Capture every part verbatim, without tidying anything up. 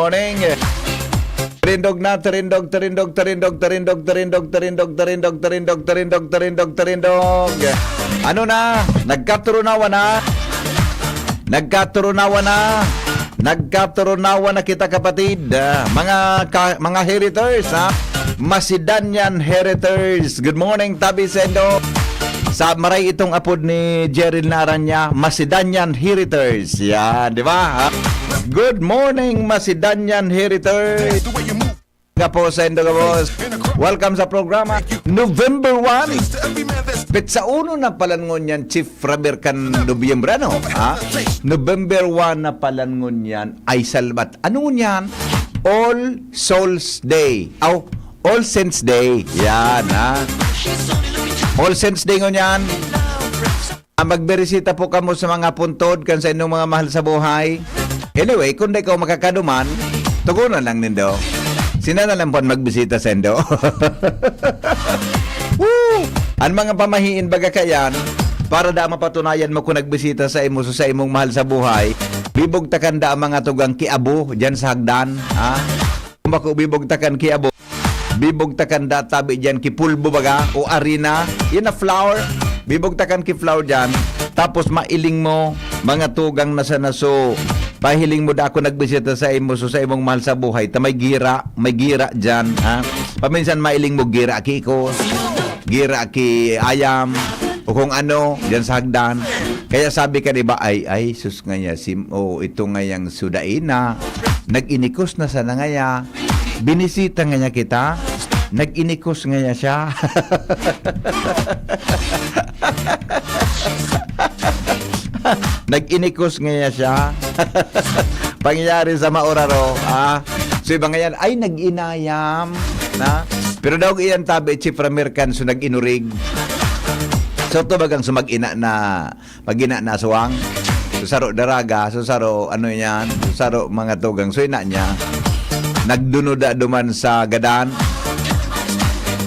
morning. Terindog na, terindog, terindog, terindog, terindog, terindog, terindog, terindog, terindog, terindog, terindog, terindog. Ano na? Nagkaturunawan na? Nagkaturunawan na? Nagkaturunawan na kita, kapatid. Ah, mga ka-, mga heriters, ha? Macedonian heriters. Good morning, tabi sendo. Sa maray itong apod ni Jeril Naranya, Macedonian heriters. Yan, di ba? Ha? Good morning, Macedonian heriters. Kapo sa Indo Gabos. Welcome sa programa. November one. Petsa uno na palan ngunyan, Chief Raber kan Nobyembre, ano? Ha? November one na palan ngunyan ay salbat. Ano ngunyan? All Souls Day. Aw, All Saints Day. Yan, ha? All Saints Day ngunyan. Ah, magbirisita po kamo sa mga puntod kan sa inyong mga mahal sa buhay. Anyway, kung di ka makakaduman, tugunan lang nindo. Sina na lang po ang magbisita sa indo. Woo! Ang mga pamahiin baga kayan, para da mapatunayan mo kung nagbisita sa imo, sa imong mahal sa buhay, bibugtakan da ang mga tugang kiabo dyan sa hagdan, ha? Kung bako bibugtakan kiabo, bibugtakan da tabi dyan ki pulbo baga o arina. Yan na flour. Bibugtakan ki flour dyan. Tapos mailing mo, mga tugang na sa naso. Pahiling mo da ako nagbisita sa imo, so sa imong mahal sa buhay. Ta may gira, may gira dyan, ha? Paminsan mailing mo gira ki ko, gira ki ayam, o kung ano, dyan sa hagdan. Kaya sabi ka, di ba, ay, ay, sus nga niya, si, oh, ito nga yang sudaina, nag-inikos na sana ngaya, binisita nga niya kita, nag-inikos nga niya siya. Nag-inikos nga niya siya. Pangyayari sa mauraro, ah. So, iba ngayon, ay, nag-inayam, na? Pero daw iyan tabi, Chief Ramircan, so nag-inurig. So, to bagang sumag-ina na, pag-ina na aswang. So, saro daraga, so, saro, ano yan, so, saro mga tugang. So, ina niya, nagdunuda duman sa gadan.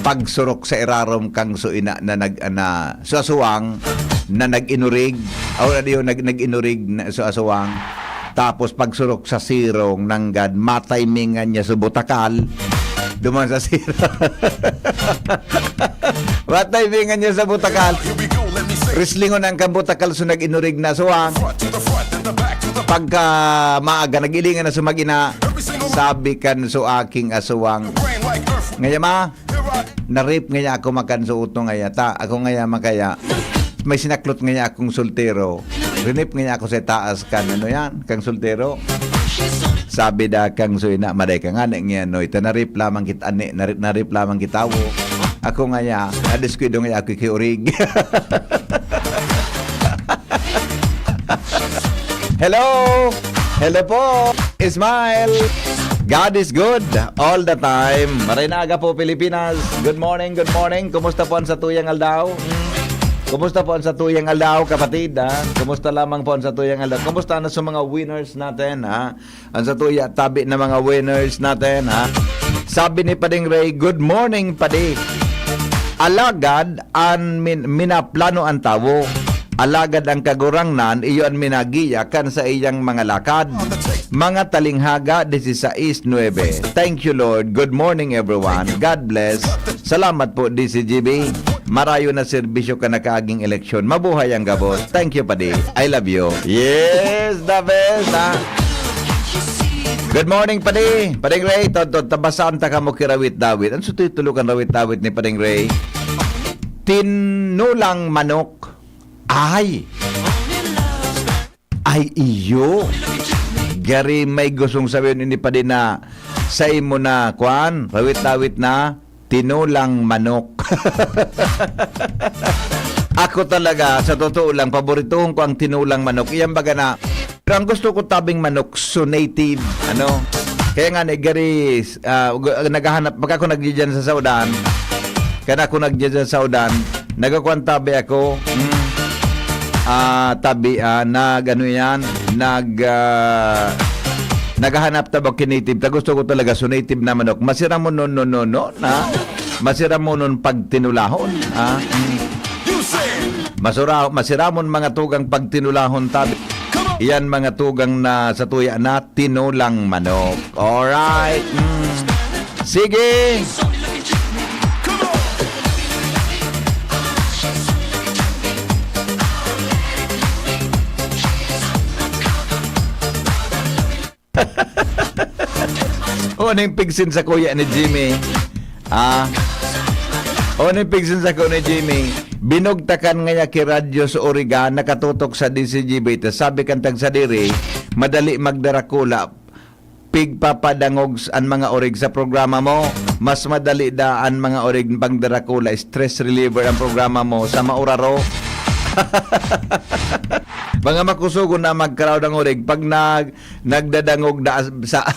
Pagsurok sa irarom kang so ina na nag-, na, so, aswang, na nag-inurig. Aw, ano yun, nag-, nag-inurig na, so, aswang. Tapos pagsurok sa sirong nanggad, mataymingan niya sa butakal. Duman sa sirong. Mataymingan niya sa butakal. Wrestlingon ang kambuta, kalso nag-inurig na suwang. Pagka maaga, nag-ilingan na sumagina. Sabi kan so aking asuwang, "Ngaya ma, na-rape ngaya ako makan so uto ngaya ta. Ako ngaya makaya. May sinaklot ngaya akong soltero. Rinip ngaya ako sa taas kan, ano yan, kang soltero." Sabi da kang so ina, "Maday ka nga, ni, ngaya, no, ita na-rape lamang kita, ani, na-rape, na-rape lamang kita, wo. Ako ngaya, nadiskuido ngaya ako ki orig." Hello! Hello po! Smile! God is good all the time. Maray na aga po, Pilipinas. Good morning, good morning. Kumusta po ang satuyang aldaw? Hmm? Kumusta po ang satuyang aldaw, kapatid, ha? Kumusta lamang po ang satuyang aldaw? Kumusta na sa mga winners natin, ha? Ang satuya tabi na mga winners natin, ha? Sabi ni Pading Ray, "Good morning, Padi." Alagad an min-, minaplano an tawo. Alagad ang Kagurangnan, iyo an minagiya kan saiyang mga lakad. Mga Talinghaga, disisais nuebe. Thank you, Lord. Good morning, everyone. God bless. Salamat po, D C G B. Marayo na serbisyo kan nakaaging eleksyon. Mabuhay ang gabos. Thank you, Padi. I love you. Yes, the best, ha? Good morning, Padi. Pading Ray, tod, tod, tabasan ta kamo ki Rawit Dawit. Ano sa titulo kan Rawit Dawit ni Pading Ray? Tinulang manok. Ay! Ay, iyo. Gari may gustong sabihin ini, Padi, na sa imo na, kwan, rawit-dawit na, tinulang manok. Ako talaga, sa totoo lang, paborituhon ko ang tinulang manok. Iyan baga na, pero ang gusto ko tabing manok, so native, ano? Kaya nga, ni Gary, ah, gu-, naghahanap, pag ako nagdidiyan sa Saudan, kan ako nagdidiyan sa Saudan, nagkukuan tabi ako, mm, ah, tabi, ah, nag, ano yan, nag, ah, naghahanap tabak ki native. Ta gusto ko talaga, so native na manok. Masira mo, no, no, no, no, na? Masira mo nun pagtinulahon, ah? Mm. Masura-, masiramon mga tugang pagtinulahon tabi. Iyan mga tugang na sa tuya na tinulang manok. Alright. Mm. Sige. O, ano yung pigsin sa kuya ni Jimmy? Ah? O, ano yung pigsin sa kuya ni Jimmy? Binugtakan ngaya ki radyo sa Origan, nakatutok sa D C G B. Tas sabi kan tagsadiri, madali magdarakula, pigpapadangog s-, an mga orig sa programa mo. Mas madali da an mga orig pangdarakula, stress reliever ang programa mo sa mauraro. Mga makusugon na magkaraw ng orig pag nag-, nagdadangog na as-, sa,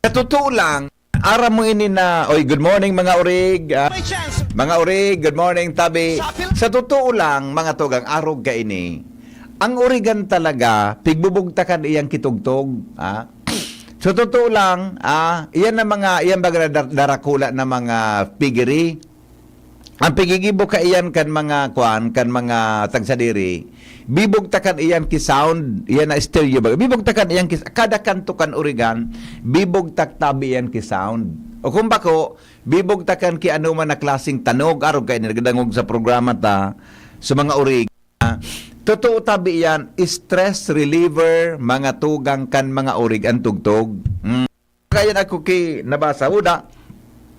sa totoo lang, aram mo ini na, oy, good morning, mga orig, ah, May chance. Mga orig, good morning, tabi. Sa pil- Sa totoo lang, mga tugang, arog ka ini. Ang origan talaga, pigbubugtakan iyang kitugtog, ah. Sa totoo lang, ah, iyan na mga, iyan baga na dar-, darakula na mga pigiri. Ang pigigibo kaiyan kan mga, kuan, kan mga tagsadiri, bibugtakan iyan ki sound, iyan na stereo ba? Bibugtakan iyan ki, kada kanto kan origan, bibugtak tabi iyan ki sound. O kung bako, bibugtakan ki ano man na klaseng tanog, arog kay nagdangog sa programa ta, sa mga orig. Totoo tabi iyan, stress reliever, mga tugang kan mga orig ang tugtog. Mm. Kaya ako ki nabasa, uda.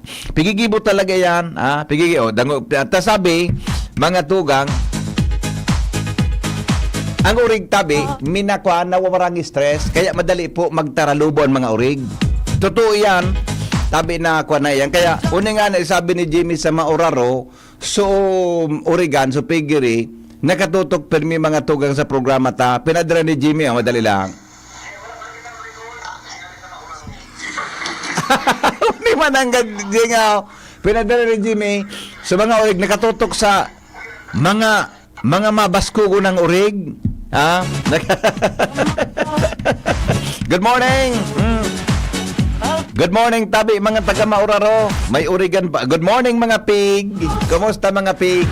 Pigigibo talaga yan, ah, pigigi-, oh, dango, ta sabi, mga tugang, ang orig tabi, minakwa, nawawarang stress, kaya madali po magtaralubo ang mga orig. Totoo yan, tabi na kwa na yan. Kaya, uni nga na isabi ni Jimmy sa mauraro, so, origan, so pigiri, nakatutok pirmi mga tugang sa programa ta, pinadara ni Jimmy, oh, madali lang. Di man ang gad-, di nga, oh. Pinadala ni Jimmy sa mga orig nakatutok sa mga, mga mabaskugo ng orig. Ha? Good morning. Mm. Good morning, tabi, mga taga Mauraro. May origan pa. Good morning, mga pig. Kumusta, mga pig?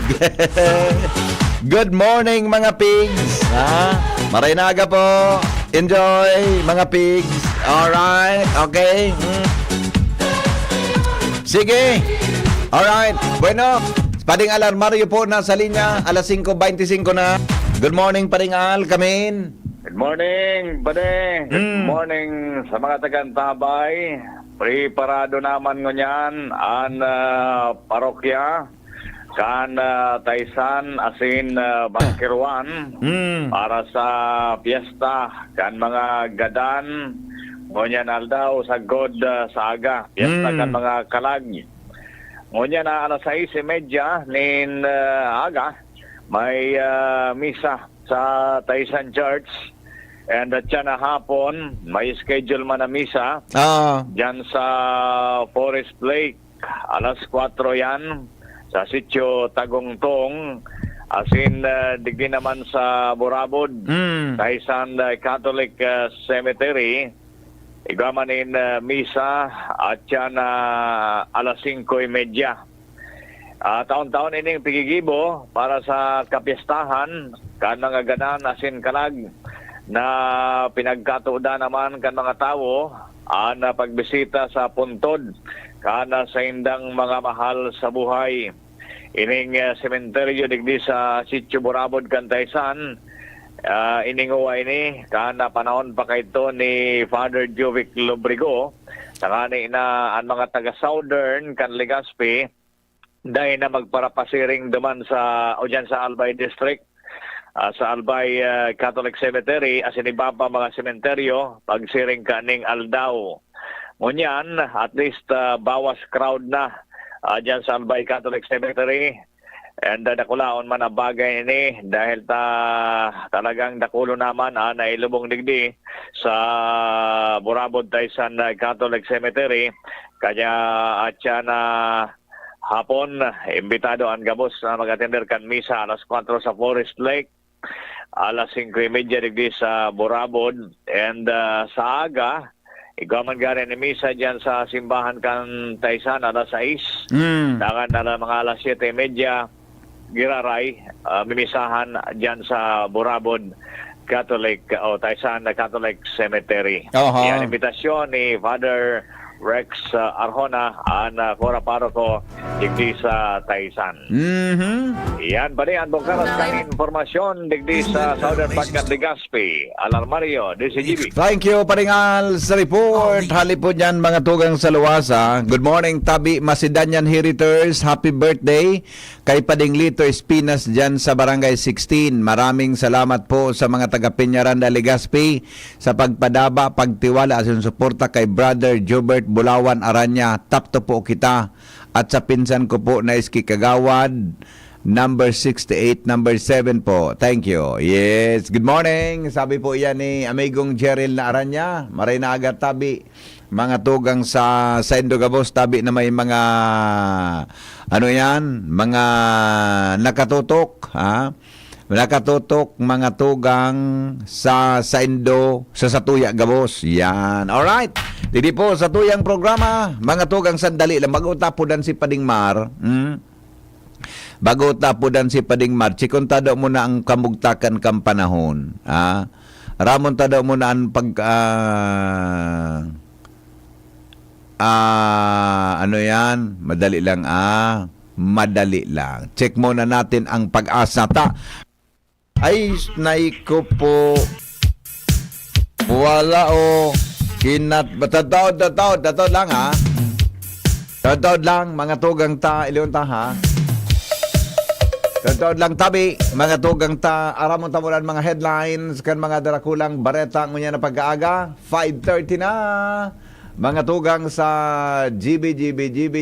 Good morning, mga pigs. Ha? Maray na aga po. Enjoy, mga pigs. Alright. Okay. Mm. Sige. Alright. Bueno. Pading Al Armario po nasa linya, alas singko beintisinko na. Good morning, Pading Al, kamin. Good morning, Pade. Good Mm. morning sa mga taga-Antabay. Preparado naman ngunyan an, ah, parokya kan, ah, Taysan asin, ah, Basqueroan Mm. para sa piyesta kan mga gadan ngunyan aldaw sagkod, ah, sa aga. Piyesta Mm. kan mga kalag. Ngunyan na alas sais y media nin, ah, aga, may, ah, misa sa Taysan Church. And at siya na hapon, may schedule man na misa Ah. dyan sa Forest Lake. Alas kwatro yan sa Sitio Tagongtong. Asin, ah, digdi naman sa Burabod, Mm. Taysan, ah, Catholic, ah, Cemetery. Igwa man in, ah, misa at siya na alas singko y media. Ah, taon-taon ining pigigibo para sa kapyestahan kan mga gadan asin kalag na pinagkatuodan naman kan mga tawo an, ah, pagbisita sa puntod kan, ah, saindang mga mahal sa buhay. Ining, ah, sementeryo digdi sa Sitio Burabod kan Taysan, ah, ininguwa ini kan, ah, panahon pa kaidto ni Father Jovic Lobrigo, tangani na an mga taga Southern kan Legazpi dai na magparapasiring duman sa, o diyan sa Albay District, ah, sa Albay, ah, Catholic Cemetery, asin iba pa mga sementeryo, pagsiring kaning aldaw. Ngunyan, at least, ah, bawas crowd na, ah, diyan sa Albay Catholic Cemetery. And, ah, dakulaon man ang bagay ini dahil ta, talagang dakulo naman ang nailubong digdi sa Burabod Taysan, ah, Catholic Cemetery. Kaya at siya na hapon, imbitado ang gabos na mag-atender kan misa alas kwatro sa Forest Lake, alas singko y media digdi sa Burabod, and, ah, sa aga, igwa man gani ni misa diyan sa simbahan kan Taysan, alas sais. Mm. Dangan na lang mga alas siyete y media, giraray, ah, mimisahan diyan sa Burabod Catholic, o Taysan Catholic Cemetery. Oho. Yan, imbitasyon ni Father Rex, ah, Arjona, an, ah, Cura Paroko, digdi sa Taysan. Mhm. Yan, pare, an bukaras kan impormasyon digdi sa Southern Part kan Legazpi. Al Armario, D C G B. Thank you, Paring Al, sa report. Hali po dyan, mga tugang sa luwasa. Good morning, Tabi Macedonian Heriters. Happy birthday kay Pading Lito Espinas dyan sa Barangay sixteen. Maraming salamat po sa mga taga Peñaranda, Legazpi, sa pagpadaba, pagtiwala, asin suporta kay Brother Jobert Bulawan Aranya. Tapto po kita. At sa pinsan ko po na Iski Kagawad, number sixty-eight, number seven po. Thank you. Yes, good morning. Sabi po yan ni Amigong Jeril na Aranya. Maray na aga, Tabi. Mga tugang sa, sa Indogabos, Tabi, na may mga, ano yan, mga nakatutok, ha? Nakatutok, mga tugang sa, sa Indo, sa Satuya Gabos. Yan. Alright. Didi po sa tuyang programa, mga tugang, sandali lang. Mag-utapodan si Pading Mar. Hmm? Bago tapodan si Pading Marchi, kung tado mo na ang kamugtakan kang panahon, ah, ramon tado mo na ang pag, ah, ah, ano yan? Madali lang, ah, madali lang. Check muna natin ang Pag-asa ta. Ay, nay ko po. Wala, oh. Kinat-, tataod, tataod, tataod lang, ha? Tataod lang, mga tugang ta, iliyon ta, ha? Tataod lang, Tabi, mga tugang ta, aramon ta muna ang mga headlines kan mga darakulang bareta ngunyan na pag-aaga, five thirty na. Mga tugang sa G B, G B, G B,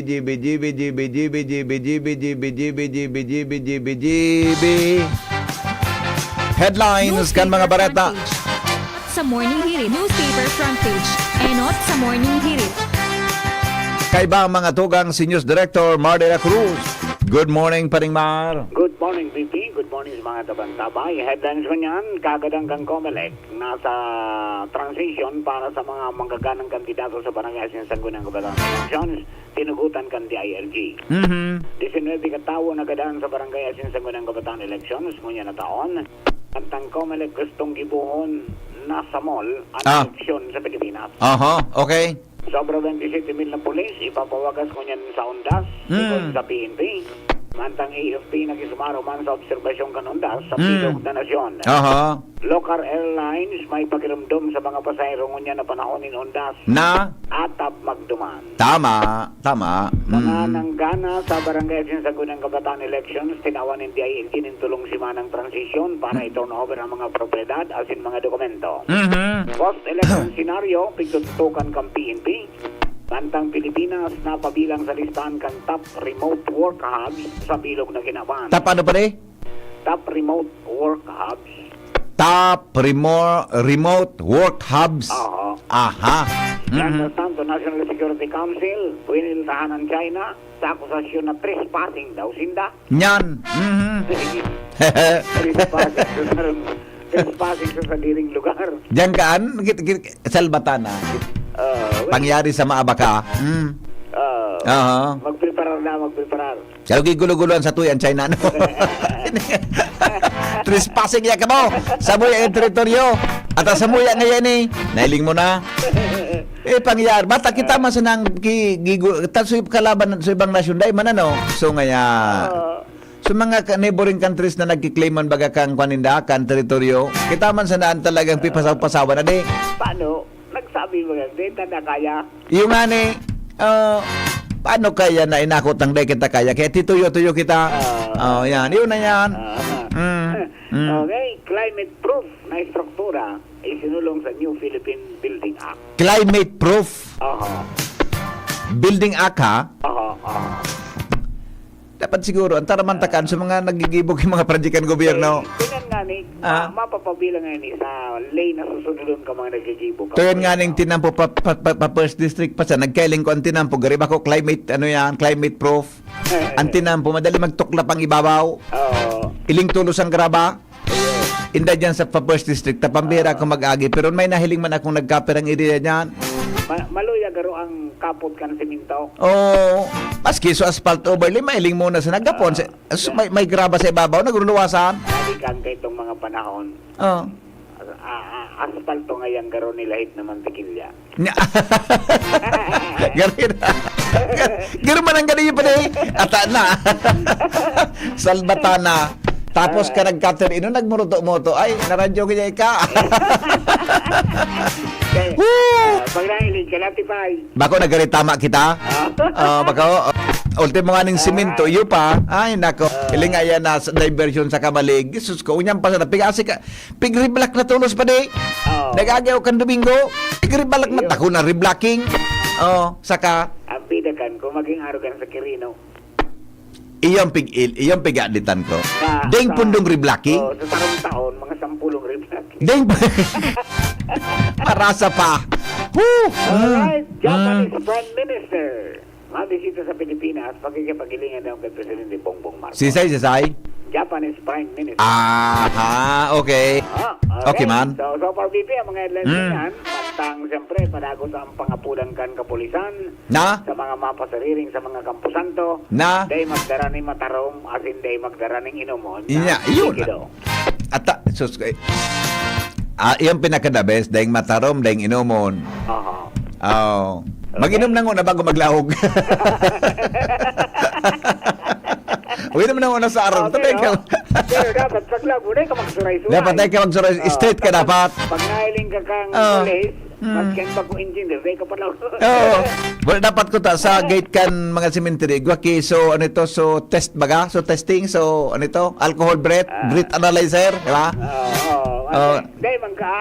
Headlines kan mga bareta. Sa Morning Hirit. Newspaper front page. Enot sa Morning Hirit. Kaiba ang mga tugang si News Director Mar de la Cruz. Good morning, Paring Mar. Good morning, V P. Good morning sa mga taga-Antabay. Headlines ko niyan, kagadan kan Comelec. Nasa transition para sa mga manggaganang kandidato sa barangay asin sangguniang kabataan elections, tinugutan kan D I L G. Mhm. Disinwebe ka tawo nagadan sa barangay asin sangguniang kabataan elections, ngunyan na taon. At ang Comelec gustong gibohon na sa mall ang Ah. eleksyon sa Pilipinas. Aha, okay. Sobra twenty-seven mil na pulis, ipapawagas ngunyan sa undas, Hmm. sigon sa P N P. Mantang A F P nakisumaro man sa obserbasyon kan undas sa Hmm. bilog na nasyon. Aha. Local airlines may pakirumdom sa mga pasahero ngunyan na panahon nin undas Na? atap magduman. Tama, tama. Mga Mm. nanggana sa Barangay Asin Sangguniang Kabataan Elections, tinawan nin D I L G nin tolong simanang transisyon para Hmm. i-turn over ang mga propiedad asin mga dokumento. Mhm. Post-election scenario, pigtututukan kan P N P. Mantang Pilipinas napabilang sa listahan kan top remote work hubs sa bilog na kinaban. Top ano pa ni? Top remote work hubs. Top remo-, remote work hubs. Oo. Aha. Yan Mhm. sa Santo National Security Council, winiltahan ang China sa akusasyon na trespassing daw sinda. Yan. Mhm. Trespassing sa sarong, trespassing sa sadiring lugar. Diyan kaan? Git-, git-, Salbatana. Ah, well, Pangyari sa maabaka. Mm. Ah, Aha. magpreparar na, magpreparar. Kaya giguluguloan sa tuyan, China, no? Trespassing ya kamo. Samuya ang teritoryo. At ang samuya ngayon eh. Nailing mo na. Eh, pangyar. Bata kita man sa nang ki-, gigu-, ta-, sa kalaban sa ibang nasyon, dai man ano. So, ngaya, Ah. sa mga ka-, neighboring countries na nagkiklaim man baga kang kwaninda, kang teritoryo, kita man sa naan talagang pipasaw-pasawan na di. Paano? Nagsabi mo yan, di ta na kaya. Yung nga ni, ah, paano kaya na inako tang dai kita kaya? Kaya tituyo-tuyo kita. Ah. Oh, yan. Yun na yan. Ah. Mm. Mm. Okay, climate proof na estruktura isinulong sa New Philippine Building Act. Climate proof? Aha. Building Act, ha? Aha, aha. Dapat siguro, ang taramantakan sa mga nagigibo kan mga project kan gobyerno. Eh, ganyan nga ni, Ah. ma-, mapapabilang nga ni sa lane na susunodon ka mga nagigibo ka. Kaya nga ning tinampo pa, pa, pa, pa first district pa sa nagkailing ko ang tinampo, gari ba ko climate, ano yan, climate proof? Ang tinampo, madali magtuklap ang ibabaw. Oo. Iling tulos ang graba. Inda dyan sa pa first district, tapambira ako mag-agi. Pero may nahiling man akong nagkapirang area dyan. Ma-, maluya garo ang kapot kan semento. Oo. Maski so asphalt overlay, mailing muna sa nagkapon. Ah, Sa, so, yeah. may, may graba sa ibabaw, nagruluwasan. Balikan ka itong mga panahon. Oo. Ah, ah, asfalto ngayang garo nilahit na mantikilya. Nya-, Garo na. Garo man ang garo yun pala eh. Ata na. Salbatana. Tapos Ah. ka nagkater, ino nagmuruto-muto. Ay, naradyo kaya ka. Okay. Woo! Ah, pag nahiling ka, Latify. Bako nagaritama kita. Ah. Ah, bako, oh, ultimo nga ning Ah. simento, iyo pa. Ay, nako. Ah. Iling ayan na sa diversion sa kamalig. Jesus ko, unyang pa sa pigasi ka. Pig-reblock na tolos pa di. Oo. Nag-agi ako kan Domingo. Pig-reblock na Iyo. tako na reblocking. Oh, saka Ang pida kan, kung maging arogan sa Quirino. Iyong pig-, il-, iyong pig-aaditan ko. Sa, Ding sa, pundong reblocking. oh, sa sarong taon, mga sampulong reblocking. Ding Marasa pa. Woo! Alright, Mm. Japanese Mm. Prime Minister. Mabisita sa Pilipinas, pakikipaghilingan daw kay Presidente Bongbong Marcos. Sisay, sisay? Japanese Prime Minister. Aha, okay. Ah, Okay, man. So, so far, B P, ang mga headlines Mm. na yan. Mantang, siyempre, padagos ang pangapulan kan kapulisan Na? sa mga mapasariring sa mga kampusanto. Na? Dahil magdara ni matarom, asin dahil magdara ning inomon. Inya, yun. Kido. Ata, sus, eh. Ah, yung pinaka-the best, daing matarom, daing inomon. Aha. Oh. Okay. Mag-inom na nguna bago maglahog. Uy, naman ako na sa aron. Oh, Patay pero, ka. pero dapat pag labo na ka magsuray-suray. Dapat tayo ka magsuray. Oh, Straight ka pag, dapat. pag nahiling ka kang Oh. pulis, Mm. mas kan bako engineer, di ka pala. Oo. Well, dapat ko ta sa gate kan mga cemetery. Gwaki, so ano ito? So test baga? So testing? So ano ito? Alcohol breath? Ah. Breath analyzer? Di ba? Oo. Oo. Oh. Dahil man ka,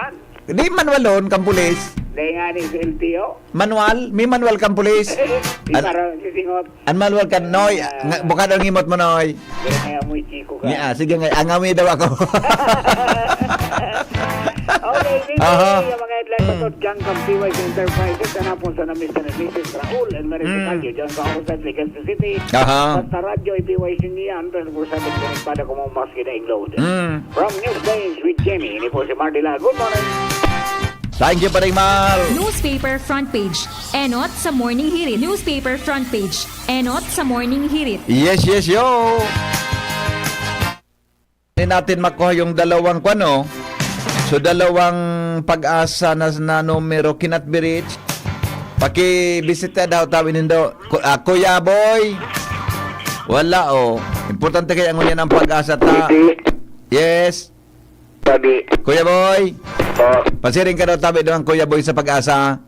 Di manual on, kan pulis. Dahil nga ni sa L T O. Manual? May manual kan pulis. Di An-, para sisingot. An manual kan, Noy. Ah. Nga, bukad ang imot mo, Noy. Dahil nga mo, chiko ka. Nga, sige nga, angami daw ako. Okay, sige, Aha. yung mga headlines Mm. sa Jang Kang P Y C Enterprises, sa napon sa na Mister and Missus Raul and Mary Mm. Sicario, dyan sa Aurora, Legazpi City. Aha. Basta radyo, i-P Y C niyan, twenty-four seven, konektado ko mo maski daing load. Mm. From Newsdays with Jenny, ini po si Mardy Lau. Good morning. Thank you, Paring Mal. Newspaper front page. Enot sa Morning Hirit. Newspaper front page. Enot sa Morning Hirit. Yes, yes, yo. Hindi natin makuha yung dalawang kwano. So, dalawang Pag-asa na, na numero cannot be reached. Pakibisita daw, tawin nindo. Ku-, ah, Kuya Boy. Wala, oh. Importante kaya ngunyan ang pag-asa ta. Hindi. Yes. Sabi. Kuya Boy. Oh. Pasiring ka daw tabi doon, Kuya Boy, sa pag-asa.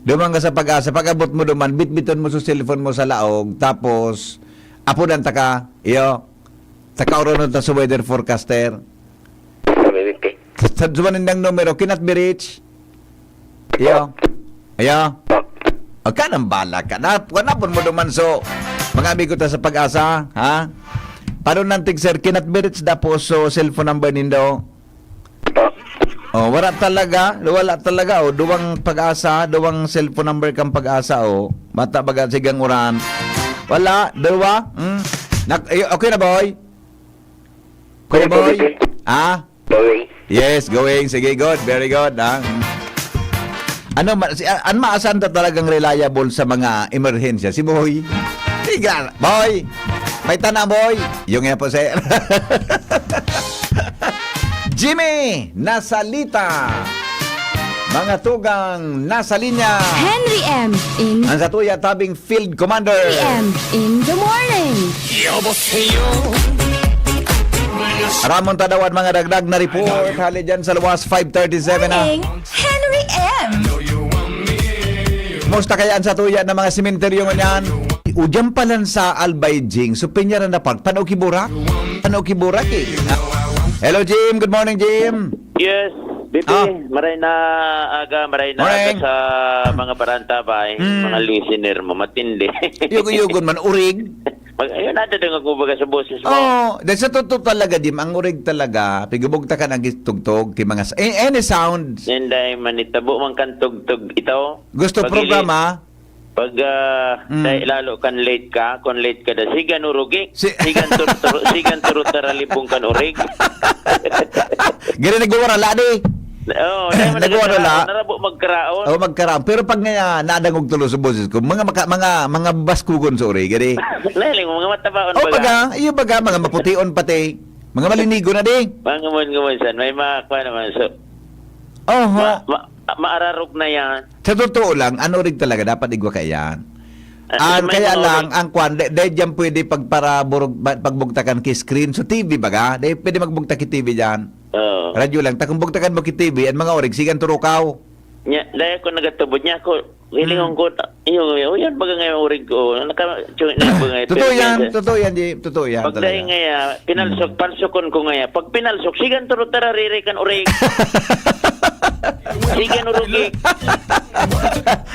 Duman ka sa pag-asa. Pag-abot mo duman, bitbiton mo sa cellphone mo sa laog. Tapos, apudan ta ka. Iyo. Sa kauranon ta sa weather forecaster. Sabi, Bibi. Sa, sa duman nindang numero, cannot be reached. Iyo. Iyo. O, ka nang bala ka. Na, wala pon mo duman so, mga amigo ta sa pag-asa, ha? Paano nantig, sir? Cannot be reached daw po so cellphone number nindo? Oh, wala talaga, wala talaga. Oh, duwang pag-asa, duwang cellphone number kang pag-asa, oh. Mata baga sigang uran. Wala, duwa. Hmm? Nak-, ay, okay na, boy? Kuya Boy? Ah? Going. Yes, going. Sige, good. Very good, ha? Ano, ma-, si, an maasan ta talagang reliable sa mga emerhensya? Si Boy. Siga, Boy. May tana, Boy. Yung nga po, sir. Jimmy Nasalita. Mga tugang nasa linya. Henry M in Ang satuya tabing Field Commander. P M in the morning. 여보세요. Ramon Tadawan, mga dagdag na report. Hali dyan sa luwas, five thirty-seven na. Morning, Henry M. Musta kaya ang satuya ng mga sementeryo ngunyan? Udyang palan sa Albay Jing, so Peñaranda Park, Pano Kibura? Pano Kibura, ki? Hello, Jim. Good morning, Jim. Yes, Bibi, Ah. maray na aga, maray na Morning. aga sa mga barantabay, Mm. mga listener mo, matindi. Yugo-yugon man, urig. Mag-, ayun, nadadangog mo baga sa boses mo. Oo, dahil sa totoo talaga, Jim, ang urig talaga, pigubugtakan ang gistugtog, ti mga sa-, eh, any sound. Yan dahil manitabo man kan tugtog ito. Gusto Pag-ili- programa? Pag, ah, Mm. dahil lalo kan late ka, kung late ka da, sigan urugi. Si- Sigan tur-, tur-, sigan turot taralibong kan urig. Gani nagwawarala, di? Oo, dahil man Nagwawarala. nagkaraon, narabo magkaraon. Oo, magkaraon. Pero pag nga nadangog tulo sa boses ko, mga maka-, mga, mga baskugon sa urig, gani? Laling, mga matabaon Oh, baga. baga, iyo baga, mga mapution pati. Mga malinigo na, di? Mga ngamon-ngamon san, may mga, kuha naman, so, Oho. ma-, ma-, maararog na yan. Sa totoo lang, an urig talaga, dapat igwa kaiyan. Ah, An, may kaya mga lang, urig. ang kwan, di, di diyan pwede pagparaburog-, ba-, pagbugtakan ki screen. So, T V baga? Di pwede magbugtak ki T V diyan. Oo. Radyo lang. Ta kung bugtakan mo ki T V, an mga urig, sigan turukaw. Nya, dahil ako nagatubod niya, ako, hilingon Hmm. ko, ta-, yung, yung, yan baga nga yung urig ko. Naka-, tune in baga nga yung Totoo yan, experience. totoo yan, Jim. Totoo yan Pag dahil talaga. nga, ah, pinalsok, Hmm. palsokon ko nga, ah. Pag pinalsok, sigan turot tarariri kan urig. Sigan urugi.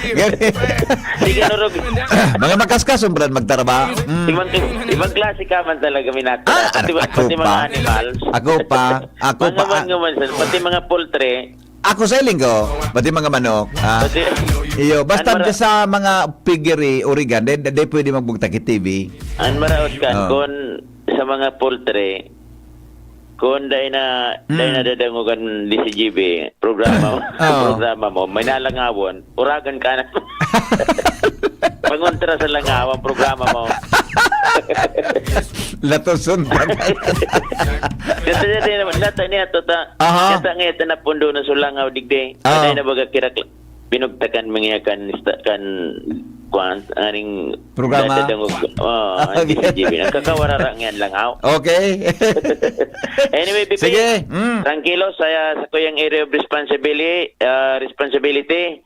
Gani. Sigan urugi. Mga makaskas, umbran magtaraba. Mm. Ibang, ibang klase ka man talaga, minata. Ah, Pati, ako pati mga pa. animals. Ako pa. Ako Mga pa. man, nga man, sir. Pati mga poultry. Ako sa linggo, pati mga manok. Ah. Pati Iyo, basta An mara- sa mga piggery, urigan, di, di pwede magbugtak ki T V. An maraot kan, Oo. kun sa mga poultry, Kun dai na, dai Mm. na dadangogan ni si G B, programa mo, Oo. programa mo, may nalangawon, uragan ka na. Pangontra sa langaw ang programa mo. Latoson. Kasi dati naman, lata niya, tota, Aha. lata nga ito na pundo na sa langaw, digdi. Oo. Dai na baga kirak-, binugtakan mga kan, kan, kwan, aning Programa? Dadadangog, oh, Ah, ang okay. D C G B. Ang kakawarara ngayon lang, aw. Okay. Anyway, Bibi, Sige. Mm. tranquilo, sa, sa kuyang area of responsibility, ah, responsibility.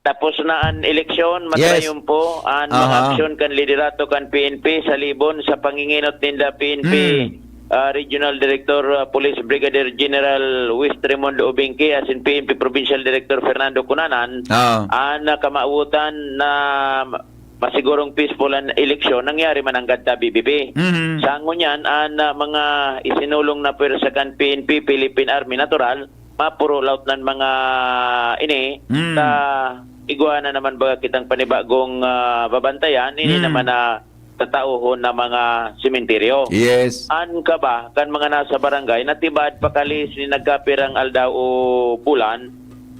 Tapos na ang eleksyon, Yes. matrayon po ang mga Aha. aksyon kan liderato kan P N P sa Libon sa panginginot ninda P N P, Mm. ah, Regional Director, ah, Police Brigadier General West Raimundo Obingke, asin P N P Provincial Director Fernando Cunanan, Ah. ang, ah, kamautan na masigurong peaceful an eleksyon nangyari mananggad ta, B B P. Mhm. Sa ngunyan, an, ah, mga isinulong na pwersa kan P N P, Philippine Army, natural, mapurulaw nan mga ini, Mm. sa igwa na naman baga kitang panibagong, ah, babantayan, ini Mm. naman na tataohon na mga sementeryo. Yes. An kaba kan mga nasa barangay, natibad pakali nin nagkapirang aldaw o bulan,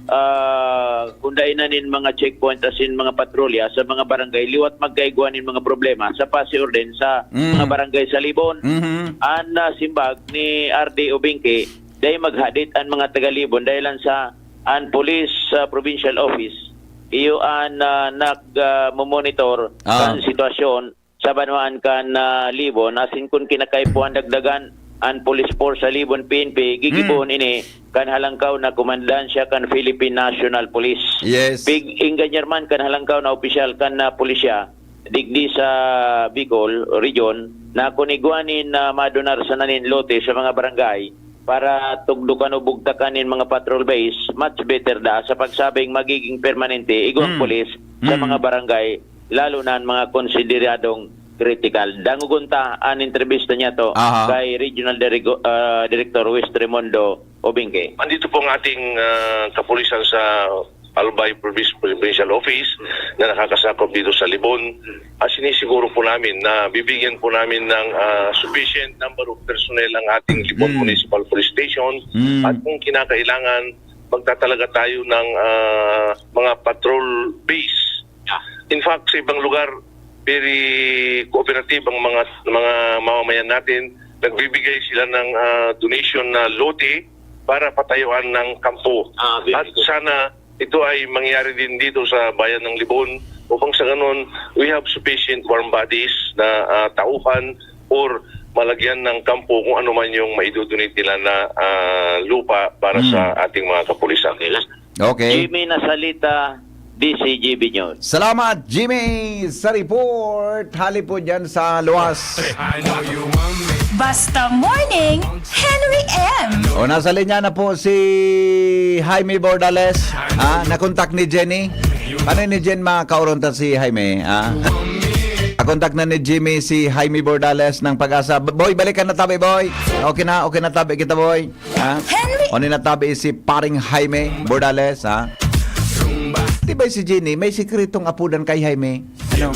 ah, kun dai na nin mga checkpoint asin mga patrolya sa mga barangay liwat magkaigwa nin mga problema sa pasiorden sa Mm. mga barangay sa Libon. Mhm. An, ah, simbag ni R D Obingke, dai maghadit an mga taga Libon dahil lang sa an police, ah, provincial office, iyo an, ah, nag, ah, momonitor Ah. kan sitwasyon sa banwaan kan, ah, Libon, asin kun kinakaipuhan dagdagan an police force sa Libon P N P, gigibohon ini kan halangkaw na komandansya kan Philippine National Police. Yes. Pig-engañar man kan halangkaw na opisyal kan, ah, pulisya digdi sa Bicol Region na kun igwa nin, ah, madonar sana nin lote sa mga barangay para tugdokan o bugtakan nin mga patrol base, much better da sa pagsabing magiging permanente igwang Mm. pulis sa Mm. mga barangay, lalo na ang mga konsideradong kritikal. Dangogon ta an entrevista niya to Aha. kay Regional Dirego- ah, Director West Raimundo Obingke. Andito po ang ating ah, kapulisan sa Albay Provincial Office na nakakasakop dito sa Libon. At sinisiguro po namin na bibigyan po namin ng ah, sufficient number of personnel ang ating Libon Mm. Municipal Police Station. Mm. At kung kinakailangan, magtatalaga tayo ng ah, mga patrol base. In fact, sa ibang lugar, very cooperative ang mga mga mamamayan natin. Nagbibigay sila ng ah, donation na lote para patayuan ng kampo. Ah, very At good. Sana ito ay mangyari din dito sa bayan ng Libon upang sa ganun, we have sufficient warm bodies na ah, tauhan or malagyan ng kampo kung ano man yung maidodonate nila na ah, lupa para Hmm. sa ating mga kapulisan. Okay lang. Okay. Jimmy Nasalita, D C G B News. Salamat, Jimmy, sa report. Hali po dyan sa luwas. Basta Morning, Henry M. O, nasa linya na po si Jaime Bordales. Ah, nakontak ni Jenny. Paano ni Jen makauronta si Jaime? Ah? Nakontak na ni Jimmy si Jaime Bordales ng Pag-asa. B- Boy, balikan na tabi, boy. Okay na, okay na tabi kita, boy. Ha? Henry. O ni natabi si paring Jaime Bordales, ha? Di ba si Jenny, may sikretong apudan kay Jaime? Ano?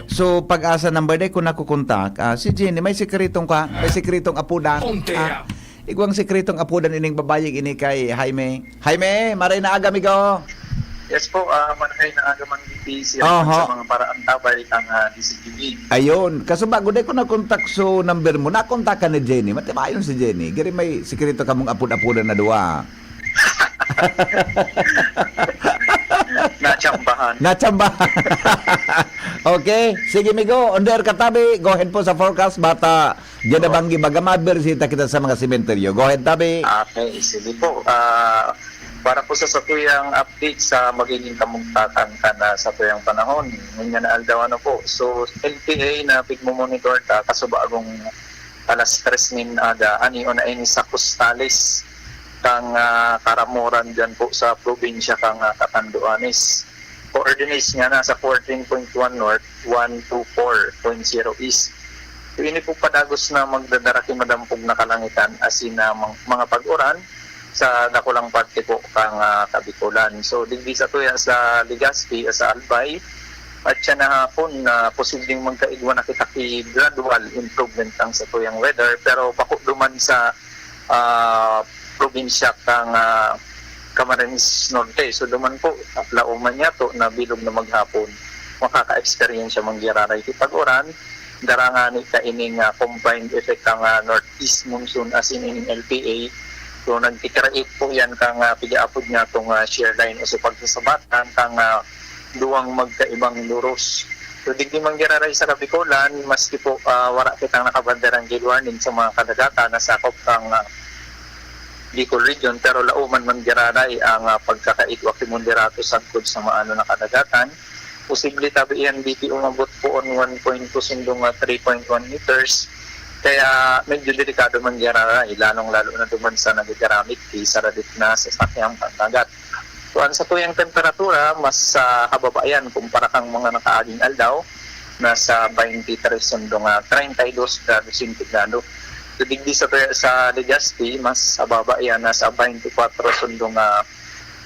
So, Pag-asa number day kung nakukontak, ah, si Jenny, may sikretong ka, may sikretong apudan. Ah, igwang sikretong apudan ining babayig ini kay Jaime. Jaime, maray na aga, amigo. Yes po, ah, manhay na aga man dito siya Aha. Sa mga paraan tabay ang ah, D C G B. Ayun. Kaso bago day ko nakontak so number mo, nakontak ka ni Jenny. Matibayon si Jenny. Giri may sikreto kamong apod-apodan na duwa. Natsambahan. Nachamba. Okay. Sige, migo. On the air ka, tabi. Go ahead po sa forecast. Bata, diyan na banggi. Baga mabirsita kita sa mga sementeryo. Go ahead, tabi. Okay, sige po. Ah, para po sa satuyang update sa magiging kamugtakan kan ah, satuyang panahon, ngunyan na aldaw ano po. So, L P A na pigmomonitor ta kasubagong alas tres nin aga, ani on na ini sa Costales, kang ah, Caramoran dyan po sa probinsya kang ah, Catanduanes. Coordinates niya nasa fourteen point one north, one two four point zero east. So, ini po padagos na magdadara ki madampog na kalangitan, asin na mang- mga pag-uran sa dakulang parte po kang ah, Kabikolan. So, digdi sa tuya sa Legazpi, sa Albay, at siya na hapon na posibleng magkaigwa na kita ki gradual improvement ang sa tuyang weather, pero bako duman sa ah, probinsya kang ah, Camarines Norte. So, duman po, laoman niya to na bilog na maghapon, makaka-experience siya manggiraray ki pag-uran. Darangani ka ining ah, combined effect kang ah, northeast monsoon asin ining L P A. So, nagkikreate po yan kang ah, pigaapod niya tong ah, shear line o so pagsasabatan kang ah, duwang magkaibang luros. So, digdi manggiraray sa Kabikolan, maski po ah, wala kitang nakabanderang gale warning sa mga kadagatan na sakop kang ah, Bicol Region, pero laoman manggiraray ang ah, pagkakaigwa ki moderato sagkod sa maano na kadagatan. Posible tabi iyan diti umabot po on one point two sundong ah, three point one meters. Kaya medyo delikado manggiraray, lalong-lalo na duman sa nagagaramit ki saradit na sasakyang pandagat. So, ang satuyang temperatura, mas ah, hababa yan kumpara kang mga nakaaging aldaw, nasa twenty-three sundong ah, thirty-two grado sentigrado. So, digdi sa, sa Legazpi, mas hababa yan, nasa twenty-four sundong ah,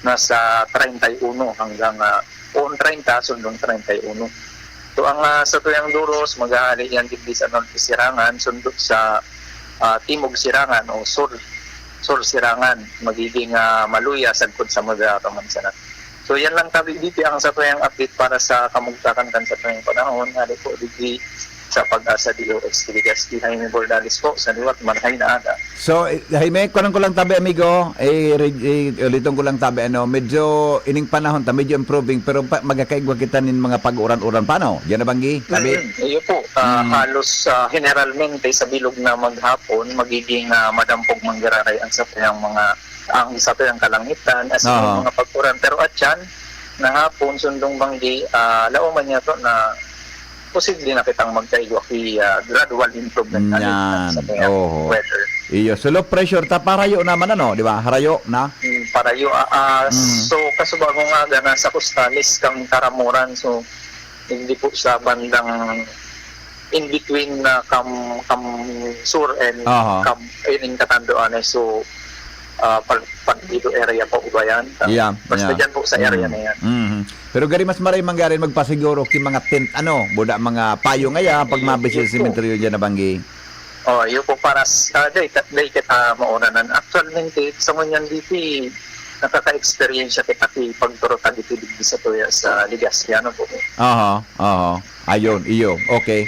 nasa thirty-one hanggang ah, on thirty sundong thirty-one. So, ang ah, satuyang luros, maghahali yan digdi sa Norte Sirangan, sundo sa ah, Timog Sirangan o Sur, Sur Sirangan, magiging ah, maluya sagkod sa moderato man sana. So, yan lang tabi dito ang satuyang update para sa kamugtakan kan satuyang panahon. Hali po, digdi sa Pag-asa D O S T Legazpi, Jaime Bordales po, sa liwat, marahay na aga. So, eh, Jaime, kulang ko lang tabi, amigo. Eh, re-, eh, uliton ko lang tabi, ano, medyo ining panahon ta, medyo improving, pero pa, magkakaigwa kita nin mga pag-uran-uran pa, no? Diyan na banggi, tabi? Mm, iyo po. Ah, Mm. halos, ah, generalmente sa bilog na maghapon, magiging, ah, madampog manggiraray ang satuyang mga, ang satuyang kalangitan, as in, Oo. mga pag-uran. Pero at yan, na hapon, sundong banggi, ah, laoman niya to na posible na kitang magkaigwa ki, ah, gradual improvement na Yan. sa kaya Oho. weather. Iyo. So, low pressure, ta parayo naman, ano, di ba? Harayo na. Hmm, parayo, ah, ah, Mm. so, kasubago nga, gana sa costales, kang Taramuran, so, hindi po sa bandang in between na kam, kam sur and Aha. kam, ayun, yung Katanduanes. So, ah, pag, Partido area po ba yan? Ah, Yeah, basta yeah. dyan po sa area Mm. na yan. Mhm. Pero gari mas maray mangyari magpasiguro ki mga tent, ano, buda mga payong ngaya, pag Yun, mabisi yun sa po. sementeryo dyan na banggi. Oh, yun po para sa, ah, day, day kita mauranan. Actualmente, sa ngunyan dito, nakaka-experience kita ki pagturutag ito digdi sa tuya sa Legazpi, ano po. Aha, aha. Ayun, iyo. Okay.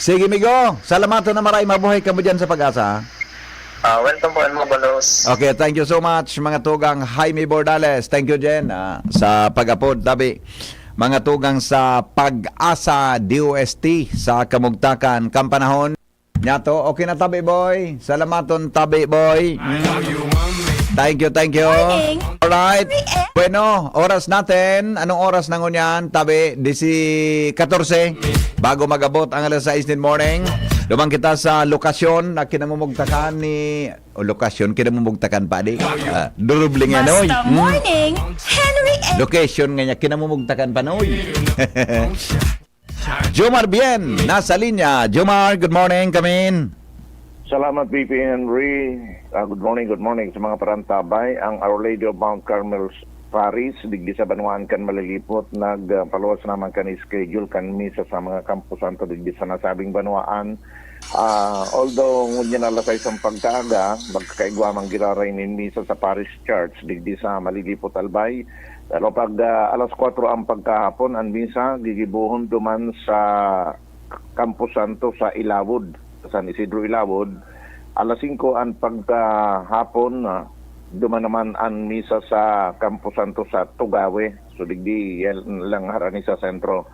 Sige, migo. Salamaton na maray. Mabuhay kamo dyan sa Pag-asa. Ah, welcome po, Elmo Balos. Okay, thank you so much, mga tugang Jaime Bordales. Thank you, Jen, ah, sa pag-apod, tabi. Mga tugang sa Pag-asa D O S T sa Kamugtakan, Kampanahon. Nyato, okay na, tabi boy. Salamaton, tabi boy. Mm. Thank you, thank you. Morning. Alright. Morning. Bueno, oras natin. Anong oras na ngunyan, tabi? Disi, katorse. Bago mag-abot ang alas sais nin morning, duman kita sa lokasyon na kinamumugtakan ni, o lokasyon, kinamumugtakan pa, di? Ah, durubling yan, oy. Basta Hmm. morning, Henry A. Location nga niya, kinamumugtakan pa, noy. Jomar Bien, nasa linya. Jomar, good morning, kamin. Salamat, B P Henry. Ah, good morning, good morning sa mga parantabay. Ang Our Lady of Mount Carmel Parish, digdi sa banwaan kan Malilipot, nag, ah, paluwas naman kan schedule kan misa sa mga kamposanto digdi sa nasabing banwaan. Ah, although ngunyan alas sais ang pagkaaga, magkakaigwa man giraray nin misa sa Parish Church digdi sa Malilipot, Albay. Pero pag, ah, alas kwatro ang pagkahapon, ang misa gigibohon duman sa Campo Santo sa Ilawod, San Isidro Ilawod. Alas singko ang pagkahapon, ah, duman naman ang misa sa Campo Santo sa Tugawe. So, digdi yan lang harani sa sentro.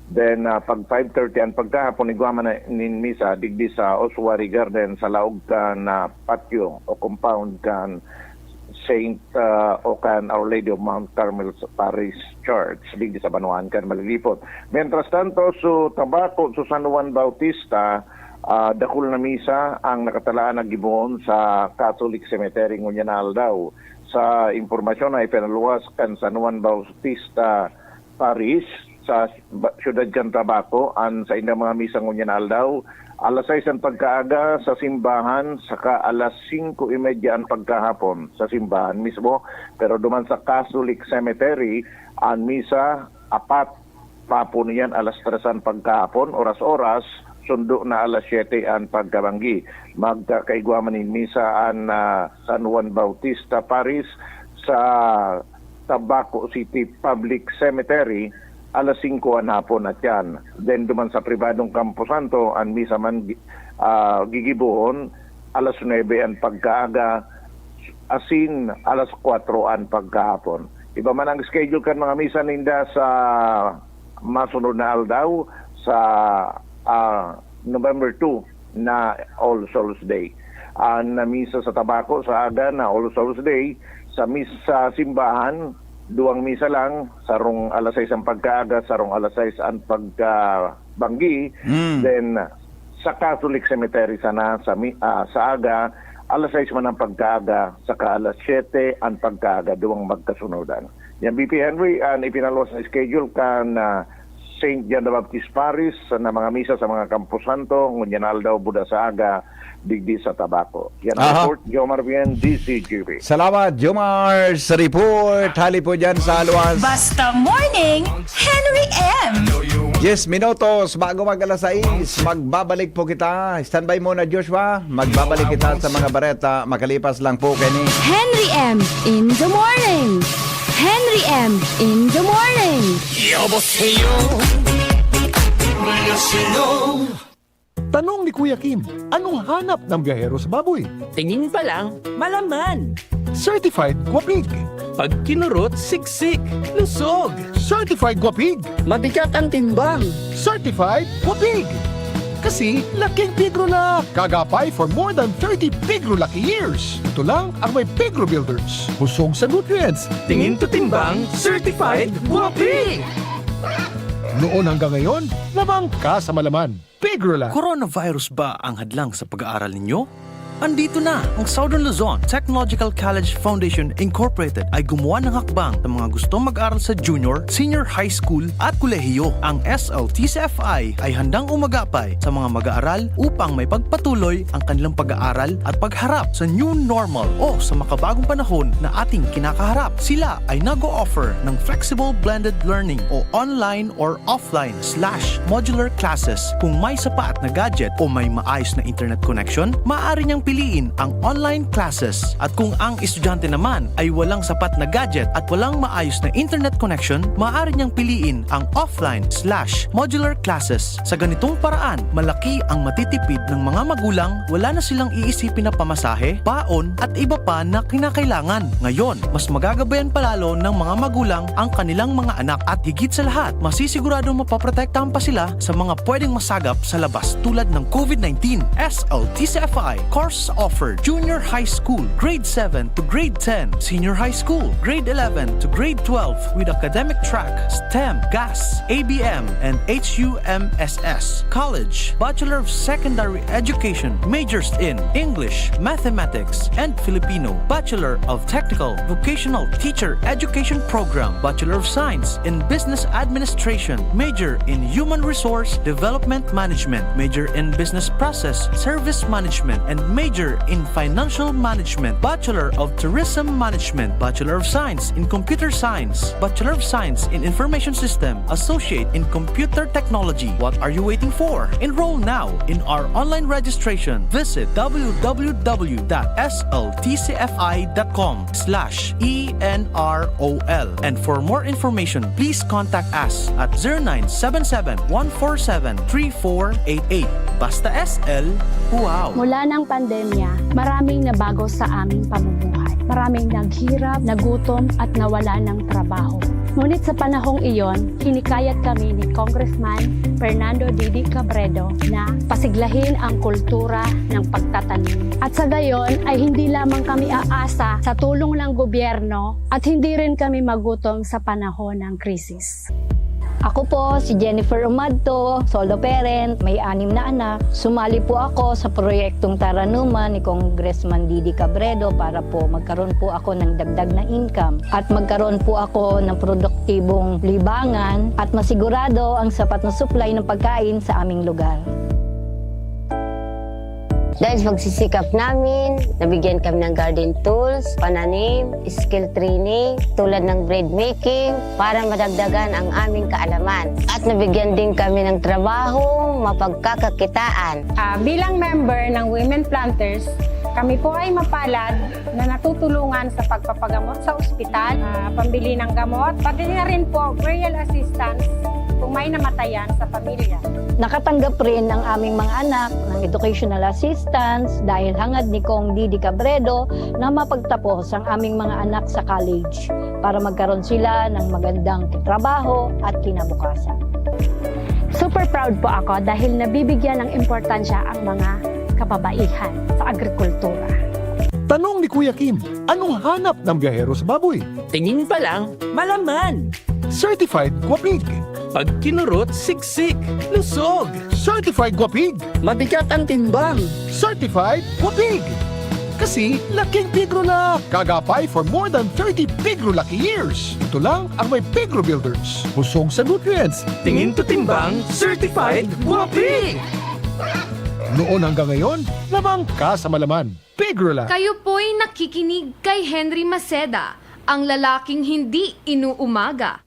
Then, ah, pag five thirty ang pagkahapon, igwa man na nin misa digdi sa Ossuary Garden, sa laog kan, ah, patio o compound kan Saint, ah, o kan Our Lady of Mount Carmel Parish Church, digdi sa banwaan kan Malilipot. Mientras tanto, so Tabaco, so San Juan Bautista, ah, dakul na misa ang nakatalaan na gibohon sa Catholic Cemetery ngunyan na aldaw. Sa impormasyon na ipinaluwas kan San Juan Bautista Parish sa ba-, siyudad kan Tabaco, an saindang mga misa ngunyan na aldaw, alas sais ang pagkaaga sa simbahan, saka alas singko y media ang pagkahapon sa simbahan mismo. Pero duman sa Catholic Cemetery, an misa, apat, papon iyan, alas tres ang pagkahapon, oras-oras, sundo na alas siyete ang pagkabanggi. Magkakaigwa man nin misa an, ah, San Juan Bautista Parish sa Tabaco City Public Cemetery, alas singko an hapon na tiyan. Then, duman sa pribadong Camposanto, an misa man gi-, ah, gigibohon, alas nuebe an pagkaaga, asin alas kwatro an pagkahapon. Iba man ang schedule kan mga misa ninda sa masunod na aldaw, sa, ah, November two na All Souls Day. Ang misa sa Tabaco sa aga na All Souls Day, sa mis-, sa simbahan, duwang misa lang, sarong alas sais ang pagkaaga, sarong alas sais ang pagkabanggi. Mm. Then, sa Catholic Cemetery sana, sa mi-, ah, sa aga, alas sais man ang pagkaaga, saka alas siyete ang pagkaaga, duwang magkasunodan. Yan, B P Henry, ang ipinaluwas na schedule kan, ah, Saint John the Baptist Parish na mga misa sa mga kamposanto, ngunyan aldaw, buda sa aga, digdi sa Tabaco. Yan ang Aha. report, Jomar Bien, D C G P. Salamat, Jomar, sa report. Hali po dyan sa Aluas. Basta Morning, Henry M. Diyes minutos bago mag alas sais, magbabalik po kita. Standby muna, Joshua. Magbabalik kita sa mga bareta. Makalipas lang po kini. Henry M in the morning. Henry M in the morning. 여보세요. 안녕하세요. Tanong ni Kuya Kim, anong hanap ng biyahero sa baboy? Tingin pa lang, malaman. Certified Guapig. Pag kinurot, siksik, lusog. Certified Guapig. Mabigat ang timbang. Certified Guapig. Kasi laking Pigrula. Kagapay for more than thirty Pigrulaki years. Ito lang ang may Pigro Builders. Busog sa nutrients. Tingin to timbang, certified Guapig. Noon hanggang ngayon, lamang ka sa malaman. Pigrula. Coronavirus ba ang hadlang sa pag-aaral ninyo? Andito na! Ang Southern Luzon Technological College Foundation Incorporated ay gumawa ng hakbang sa mga gustong mag-aral sa junior, senior high school at kolehiyo. Ang S L T C F I ay handang umagapay sa mga mag-aaral upang may pagpatuloy ang kanilang pag-aaral at pagharap sa new normal o sa makabagong panahon na ating kinakaharap. Sila ay nag-o-offer ng flexible blended learning o online or offline slash modular classes. Kung may sapat na gadget o may maayos na internet connection, maaari niyang piliin ang online classes. At kung ang estudyante naman ay walang sapat na gadget at walang maayos na internet connection, maaari niyang piliin ang offline slash modular classes. Sa ganitong paraan, malaki ang matitipid ng mga magulang, wala na silang iisipin na pamasahe, baon, at iba pa na kinakailangan. Ngayon, mas magagabayan pa lalo ng mga magulang ang kanilang mga anak at higit sa lahat, masisiguradong mapoprotektahan pa sila sa mga pwedeng masagap sa labas tulad ng COVID nineteen. S L T C F I course offered: Junior High School, Grade seven to Grade ten, Senior High School, Grade eleven to Grade twelve with academic track, STEM, GAS, A B M, and H U M S S. College, Bachelor of Secondary Education, majors in English, Mathematics, and Filipino, Bachelor of Technical Vocational Teacher Education Program, Bachelor of Science in Business Administration, major in Human Resource Development Management, major in Business Process Service Management, and major in Financial Management, Bachelor of Tourism Management, Bachelor of Science in Computer Science, Bachelor of Science in Information System, Associate in Computer Technology. What are you waiting for? Enroll now in our online registration. Visit W W W dot S L T C F I dot com slash E N R O L. And for more information, please contact us at zero nine seven seven, one four seven, three four eight eight. Basta S L, wow! Mula ng pandemya, maraming nabago sa aming pamumuhay. Maraming naghirap, nagutom, at nawalan ng trabaho. Ngunit sa panahong iyon, hinikayat kami ni Congressman Fernando Didi Cabredo na pasiglahin ang kultura ng pagtatanim. At sa gayon ay hindi lamang kami aasa sa tulong ng gobyerno at hindi rin kami magutom sa panahon ng krisis. Ako po si Jennifer Umadto, solo parent, may anim na anak. Sumali po ako sa proyektong Taranuman ni Congressman Didi Cabredo para po magkaroon po ako ng dagdag na income at magkaroon po ako ng produktibong libangan at masigurado ang sapat na supply ng pagkain sa aming lugar. Dahil sa pagsisikap namin, nabigyan kami ng garden tools, pananim, skill training, tulad ng bread making, para madagdagan ang aming kaalaman. At nabigyan din kami ng trabaho, mapagkakakitaan. Ah, bilang member ng Women Planters, kami po ay mapalad na natutulungan sa pagpapagamot sa ospital, ah, pambili ng gamot, pati na rin po burial assistance kung may namatayan sa pamilya. Nakatanggap rin ang aming mga anak ng educational assistance dahil hangad ni Cong Didi Cabredo na mapagtapos ang aming mga anak sa college para magkaroon sila ng magandang trabaho at kinabukasan. Super proud po ako dahil nabibigyan ng importansya ang mga kababaihan sa agrikultura. Tanong ni Kuya Kim, anong hanap ng biyahero sa baboy? Tingin pa lang, malaman. Certified Guapig. Pag kinurot, siksik, lusog. Certified Guapig. Mabigat ang timbang. Certified Guapig. Kasi laking Pigrula. Kagapay for more than thirty Pigrulaki years. Ito lang ang may Pigro Builders. Busog sa nutrients. Tingin to timbang, certified Guapig. Noon hanggang ngayon, lamang ka sa malaman. Pigrula. Kayo po'y nakikinig kay Henry Maceda, ang lalaking hindi inuumaga.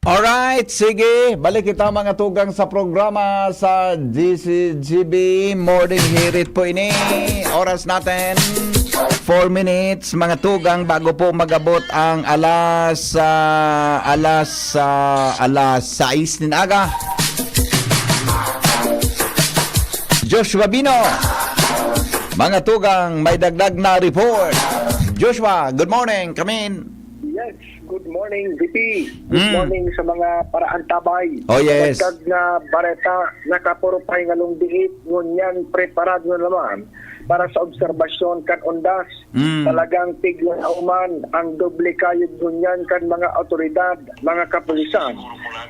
Alright, sige. Balik kita, mga tugang, sa programa sa D C G B Morning Hirit po ini. Oras natin, four minutes, mga tugang, bago po magabot ang alas, ah, alas, ah, alas sais nin aga. Joshua Bino. Mga tugang, may dagdag na report. Joshua, good morning. Come in. Yes, good morning, V P. Good Mm. morning sa mga paraantabay. Oh, yes. Dagdag na bareta, nakapuro pa hingalong diit, ngunyan preparado na naman para sa obserbasyon kan ondas. Mm. Talagang tiglaoman ang doble kayod ngunyan kan mga awtoridad, mga kapulisan.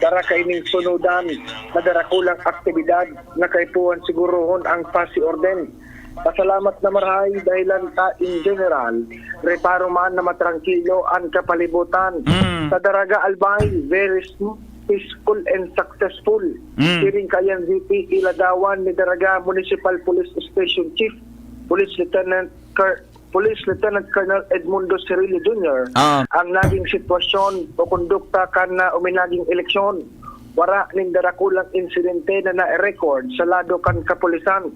Dara kaining sunodan na darakulang aktibidad na kaipuhan sigurohon ang pasi orden. Pasalamat na marahay dahilan ta in general, reparo man na matrangkilo an kapalibutan. Mm. Sa Daraga Albay, very smooth, peaceful and successful. Mm. Siring kaiyan V P, iladawan ni Daraga Municipal Police Station Chief, Police Lieutenant Ker-, Police Lieutenant Colonel Edmundo Cirillo Junior Ah. ang naging sitwasyon o kondukta kan na uminaging eleksyon. Wara nin darakulang insidente na na-record sa lado kan kapulisan.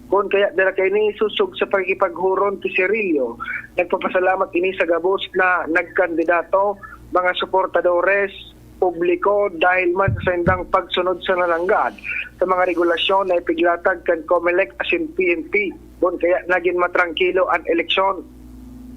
Kun kaya dara kaini sosog sa pakikipaghuron ki Cirillo, nagpapasalamat ini sa gabos na nagkandidato, mga suportadores, publiko, dahil man sa saindang pagsunod sa nananggad sa mga regulasyon na ipiglatag kan Comelec asin P N P. Kun kaya nagin matrangkilo an eleksyon.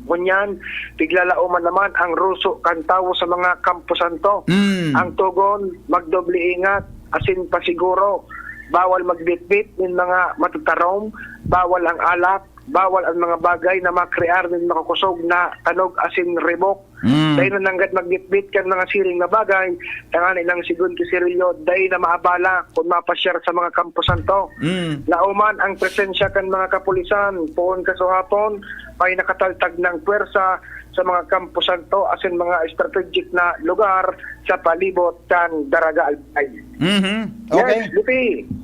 Ngunyan, piglalaoman naman ang ruso kan tawo sa mga kamposanto. Mm. Ang tugon, magdoble ingat, asin pasiguro. Bawal magbitbit nin mga matatarom, bawal ang alak, bawal ang mga bagay na makrear nin makakosog na tanog asin ribok. Mm. Dai na nanggad magbitbit kan mga siring na bagay, tangani nang sigon ki Cirillo, dai na maabala kun mapasyar sa mga kamposanto. Mm. Laoman ang presensya kan mga kapulisan, poon kasuhapon, may nakataltag nang pwersa sa mga kamposanto asin mga strategic na lugar sa palibot kan Daraga Albay. Mhm. Okay. Yes, V P.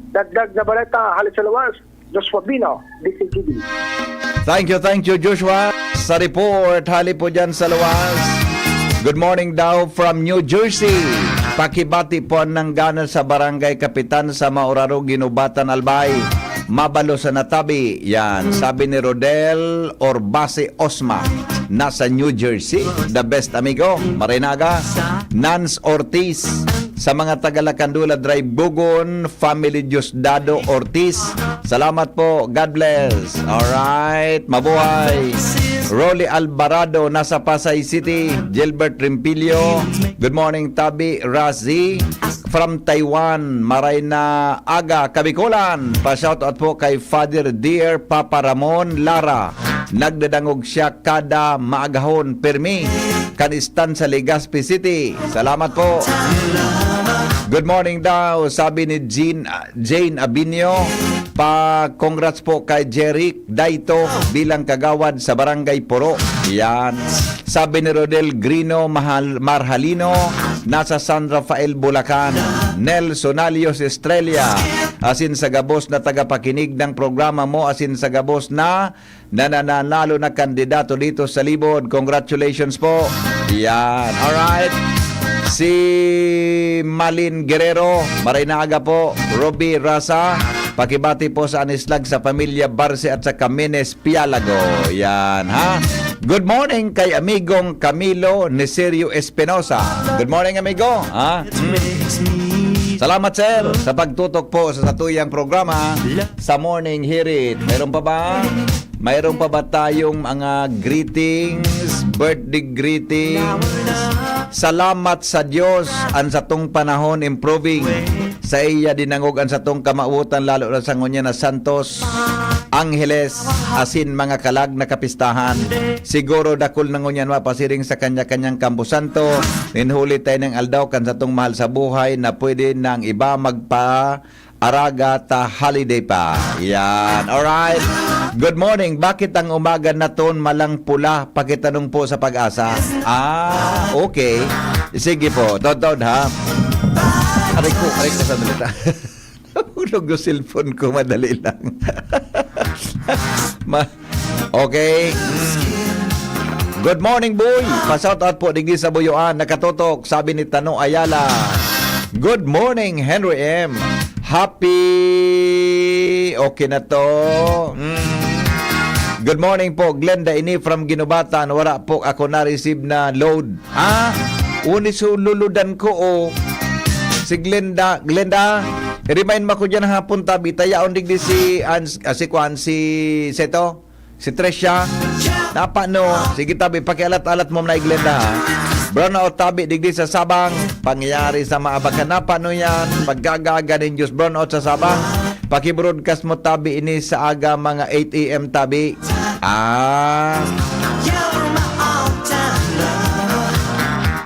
Dagdag na baleta, hale sa luwas, Joshua Bino, D C T V. Thank you, thank you, Joshua. Sa report, hale po dyan sa luwas. Good morning daw from New Jersey. Pakibati po ang nanggana sa Barangay Kapitan sa Mauraro, Guinobatan, Albay. Mabalo sa natabi. Yan. Sabi ni Rodel Orbase Osma. Nasa New Jersey. The best, amigo. Marinaga. Nans Ortiz. Sa mga taga Lacandola Drive, Bugon, Family Diosdado Ortiz. Salamat po. God bless. Alright. Mabuhay. Rolly Alvarado, nasa Pasay City. Gilbert Rimpilio. Good morning, Tabi Razi. From Taiwan, maray na aga, Kabikolan. Pa-shoutout po kay Father Dear Papa Ramon Lara. Nagdadangog siya kada maagahon, permi. Kan Estancia, Legazpi City. Salamat po. Good morning daw, sabi ni Jean, Jane Abinio. Pa-congrats po kay Jeric Daito bilang kagawad sa Barangay Puro. Yan. Sabi ni Rodel Grino Mahal, Marhalino, nasa San Rafael, Bulacan. Nel Sonalios Estrella, asin sa gabos na tagapakinig ng programa mo, asin sa gabos na nananalo na kandidato dito sa Libod. Congratulations po. Yan. Alright. Si Malin Guerrero, maray na aga po. Ruby Rasa, pakibati po sa Anislag, sa pamilya Barce at sa Camines Pialago. Yan, ha? Good morning kay amigong Camilo Nicerio Espinosa. Good morning, amigo. Ha? Mm. Salamat, sir, sa pagtutok po sa satuyang programa sa Morning Hirit. Meron pa ba? Mayroon pa ba tayong mga greetings, birthday greetings? Salamat sa Diyos, an satong panahon improving. Saiya dinangog an satong kamawotan, lalo na sa ngunyan na Santos, Angeles, asin mga kalag na kapistahan. Siguro dakul na ngunyan mapasiring sa kanya-kanyang kamposanto, nin huli ta ining aldaw kan satong mahal sa buhay na pwede nang iba magpa-araga ta holiday pa. Yan. Alright. Good morning. Bakit ang umaga na ton malang pula? Pakitanong po sa Pag-asa. Ah, okay. Sige po. Totoo, ha? Aray ko, aray ko, sandali ta. Hulog yung cellphone ko, madali lang. Ma-, okay. Mm. Good morning, boy. Pa-shout out po digdi sa Buyoan. Nakatotok, sabi ni Tano Ayala. Good morning, Henry M. Happy. Okay na to. Mm. Good morning po, Glenda. Ini from Ginubatan. Wala po ako na-receive na load. Ah, uni sululudan ko, oh. Si Glenda, Glenda, I-remind mo ako dyan hapon, tabi. Tayaon digdi si Ans-, ah, si Kwan, si Seto, si Tresha. Napa no? Sige, tabi, pakialat-alat mo na, Glenda, ha? Brownout, tabi, digdi sa Sabang. Pangyayari sa maabakan. Napa no yan? Pagkagaga nin Diyos, brownout sa Sabang. Paki-broadcast mo, tabi, ini sa aga, mga eight a m, tabi. Ah.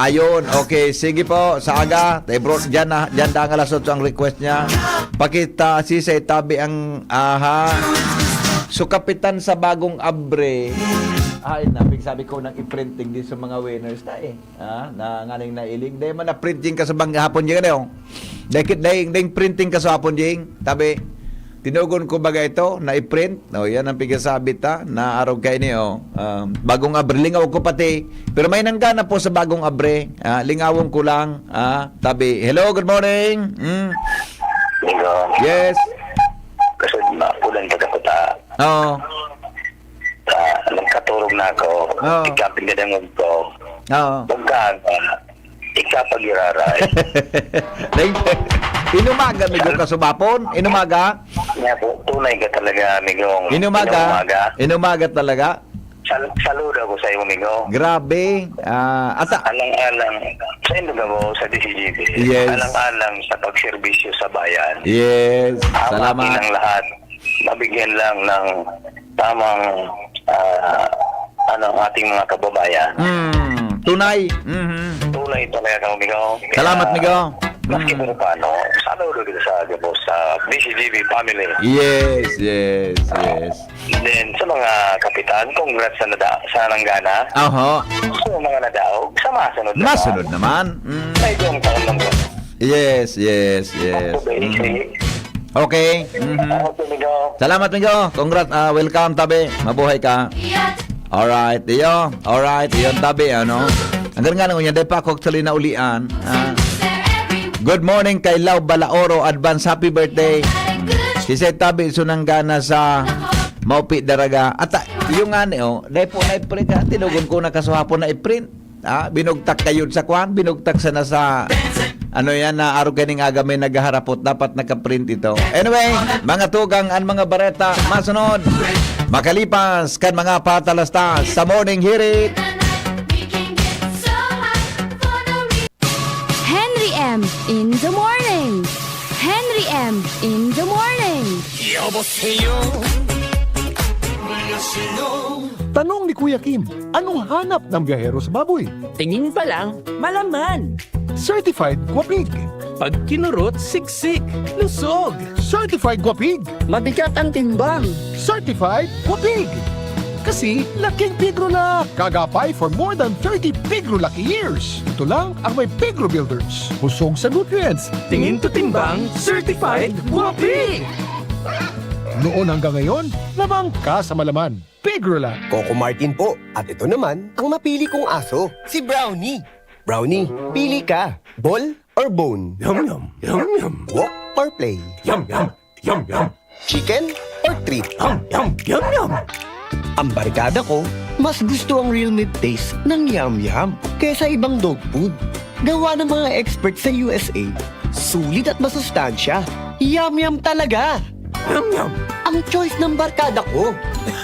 Ayun, okay. Sige po, sa aga. Tay bro, dyan na, dyan na ang alas otso ang request niya. Pakita, sisay, tabi ang, aha. So, kapitan sa bagong abre. Ay, na, sabi ko nang i-printing din sa mga winners na eh. Ha? Na nganing nailing. Dahil man na-printing ka sa bang hapon dyan, eh, oh. Dahil, dahil, dahil printing ka sa hapon dyan. Tabi, tinugon ko baga ito, na i-print. O, yan ang pigasabit, ha? Na arog kayo niyo. Um, bagong abre, lingaw ko pati. Pero may nanggana po sa bagong abre. Ah, lingawon ko lang. Ah, tabi, hello, good morning. Mm. Amigo, Yes. kasi mapulan pa ako ta. Oo. Ta, nagkaturog na ako. Oo. Ikapin ka ng ko. Oo. Pagkaga, ikapag-iraray. Dahil, inumaga, amigo, kasubapon. Inumaga. Nga po, tunay ka talaga, amigong Inumaga. Inumaga. Inumaga talaga. Sal- saludo ako sa iyo, amigo. Grabe. Ah, ata. Alang-alang, sa inyo gabo, sa D C G B. Yes. Alang-alang sa pagserbisyo sa bayan. Yes. Ang atin Salamat. Ang lahat, mabigyan lang ng tamang, ah, ano, ang ating mga kababayan. Mm, tunay. Mhm. Tunay talaga, amigo. Salamat, amigo. Maski Mm. kung paano, saludo kita sa gabo, sa D C G B family. Yes, yes, yes. Then, sa mga kapitan, congrats sa, nada, sa nanggana. Aha. Sa mga nadaog, sa masunod na Masunod naman. Mm. May buong taon ng Yes, yes, yes. Mm. Okay. Mhm. Ako, amigo. Salamat, amigo. Congrats. Ah, welcome, tabi. Mabuhay ka. Alright, iyo. Alright, iyo, tabi, ano? Ang ganda nga niya, dahil pa ako actually naulian. Ah. Good morning kay Lau Balaoro. Advance happy birthday. Si Sir Tabi Sunanggana sa Maupi Daraga. At ah, yung nga ni, oh, dahil po na-print ka, tinugon ko na kasuhapon na i-print. Ah, binugtak kayo sa kwan, binugtak sana sa, ano yan, na araw kaning aga may naghaharapot, dapat nakaprint ito. Anyway, mga tugang, ang mga bareta, masunod, makalipas, kan mga patalastas, sa morning hirit. Henry M in the morning. Henry M in the morning. 여보세요. Tanong ni Kuya Kim, anong hanap ng biyahero sa baboy? Tingin pa lang, malaman. Certified Guapig. Pag kinurot, siksik, lusog. Certified Guapig. Mabigat ang timbang. Certified Guapig. Kasi laking pigrula. Kagapay for more than thirty pigrulaki years. Ito lang ang may Pigro Builders. Busog sa nutrients. Tingin to timbang, certified, guapi. Noon hanggang ngayon, labang ka sa malaman. Pigrula. Coco Martin po. At ito naman ang napili kong aso, si Brownie. Brownie, pili ka. Ball or bone? Yum yum, yum yum. Walk or play? Yum yum, yum yum. Chicken or treat? Yum yum, yum yum. Ang barkada ko, mas gusto ang real meat taste ng Yum Yum kesa ibang dog food. Gawa ng mga expert sa U S A, sulit at masustansya. Yum Yum talaga! Yum yum. Ang choice ng barkada ko.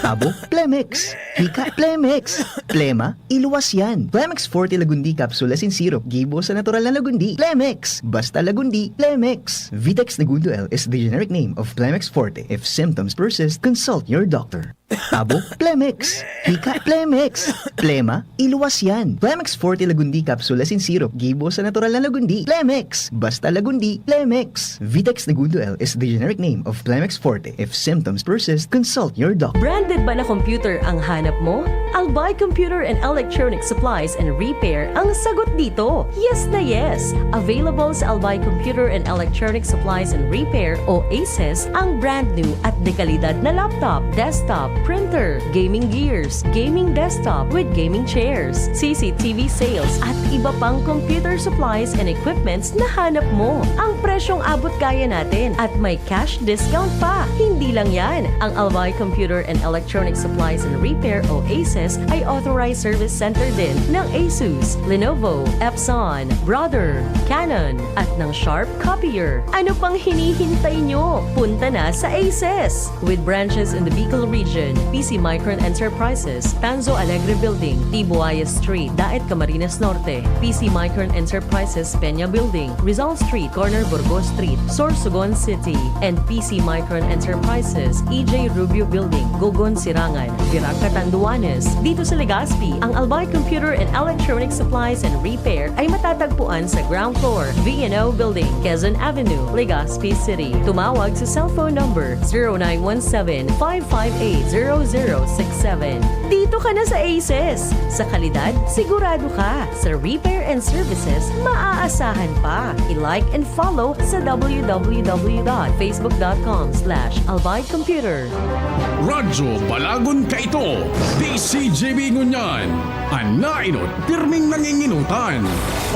Abo, Plemex. Hika, Plemex. Plema, iluwas yan. Plemex Forte Lagundi Capsule as in syrup. Gibo sa natural na lagundi. Plemex. Basta lagundi, Plemex. Vitex Negundo L is the generic name of Plemex Forte. If symptoms persist, consult your doctor. Abo, Plemex. Hika, Plemex. Plema, iluwas yan. Plemex Forte Lagundi Capsule as in syrup. Gibo sa natural na lagundi. Plemex. Basta lagundi, Plemex. Vitex Negundo L is the generic name of Plemex Forte. If symptoms persist, consult your doctor. Branded ba na computer ang hanap mo? Albay Computer and Electronic Supplies and Repair ang sagot dito. Yes na yes! Available sa Albay Computer and Electronic Supplies and Repair o ACES ang brand new at May kalidad na laptop, desktop, printer, gaming gears, gaming desktop with gaming chairs, C C T V sales, at iba pang computer supplies and equipments na hanap mo. Ang presyong abot kaya natin at may cash discount pa. Hindi lang yan, ang Albay Computer and Electronic Supplies and Repair o ACES ay authorized service center din ng Asus, Lenovo, Epson, Brother, Canon, at ng Sharp Copier. Ano pang hinihintay nyo? Punta na sa ACES! With branches in the Bicol region, P C Micron Enterprises, Tanzo Alegre Building, Tibuaya Street, Daet, Camarines Norte, P C Micron Enterprises, Peña Building, Rizal Street, corner Burgos Street, Sorsogon City, and P C Micron Enterprises, E J Rubio Building, Gogon, Sirangan, Virac, Catanduanes. Dito sa Legazpi, ang Albay Computer and Electronic Supplies and Repair ay matatagpuan sa ground floor, V and O Building, Quezon Avenue, Legazpi City. Tumawag sa cellphone number zero nine one seven, five five eight, zero zero six seven. Dito ka na sa ACES! Sa kalidad, sigurado ka. Sa repair and services, maaasahan pa. I-like and follow sa w w w dot facebook dot com slash albay computer. Radyo Balagon kaito, D C G B ngunyan. An nainot, pirming nanginginutan.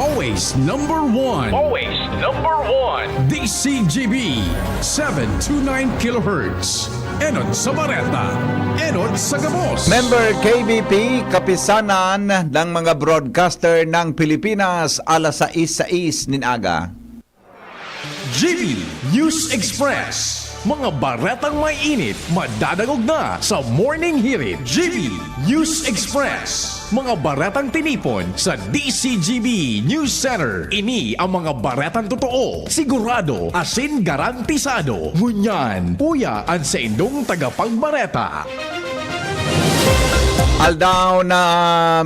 Always number one. Always number one. D C G B, seven two nine kilohertz. Enot sa bareta, enot sa gabos. Member K B P, Kapisanan ng mga Broadcaster ng Pilipinas, alas sais sais nin aga. G B News Express. Mga baretang may init, madadangog na sa Morning Hirit. G B News Express. Mga baretang tinipon sa D C G B News Center. Ini ang mga baretang totoo, sigurado, asin garantisado. Ngunyan, puya an saindong tagapagbareta. Aldaw na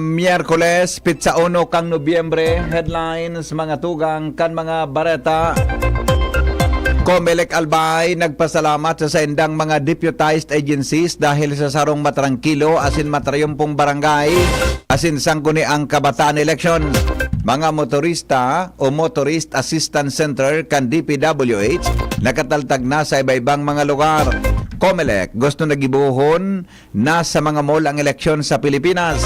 Miyerkules, pitsa uno kan Nobyembre, headlines, mga tugang kan mga bareta. Comelec Albay nagpasalamat sa saindang mga deputized agencies dahil sa sarong matrangkilo asin matrayumpong barangay asin sangguniang kabataan eleksyon. Mga motorista o Motorist Assistance Center kan D P W H nakataltag na sa iba-ibang mga lugar. Comelec gusto na gibohon na sa mga mall ang eleksyon sa Pilipinas.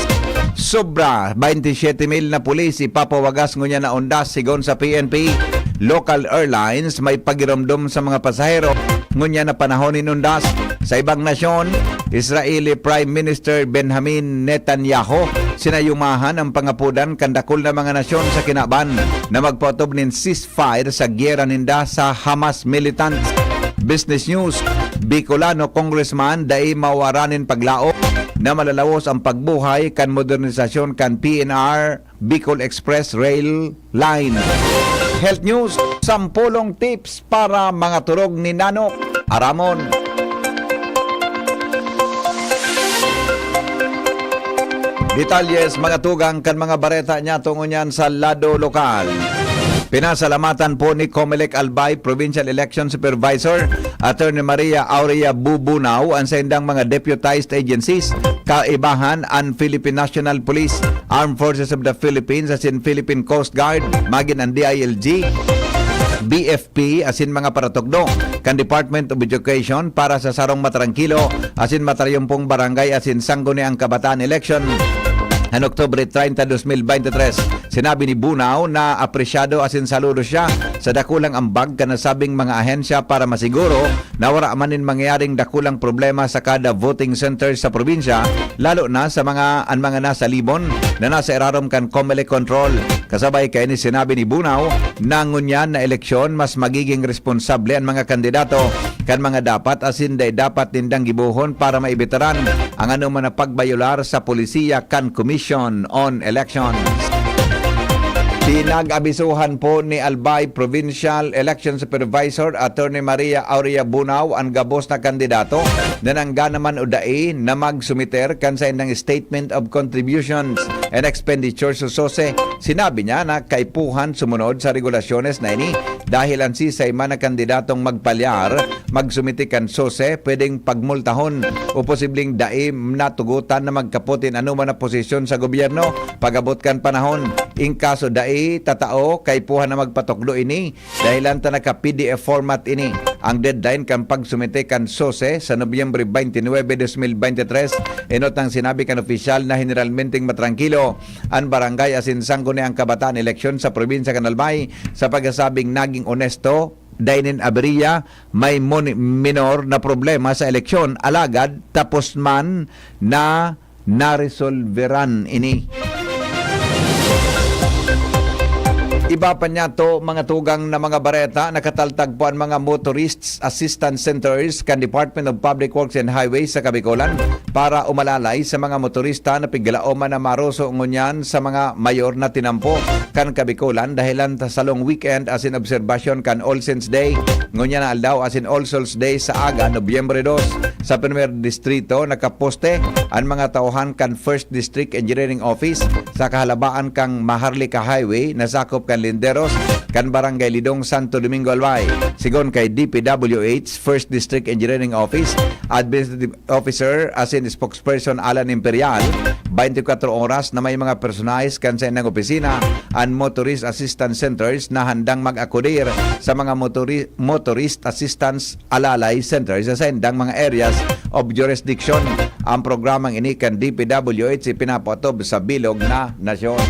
Sobra, baynte siyete mil na pulis ipapawagas ngunyan na undas, sigon sa P N P. Local airlines may pagiromdom sa mga pasahero ngunyan na panahon nin undas. Sa ibang nasyon, Israeli Prime Minister Benjamin Netanyahu sinayumahan ang pangapodan kan dakul na mga nasyon sa kinaban na magpaotob nin ceasefire sa gyera ninda sa Hamas militants. Business News, Bicolano Congressman dai mawara nin paglaom na malalawos ang pagbuhay kan modernisasyon kan P N R Bicol Express Rail Line. Health News, sampolong tips para mga turog ni Nanok. Aramon. Detalles, mga tugang kan mga bareta niya tungo niyan sa lado lokal. Pinasalamatan po ni Comelec Albay Provincial Election Supervisor Attorney Maria Aurea Bubunao an saindang mga deputized agencies, kaibahan an Philippine National Police, Armed Forces of the Philippines asin Philippine Coast Guard, magin an D I L G, B F P asin mga paratukdo kan Department of Education para sa sarong matrangkilo asin matrayumpong barangay asin sangguniang kabataan election kan Oktubre treinta, dos mil beintitres. Sinabi ni Bunao na apresyado asin saludo siya sa dakulang ambag kan nasabing mga ahensya para masiguro na wara man nin mangyaring dakulang problema sa kada voting center sa probinsya, lalo na sa mga an mga nasa Libon na nasa irarom kan Comelec control. Kasabay kaini, sinabi ni Bunao na ngunyan na eleksyon mas magiging responsable an mga kandidato kan mga dapat asin dai dapat nindang gibohon para maibitaran ang anoman na pagbayolar sa polisiya kan Commission on Elections. Pinag-abisuhan po ni Albay Provincial Election Supervisor Attorney Maria Aurea Bunao an gabos na kandidato na nangga naman o dai na magsumiter kan saindang Statement of Contributions and Expenditures o SOSE. Sinabi niya na kaipuhan sumunod sa regulasyones na ini dahil an sisay man na kandidatong magpalyar, magsumite kan SOSE, pwedeng pagmultahon o posibleng dai natugutan na magkapot nin anoman na posisyon sa gobyerno pag-abot kan panahon. In kaso dai tatao, kaipuhan na magpatukdo ini dahilan ta naka-P D F format ini. ang deadline kan pagsumite kan SOSE sa Nobyembre twenty-nine, twenty twenty-three. Enot ang sinabi kan opisyal na heneralmenteng matrangkilo an barangay asin sangguniang kabataan eleksyon sa probinsya kan Albay sa pagsasabing naging onesto, dai nin aberya, may moni-, minor na problema sa eleksyon, alagad tapos man na naresolveran ini. Iba pa niyato, mga tugang na mga bareta, nakataltag po an mga Motorists Assistance Centers kan Department of Public Works and Highways sa Kabikolan para umalalay sa mga motorista na piglaoman na maroso ngunyan sa mga mayor na tinampo kan Kabikolan dahelan sa long weekend asin obserbasyon kan All Saints Day ngunyan na aldaw asin All Souls Day sa aga, Nobyembre dos. Sa primer distrito, nakaposte an mga tauhan kan First District Engineering Office sa kahalabaan kan Maharlika Highway na sakop kan Linderos kan Barangay Lidong, Santo Domingo, Albay. Sigon kay D P W H First District Engineering Office Administrative Officer asin Spokesperson Alan Imperial, twenty-four oras na may mga personahe kan saindang opisina an Motorist Assistance Centers na handang mag-akodir sa mga motori-, Motorist Assistance Alalay Centers sa saindang mga areas of jurisdiction. Ang programang ini kan D P W H ipinapatob sa bilog na nasyon.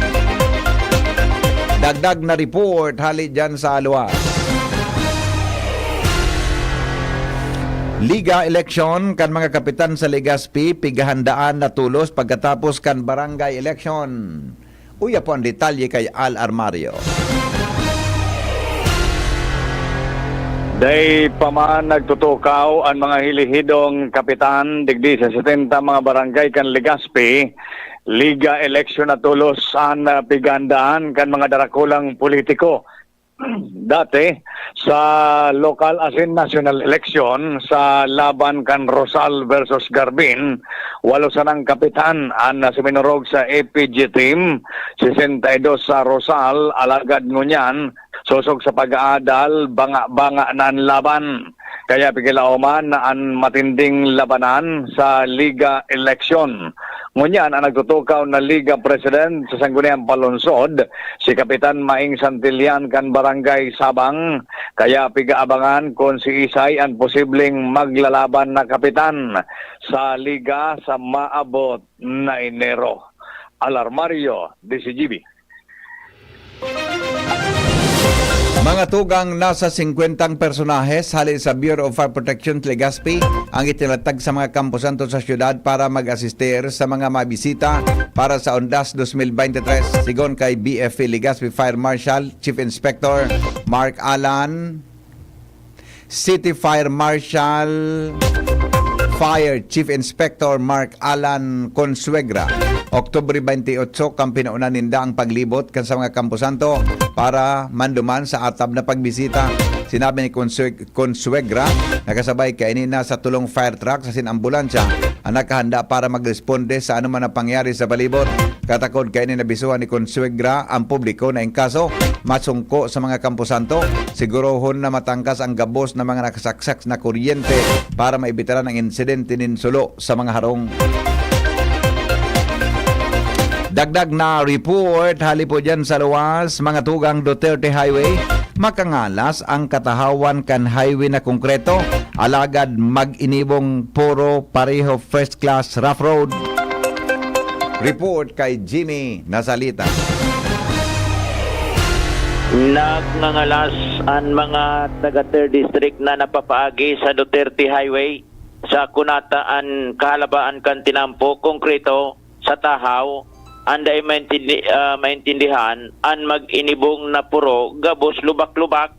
Dagdag na report hali dyan sa luwas. Liga election kan mga kapitan sa Legazpi, pighahandaan na tolos pagkatapos kan barangay election. Uya po ang detalye kay Al Armario. Dai pa man nagtutukaw an mga hilihidong kapitan digdi sa setenta mga barangay kan Legazpi, liga election na tolos an, ah, pighahandaan kan mga darakulang politiko. Dati, sa lokal asin nasyonal eleksyon sa laban kan Rosal versus Garbin, walo sanang kapitan an suminorog sa A P G team, sesenta y dos sa Rosal, alagad ngunyan, sosog sa pag-aadal, banga-banga na an laban. Kaya pigilaoman na an matinding labanan sa Liga eleksyon. Ngunyan, an nagtutukaw na Liga President sa Sangguniang Panlungsod, si Kapitan Maing Santillan kan Barangay Sabang, kaya pigaabangan kun siisay an posibleng maglalaban na kapitan sa liga sa maabot na Enero. Alarmario, D C G B. Mga tugang, nasa singkwentang personahes hali sa Bureau of Fire Protection, Legazpi, ang itinatag sa mga kamposanto sa syudad para mag-asistir sa mga mabisita para sa Undas dos mil bente tres, sigon kay B F P Legazpi Fire Marshal Chief Inspector Mark Alan, City Fire Marshal, Fire Chief Inspector Mark Alan Consuegra. Oktubre bente otso kan pinauna ninda ang paglibot kan sa mga kamposanto para manduman sa atab na pagbisita. Sinabi ni Consue-, Consuegra, nakasabay kaini na sa tulong fire truck asin ambulansya ang nakahanda para magresponde sa anuman na pangyari sa palibot. Katakod kaini, nabisuhan ni Consuegra ang publiko na in kaso masungko sa mga kamposanto, sigurohon na matangkas ang gabos na mga nakasaksak na kuryente para maibitaran ang insidente nin sulo sa mga harong. Dagdag na report, hali po dyan sa luwas, mga tugang, Duterte Highway, makangalas ang katahawan kan highway na konkreto, alagad mag-inibong puro pareho first class rough road. Report kay Jimmy Nasalita. Nagngangalas an mga taga Third District na napapaagi sa Duterte Highway. Sa Cunata an kahalabaan kan tinampo, konkreto, sa tahaw, an dai maintindi-, ah, maintindihan, an mag-inibong na puro gabos lubak-lubak,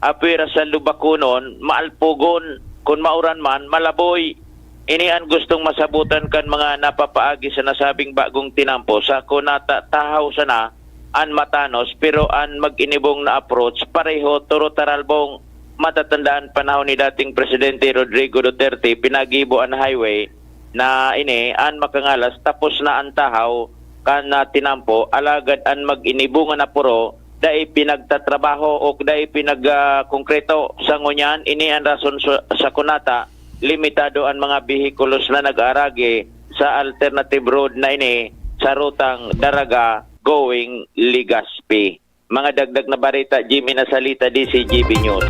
apwera sa lubakonon, maalpogon, kun mauran man, malaboy. Ini an gustong masabotan kan mga napapaagi sa nasabing bagong tinampo. Sa Cunata, tahaw sana an matanos, pero an mag-inibong na approach, pareho, toro taralbong. Matatandaan panahon ni dating Presidente Rodrigo Duterte, pinagibo an highway na ini, an makangalas, tapos na an tahaw kan na tinampo, alagad an mag-inibong na puro, dai pinagtatrabaho o dai pinag, ah, konkreto. Sa ngunyan, ini an rason sa, sa Cunata, limitado an mga behikulos na nag-aaragi sa alternative road na ini sa rutang Daraga going Legazpi. Mga dagdag na bareta, Jimmy Nasalita, D C G B News.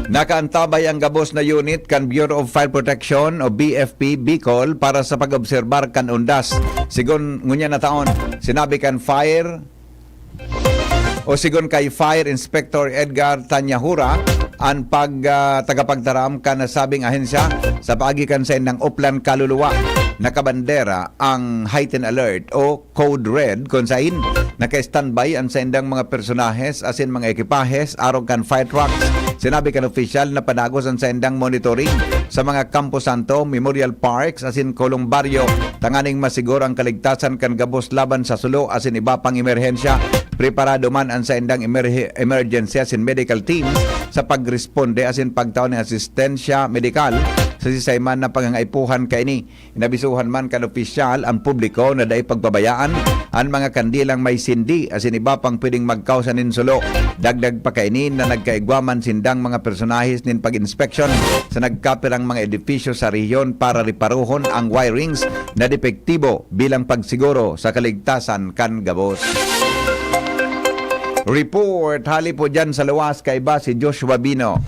Nakaantabay ang gabos na unit kan Bureau of Fire Protection o B F P Bicol para sa pag-obserbar kan undas. Sigon ngunyan na taon, sinabi kan Fire o sigon kay Fire Inspector Edgar Tanyahura, an pag, ah, tagapagtaram kan nasabing ahensya sa paagi kan saindang Oplan Kaluluwa, nakabandera ang heightened alert o Code Red, kun sain naka-standby an saindang mga personahes asin mga ekipahes arog kan fire trucks. Sinabi kan opisyal na panagos an saindang monitoring sa mga Campo Santo, Memorial Parks asin Columbario tanganing masiguro ang kaligtasan kan gabos laban sa sulo asin iba pang emerhensya. Preparado man an saindang emerhe-, emergency asin medical teams sa pagresponde asin pagtao nin asistensya medikal sa sisay man na pangangaipuhan kaini. Inabisuhan man kan opisyal an publiko na dai pagpabayaan an mga kandilang may sindi asin iba pang pwedeng magkausa nin sulo. Dagdag pa kaini na nagkaigwa man sindang mga personahes nin pag-inspeksyon sa nagkapirang mga edipisyo sa rehiyon para reparohon ang wirings na depektibo bilang pagsiguro sa kaligtasan kan gabos. Report hali po dyan sa luwas, kaiba si Joshua Bino.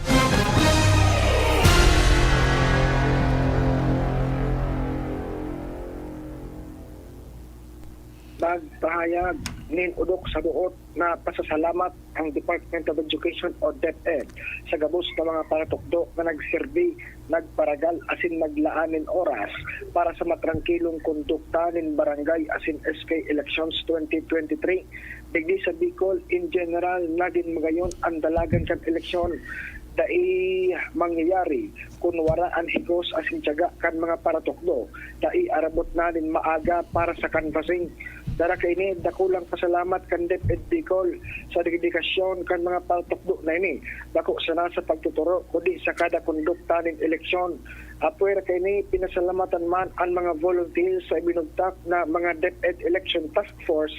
Nagpahayag nin odok sa boot na pasasalamat ang Department of Education o DepEd sa gabos na mga paratukdo na nagserbi, nagparagal asin naglaan nin oras para sa matrangkilong kondukta nin barangay asin S K elections twenty twenty-three. Digdi sa Bicol, in general, nagin magayon an dalagan kan eleksyon. Dai mangyayari kun wara an higos asin tiyaga kan mga paratukdo. Dai arabot na nin maaga para sa canvassing. Dara kaini, dakulang pasalamat kan DepEd Bicol sa dedikasyon kan mga paratukdo na ini. Bako sana sa pagtuturo, kundi sa kada kondukta nin eleksyon. Apwera kaini, pinasalamatan man an mga volunteers sa ibinugtak na mga DepEd Election Task Force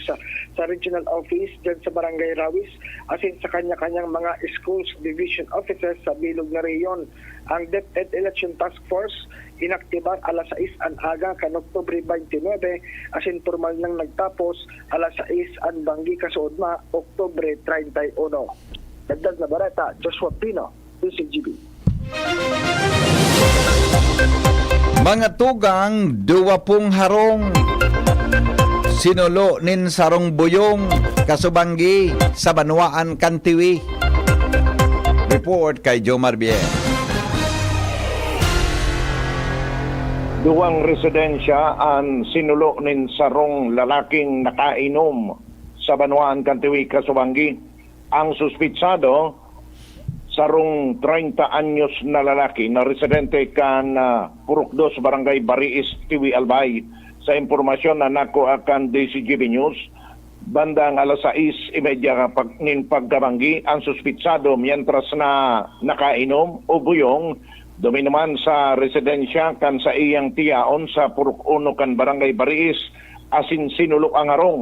sa Regional Office diyan sa Barangay Rawis asin sa kanya-kanyang mga schools division offices sa bilog na rehiyon. Ang DepEd Election Task Force inaktibar alas sais an aga kan Oktubre twenty-nine asin pormal nang nagtapos alas sais an banggi kasuodma, Oktubre treinta y uno. Dagdag na bareta, Joshua Pino, D C G B. Mga tugang, duwa pong harong sinulo nin sarong buyong kasubanggi sa banwaan kan Tiwi. Report kay Jomar Bien. Duwang residensya an sinulo nin sarong lalaking nakainom sa banwaan kan Tiwi, kasubanggi. Ang suspitsado, sarong treinta anyos na lalaki na residente kan, ah, Purok Dos, Barangay Bariis, Tiwi, Albay. Sa impormasyon na nakuha kan D C G B News, bandang alas sais y media pag-, nin pagkabanggi, ang suspitsado, mientras na nakainom o buyong, duminuman sa residensya kan saiyang tiyaon sa Purok Uno kan Barangay Bariis, asin sinulo ang harong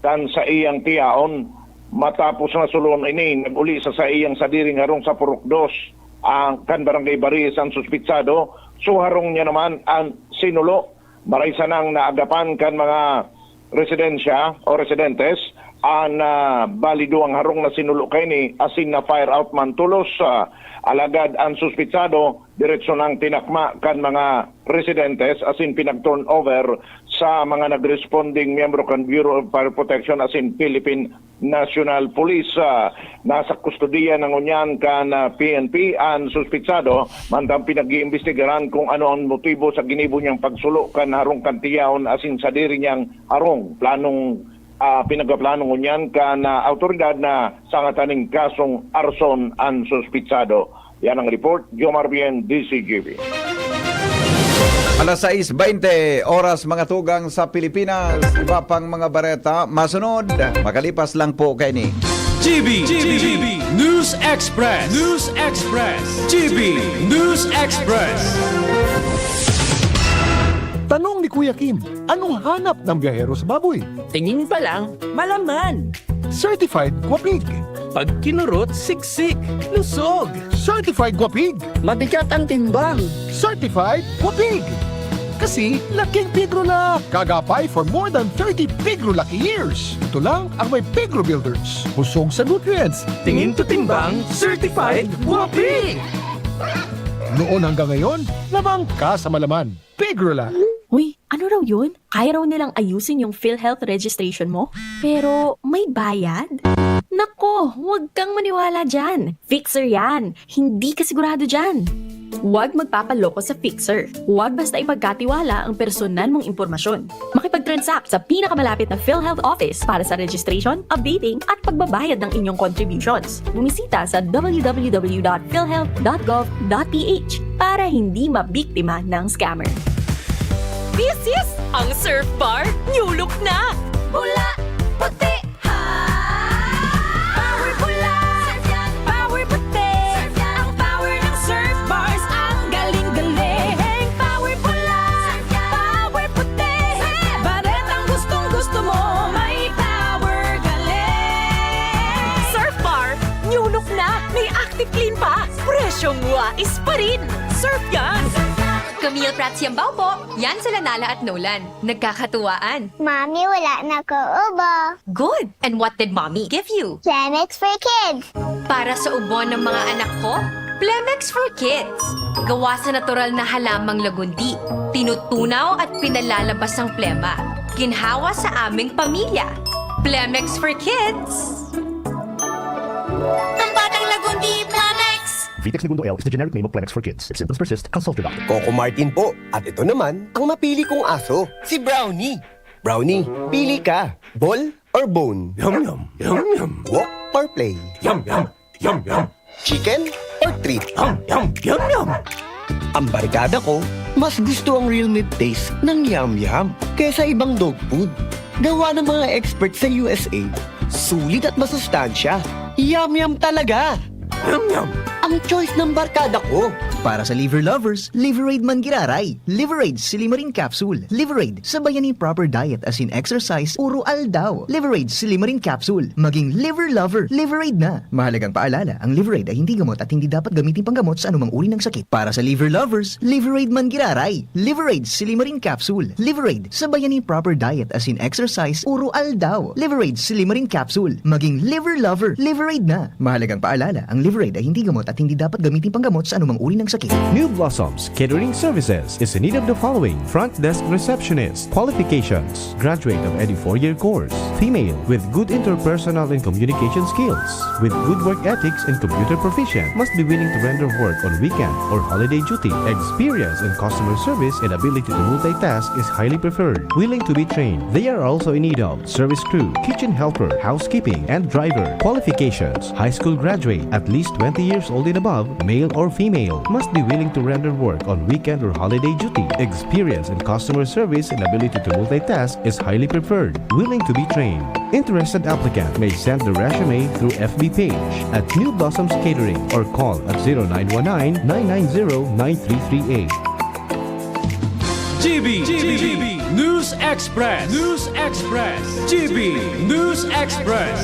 kan saiyang tiyaon. Matapos na sulon ini, nag-uli sa saiyang sadiring harong sa Purok Dos, ang kan Barangay Bariis ang suspitsado. So, harong niya naman ang sinulo. Maray sanang naagapan kan mga residensya o residentes an, ah, bali duwang harong na sinulo kaini, asin na-fire out man tolos, ah, alagad ang suspitsado diretso nang tinakma kan mga residentes asin pinag-turn over sa mga nagresponding miyembro kan Bureau of Fire Protection asin Philippine National Police. Ah, nasa kustodiya na ngunyan kan, ah, P N P an suspitsado, mantang pinag-iimbestigaran kung ano ang motibo sa ginibo niyang pagsulo kan harong kan tiyaon asin sadiri niyang harong. Planong, ah, pinagpaplano ngunyan kan, ah, awtoridad na sangatan nin kasong arson an suspitsado. Yan ang report, Jomar Bien, D C G B. Alas sais baynte, oras, mga tugang, sa Pilipinas. Iba pang mga bareta masunod, makalipas lang po kaini. G B, G B, News Express. News Express. G B News Express. Tanong ni Kuya Kim, anong hanap ng biyahero sa baboy? Tingin pa lang, malaman. Certified Guapig. Pag kinurot, siksik, lusog. Certified Guapig. Mabigat ang timbang. Certified Guapig. Kasi laking Pigrolak! Kagapay for more than thirty Pigrolak years! Ito lang ang may Pigro Builders. Busog sa nutrients. Tingin to timbang, certified guwapi! Noon hanggang ngayon, lamang ka sa malaman. Pigrolak! Uy, ano raw yun? Kaya raw nilang ayusin yung PhilHealth registration mo? Pero may bayad? Nako, huwag kang maniwala dyan. Fixer yan. Hindi ka sigurado dyan. Huwag magpapaloko sa Fixer. Huwag basta ipagkatiwala ang personal mong impormasyon. Makipag-transact sa pinakamalapit na PhilHealth office para sa registration, updating, at pagbabayad ng inyong contributions. Bumisita sa www.philhealth.gov.ph para hindi mabiktima ng scammer. This is ang Surf Bar New Look na! Pula, puti, ha! Power pula! Surf yan! Power puti! Surf yan! Ang power ng Surf Bars, ang galing-galing! Power pula! Surf yan! Power puti! Surf yan! Baretang gustong-gusto mo, may power galing! Surf Bar New Look na! May Active Clean pa! Presyong wais pa rin! Surf yan! Camille Prats Yambao po! Yan sila Nala at Nolan. Nagkakatuwaan. Mami, wala na ko ubo. Good! And what did Mommy give you? Plemex for kids. Para sa ubo ng mga anak ko, Plemex for Kids. Gawa sa natural na halamang lagundi. Tinutunaw at pinalalabas ang plema. Ginhawa sa aming pamilya. Plemex for Kids. Ang batang lagundi, Plemex! Vitex Negundo L is the generic name of Plemex for kids. If symptoms persist, consult your doctor. Coco Martin po. At ito naman ang mapili kong aso, si Brownie. Brownie, pili ka. Ball or bone? Yum yum, yum yum, Walk or play? Yum yum, yum yum, Chicken or treat? Yum yum, yum yum. Ang barkada ko, mas gusto ang real meat taste ng Yum Yum kesa ibang dog food. Gawa ng mga expert sa U S A, sulit at masustansya. Yum Yum talaga! Yum yum. Ang choice ng barkada ko. Para sa liver lovers, Liveraid man giraray. Liveraid Silimarin Capsule. Liveraid, sabayan ni proper diet as in exercise, uro aldaw. Liveraid Silimarin Capsule. Maging liver lover, Liveraid na. Mahalagang paalala, ang Liveraid ay hindi gamot at hindi dapat gamitin panggamot sa anumang uri ng sakit. Para sa liver lovers, Liveraid man giraray. Liveraid Silimarin Capsule. Liveraid, sabayan ni proper diet as in exercise, uro aldaw. Liveraid Silimarin Capsule. Maging liver lover, Liveraid na. Mahalagang paalala, ang Liveraid ay hindi gamot at hindi dapat gamitin panggamot sa anumang uri ng sakit. New Blossoms Catering Services is in need of the following: front desk receptionist, qualifications, graduate of any four-year course, female with good interpersonal and communication skills, with good work ethics and computer proficient, must be willing to render work on weekend or holiday duty, experience in customer service and ability to multitask is highly preferred, willing to be trained. They are also in need of service crew, kitchen helper, housekeeping, and driver. Qualifications: high school graduate, at least twenty years old and above, male or female. Must be willing to render work on weekend or holiday duty. Experience in customer service and ability to multitask is highly preferred. Willing to be trained. Interested applicant may send the resume through F B page at New Blossoms Catering or call at zero nine one nine, nine nine zero, nine three three eight. G B, G B, News Express, News Express, G B News Express.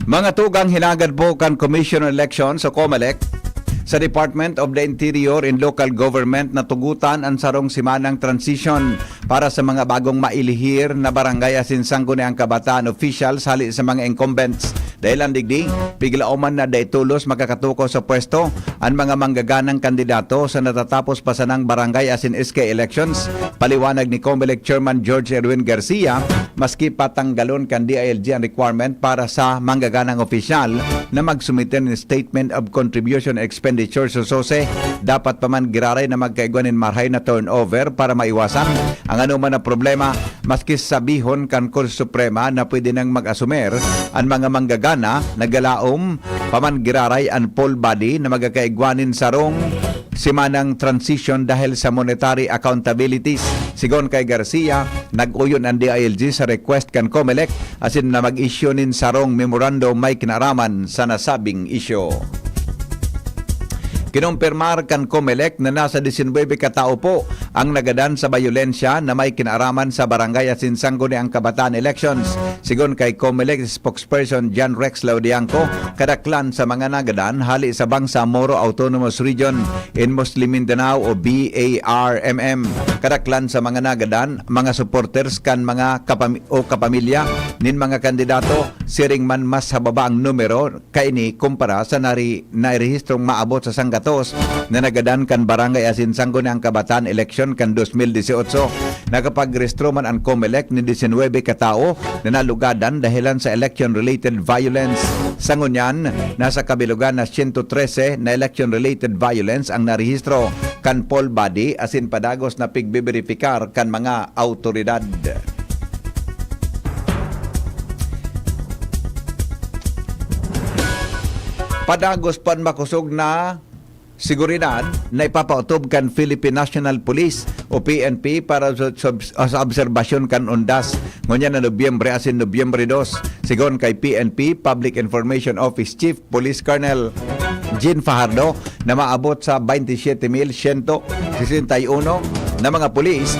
Mga tugang, hinagad po kan Commission on Elections o COMELEC sa Department of the Interior and Local Government na tugutan an sarong semanang transition para sa mga bagong mailihir na barangay asin sangguniang kabataan officials hali sa mga incumbents. Dahelan digdi, piglaoman na dai tolos makakatukaw sa pwesto an mga manggaganang kandidato sa natatapos pa sanang barangay asin S K elections. Paliwanag ni COMELEC Chairman George Erwin Garcia, maski pa tanggalon kan D I L G an requirement para sa manggaganang opisyal na magsumite nin Statement of Contribution Expenditures o SOCE, dapat pa man giraray na magkaigwa nin marahay na turnover para maiwasan ang anoman na problema, maski sabihon kan Korte Suprema na pwede nang mag-asumer an mga manggagana na galaom pa man giraray an poll body na magkakaigwa nin sarong semanang transition dahil sa monetary accountabilities. Sigon kay Garcia, nag-uyon an D I L G sa request kan COMELEC asin na mag-issue nin sarong memorandum may kinaraman sa nasabing isyu. Kinumpirmar kan Comelec na nasa disinwebe ka tawo po ang nagadan sa bayolensya na may kinaaraman sa barangay asin sangguniang kabataan elections. Sigon kay Comelec spokesperson John Rex Laudiangco, kadaklan sa mga nagadan hali sa Bangsamoro Autonomous Region in Muslim Mindanao o B A R M M. Kadaklan sa mga nagadan, mga supporters kan mga kapami- o kapamilya nin mga kandidato, siring man mas hababa ang numero kaini kumpara sa nari- nairehistrong maabot sa sanggatos na nagadan kan barangay asin sangguniang kabataan eleksyon kan dos mil dieciocho. Nakapagrehistro man an Comelec nin disinwebe ka tawo na nalugadan dahelan sa election-related violence. Sa ngunyan, nasa kabilugan na siyento trese na election-related violence ang narehistro kan poll body asin padagos na pigbiberipikar kan mga awtoridad. Padagos pan makosog na seguridad na ipapaotob kan Philippine National Police o P N P para sa, sa, sa obserbasyon kan undas ngunyan na Nobyembre asin Nobyembre dos. Sigon kay P N P Public Information Office Chief Police Colonel Jean Fajardo na maabot sa baynte siyete mil siyento sesenta y uno na mga pulis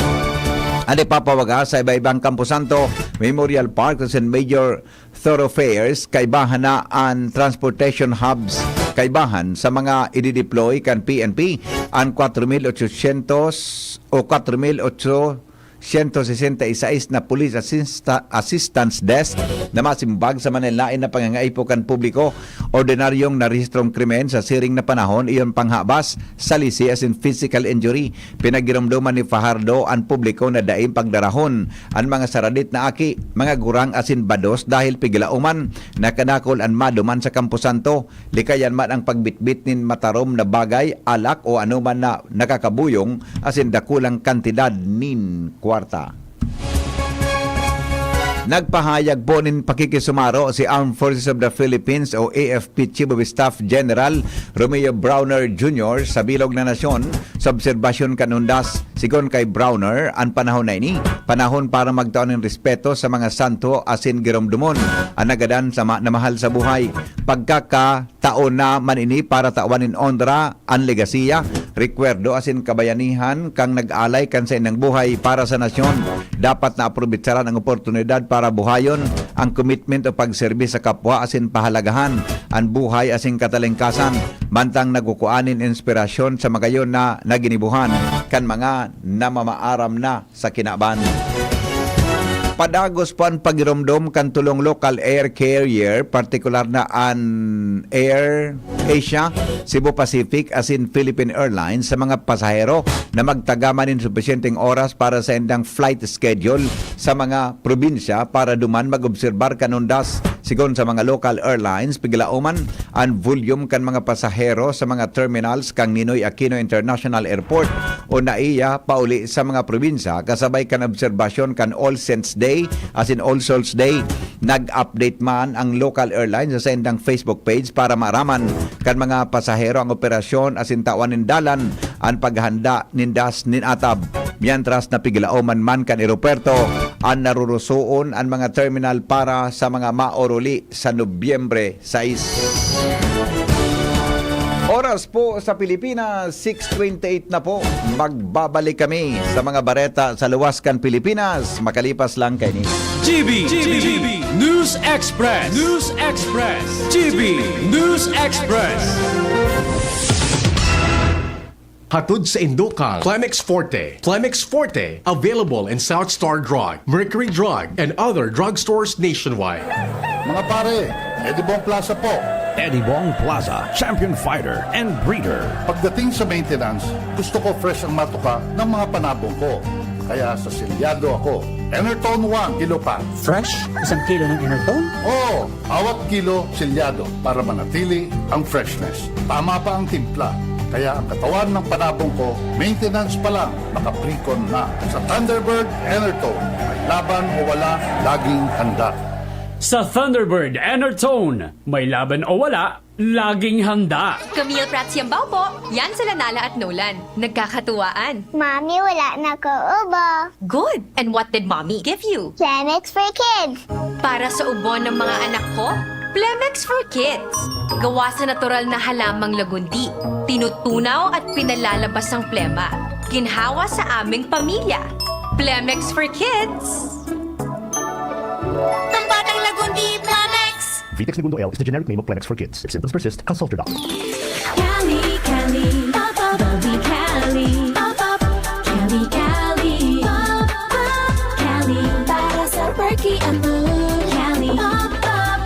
an ipapawaga sa iba-ibang kamposanto, Memorial Park asin major thoroughfares, kaibahan na an transportation hubs. Kaibahan sa mga idideploy kan P N P, an kwatro mil ochocientos o kwatro mil ochocientos sesenta y seis na Police Assista-, Assistance Desk na masimbag sa manlaen-laen na pangangaipo kan publiko. Ordinaryong narehistrong krimen sa siring na panahon, iyon panghabas, salisi asin physical injury. Pinagiromdoman ni Fajardo an publiko na daing pagdarahon an mga saradit na aki, mga gurang asin bados dahil piglaoman na kadakul an maduman sa kamposanto, likayan man ang pagbitbit nin matarom na bagay, alak o anoman na nakakabuyong asin dakulang kantidad nin kwarta. Nagpahayag po nin pakikisumaro si Armed Forces of the Philippines o A F P Chief of Staff General Romeo Brawner Junior sa bilog na nasyon sa obserbasyon kan undas. Sigon kay Brawner, an panahon na ini, panahon para magtao nin respeto sa mga santo asin giromdomon an nagadan sa ma-, na mahal sa buhay. Pagkakataon na man ini para tawan nin onra an legasiya, rekwerdo asin kabayanihan kan nag-alay kan saindang buhay para sa nasyon. Dapat na aprobetsaran ang oportunidad para buhayon ang commitment o pagserbi sa kapwa asin pahalagahan an buhay asin katalingkasan, mantang nagkukua nin inspirasyon sa magayon na naginibuhan kan mga namamaaram na sa kinaban. Padagos po an pagiromdom kan tulong local air carrier, partikular na an Air Asia, Cebu Pacific asin Philippine Airlines sa mga pasahero na magtaga man nin supisyenteng oras para sa indang flight schedule sa mga probinsya para duman mag-obserbar kan undas. Sigon sa mga local airlines, piglaoman an volume kan mga pasahero sa mga terminals kan Ninoy Aquino International Airport o NAIA pauli sa mga probinsya kasabay kan obserbasyon kan All Saints Day asin All Souls Day. Nag-update man ang local airline sa saindang Facebook page para maaraman kan mga pasahero ang operasyon asin tawan nin dalan an paghanda nin das nin atab. Mientras na piglaoman man kan eropuwerto an narurusoon an mga terminal para sa mga maoruli sa Nobyembre sais. Oras po sa Pilipinas, six twenty-eight na po. Magbabalik kami sa mga bareta sa luwas kan Pilipinas makalipas lang kaini. G B, G B, News Express, News Express, G B News Express. Hatod sa Indukal, Clemex Forte. Clemex Forte, available in South Star Drug, Mercury Drug, and other drugstores nationwide. Mga pare, Eddie Bong Plaza po. Eddie Bong Plaza, champion fighter and breeder. Pagdating sa maintenance, gusto ko fresh ang matuka ng mga panabong ko. Kaya sa selyado ako, Enertone one, kilo pa. Fresh? Isang kilo ng Enertone? Oo, bawat kilo selyado para manatili ang freshness. Tama pa ang timpla. Kaya ang katawan ng panabong ko, maintenance pa lang, nakaprikon na. Sa Thunderbird Enertone, may laban o wala, laging handa. Sa Thunderbird Enertone, may laban o wala, laging handa. Camille Prats Yambao po. Yan sila Nala at Nolan. Nagkakatuwaan. Mami, wala na ko ubo. Good. And what did Mommy give you? Clemex for Kids. Para sa ubo ng mga anak ko, Plemex for Kids. Gawa sa natural na halamang lagundi. Tinutunaw at pinalalabas ang plema. Ginhawa sa aming pamilya. Plemex for Kids. Ang batang lagundi, Plemex! Vitex Negundo L is the generic name of Plemex for Kids. If symptoms persist, consult your doctor. Cali, Cali, pop up, bubbly Cali, pop up, Cali, Cali, pop up, Cali, para sa perky ang mood. Cali, pop up,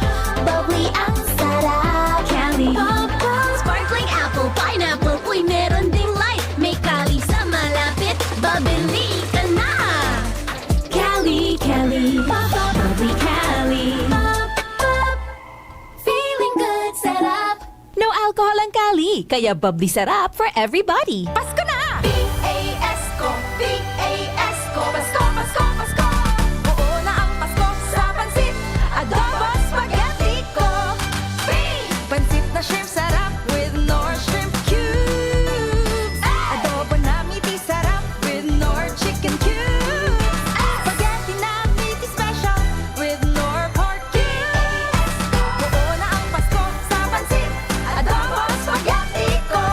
bubbly ang sarap. Cali, pop up, sparkling apple, pineapple, uy, meron ding light. May Cali sa malapit, babili ka na. Cali, Cali, pop up, bubbly Cali, pop up. Feeling good, sarap. No alcohol ang Cali, kaya bubbly sarap for everybody. Pasko na! P A S ko, P A S ko, Pasko, Pasko, Pasko. Oo na ang Pasko sa pansit, adobo, spaghetti ko. P! Pansit na shrimp sarap with Knorr shrimp cubes. Adobo na meaty sarap with Knorr chicken cubes. Spaghetti na meaty special with Knorr pork cubes. Oo na ang Pasko sa pansit, adobo, spaghetti ko.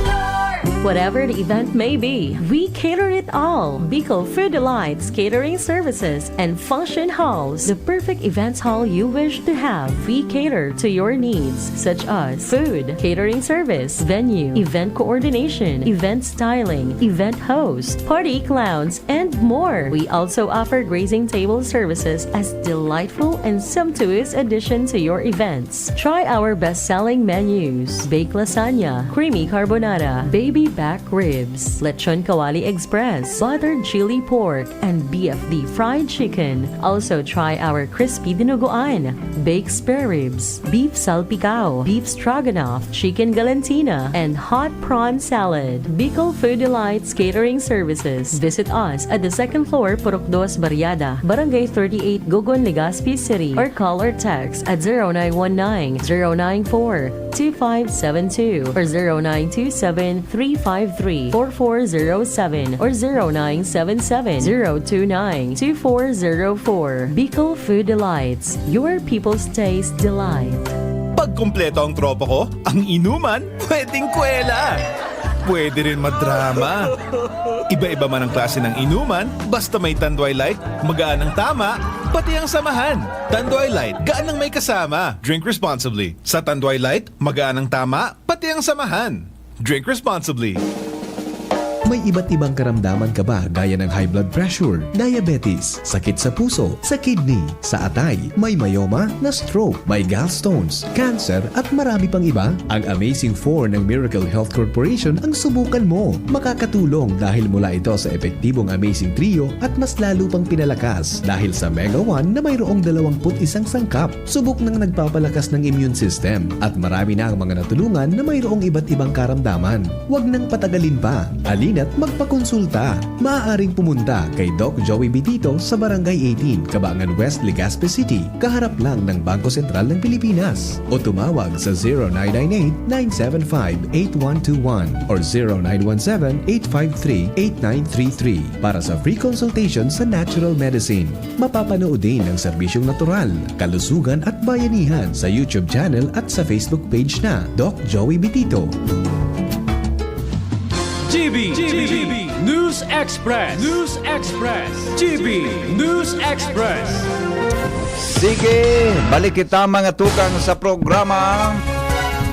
Knorr. Whatever the event may be, we cater it all. Bicol Food Delights Catering Services and Function Halls, the perfect events hall you wish to have. We cater to your needs, such as food, catering service, venue, event coordination, event styling, event host, party clowns, and more. We also offer grazing table services as delightful and sumptuous addition to your events. Try our best-selling menus: baked lasagna, creamy carbonara, baby back ribs, lechon kawali express, buttered chili pork, and B F D fried chicken. Also try our crispy dinuguan, baked spare ribs, beef salpicao, beef stroganoff, chicken galantina, and hot prawn salad. Bicol Food Delights Catering Services. Visit us at the second floor, Purok Dos Barriada, Barangay thirty-eight, Gogon, Legazpi City, or call or text at zero nine one nine, zero nine four, two five seven two or zero nine two seven, three five three, four four zero seven or zero nine seven seven, zero two nine, two four zero four. Bicol Food Delights, your people's taste delight. Pag kumpleto ang tropa ko, ang inuman, pwedeng kwela. Pwede rin madrama. Iba-iba man ang klase ng inuman, basta may Tanduay Light, magaan ang tama, pati ang samahan. Tanduay Light, gaan ang may kasama. Drink responsibly. Sa Tanduay Light, magaan ang tama, pati ang samahan. Drink responsibly. May iba't ibang karamdaman ka ba, gaya ng high blood pressure, diabetes, sakit sa puso, sa kidney, sa atay, may myoma, na-stroke, may gallstones, cancer, at marami pang iba? Ang Amazing four ng Miracle Health Corporation ang subukan mo. Makakatulong dahil mula ito sa epektibong Amazing Trio at mas lalo pang pinalakas dahil sa Mega one na mayroong dalawampu't isang sangkap. Subok nang nagpapalakas ng immune system at marami na ang mga natulungan na mayroong iba't ibang karamdaman. Huwag nang patagalin pa. Halina't magpakonsulta. Maaaring pumunta kay Doc Joey Bitito sa Barangay eighteen, Kabangan West, Legazpi City, kaharap lang ng Bangko Sentral ng Pilipinas. O tumawag sa zero nine nine eight, nine seven five, eight one two one or zero nine one seven, eight five three, eight nine three three para sa free consultation sa natural medicine. Mapapanood din ang serbisyong natural, kalusugan at bayanihan sa YouTube channel at sa Facebook page na Doc Joey Bitito. G B, G B, News Express, News Express, G B News Express. Sige, balik kita, mga tukang, sa programa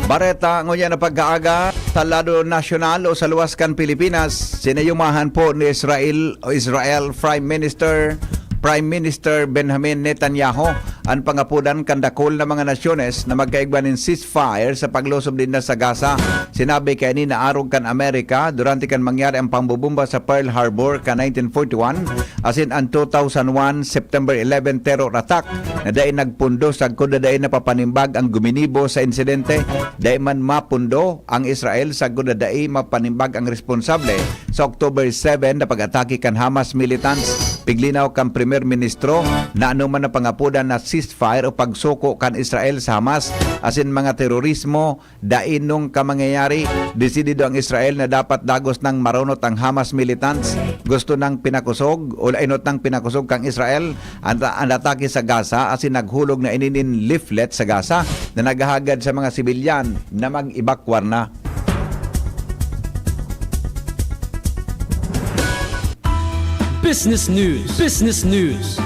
Bareta ngunyan na pagkaaga. Sa lado nasyonal o sa luwas kan Pilipinas, sinayumahan po ni Israel o Israel Prime Minister Prime Minister Benjamin Netanyahu an pangapodan kan dakul na mga nasyones na magkaigwa nin ceasefire sa paglusob dinda sa Gaza. Sinabi kaini na arog kan Amerika durante kan mangyari ang pambobomba sa Pearl Harbor kan nineteen forty-one, asin an two thousand one September eleven terror attack na dai nagpundo sagkod na dai napapanimbag ang guminibo sa insidente. Dai man mapundo ang Israel sagkod na dai mapanimbag ang responsable sa October seven na pag-atake kan Hamas militants. piglinaw kan Primer Ministro na anoman na pangapodan na ceasefire o pagsuko kan Israel sa Hamas asin mga terorismo, dai nunka mangyayari. Desidido ang Israel na dapat dagos nang marunot ang Hamas militants. Gusto nang pinakusog o lainot nang pinakusog kan Israel an, an atake sa Gaza asin naghulog na ini nin leaflet sa Gaza na naghahagad sa mga sibilyan na mag-ebakwar na. Business News. Business News.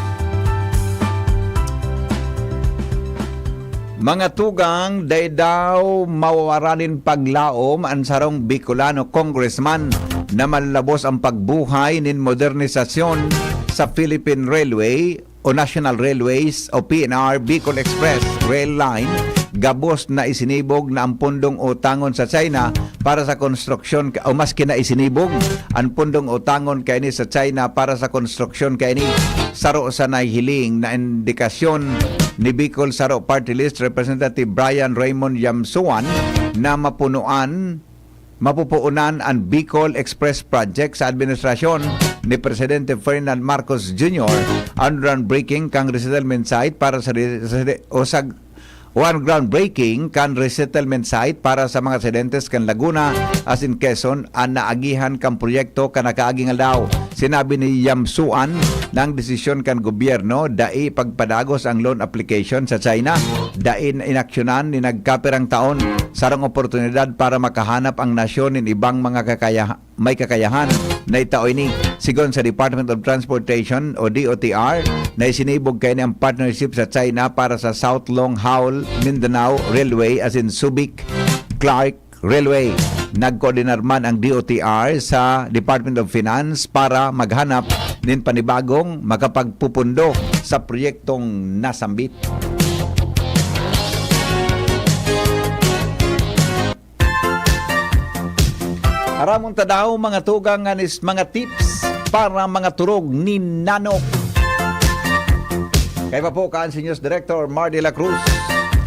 Mga tugang, dai daw mawawara nin paglaom an sarong Bicolano congressman na malabos ang pagbuhay nin modernisasyon sa Philippine Railway o National Railways o P N R Bicol Express Rail Line, gabos na isinibog na ang pundong utangon sa China para sa konstruksyon ka-, o maski na isinibog ang pundong utangon kaini sa China para sa konstruksyon kaini. Saro sa nahihiling na indikasyon ni Bicol Saro Party List Representative Brian Raymond Yamsuan na mapunuan mapupuunan an Bicol Express Project sa administrasyon ni Presidente Ferdinand Marcos Junior, an groundbreaking kan resettlement site para sa re-, sa re-, o sa o an groundbreaking kan resettlement site para sa mga residentes kan Laguna asin Quezon an naagihan kan proyekto kan nakaaging aldaw. Sinabi ni Yamsuan na ang desisyon kan gobyerno dai pagpadagos ang loan application sa China, dai inaksyonan ni nagkapirang taon. Sarong oportunidad para makahanap ang nasyon nin ibang mga kakaya-, may kakayahan na itao ini. Sigon sa Department of Transportation o D O T R, na isinibog kaini ang partnership sa China para sa South Long Haul Mindanao Railway asin Subic Clark Railway. Nagkoordinar man ang D O T R sa Department of Finance para maghanap nin panibagong makapagpupundo sa proyektong nasambit. Aramon ta daw, mga tugang, nga nis-, mga tips para mga turog ni Nanok. Kaiba po kan si News Director Mar de la Cruz.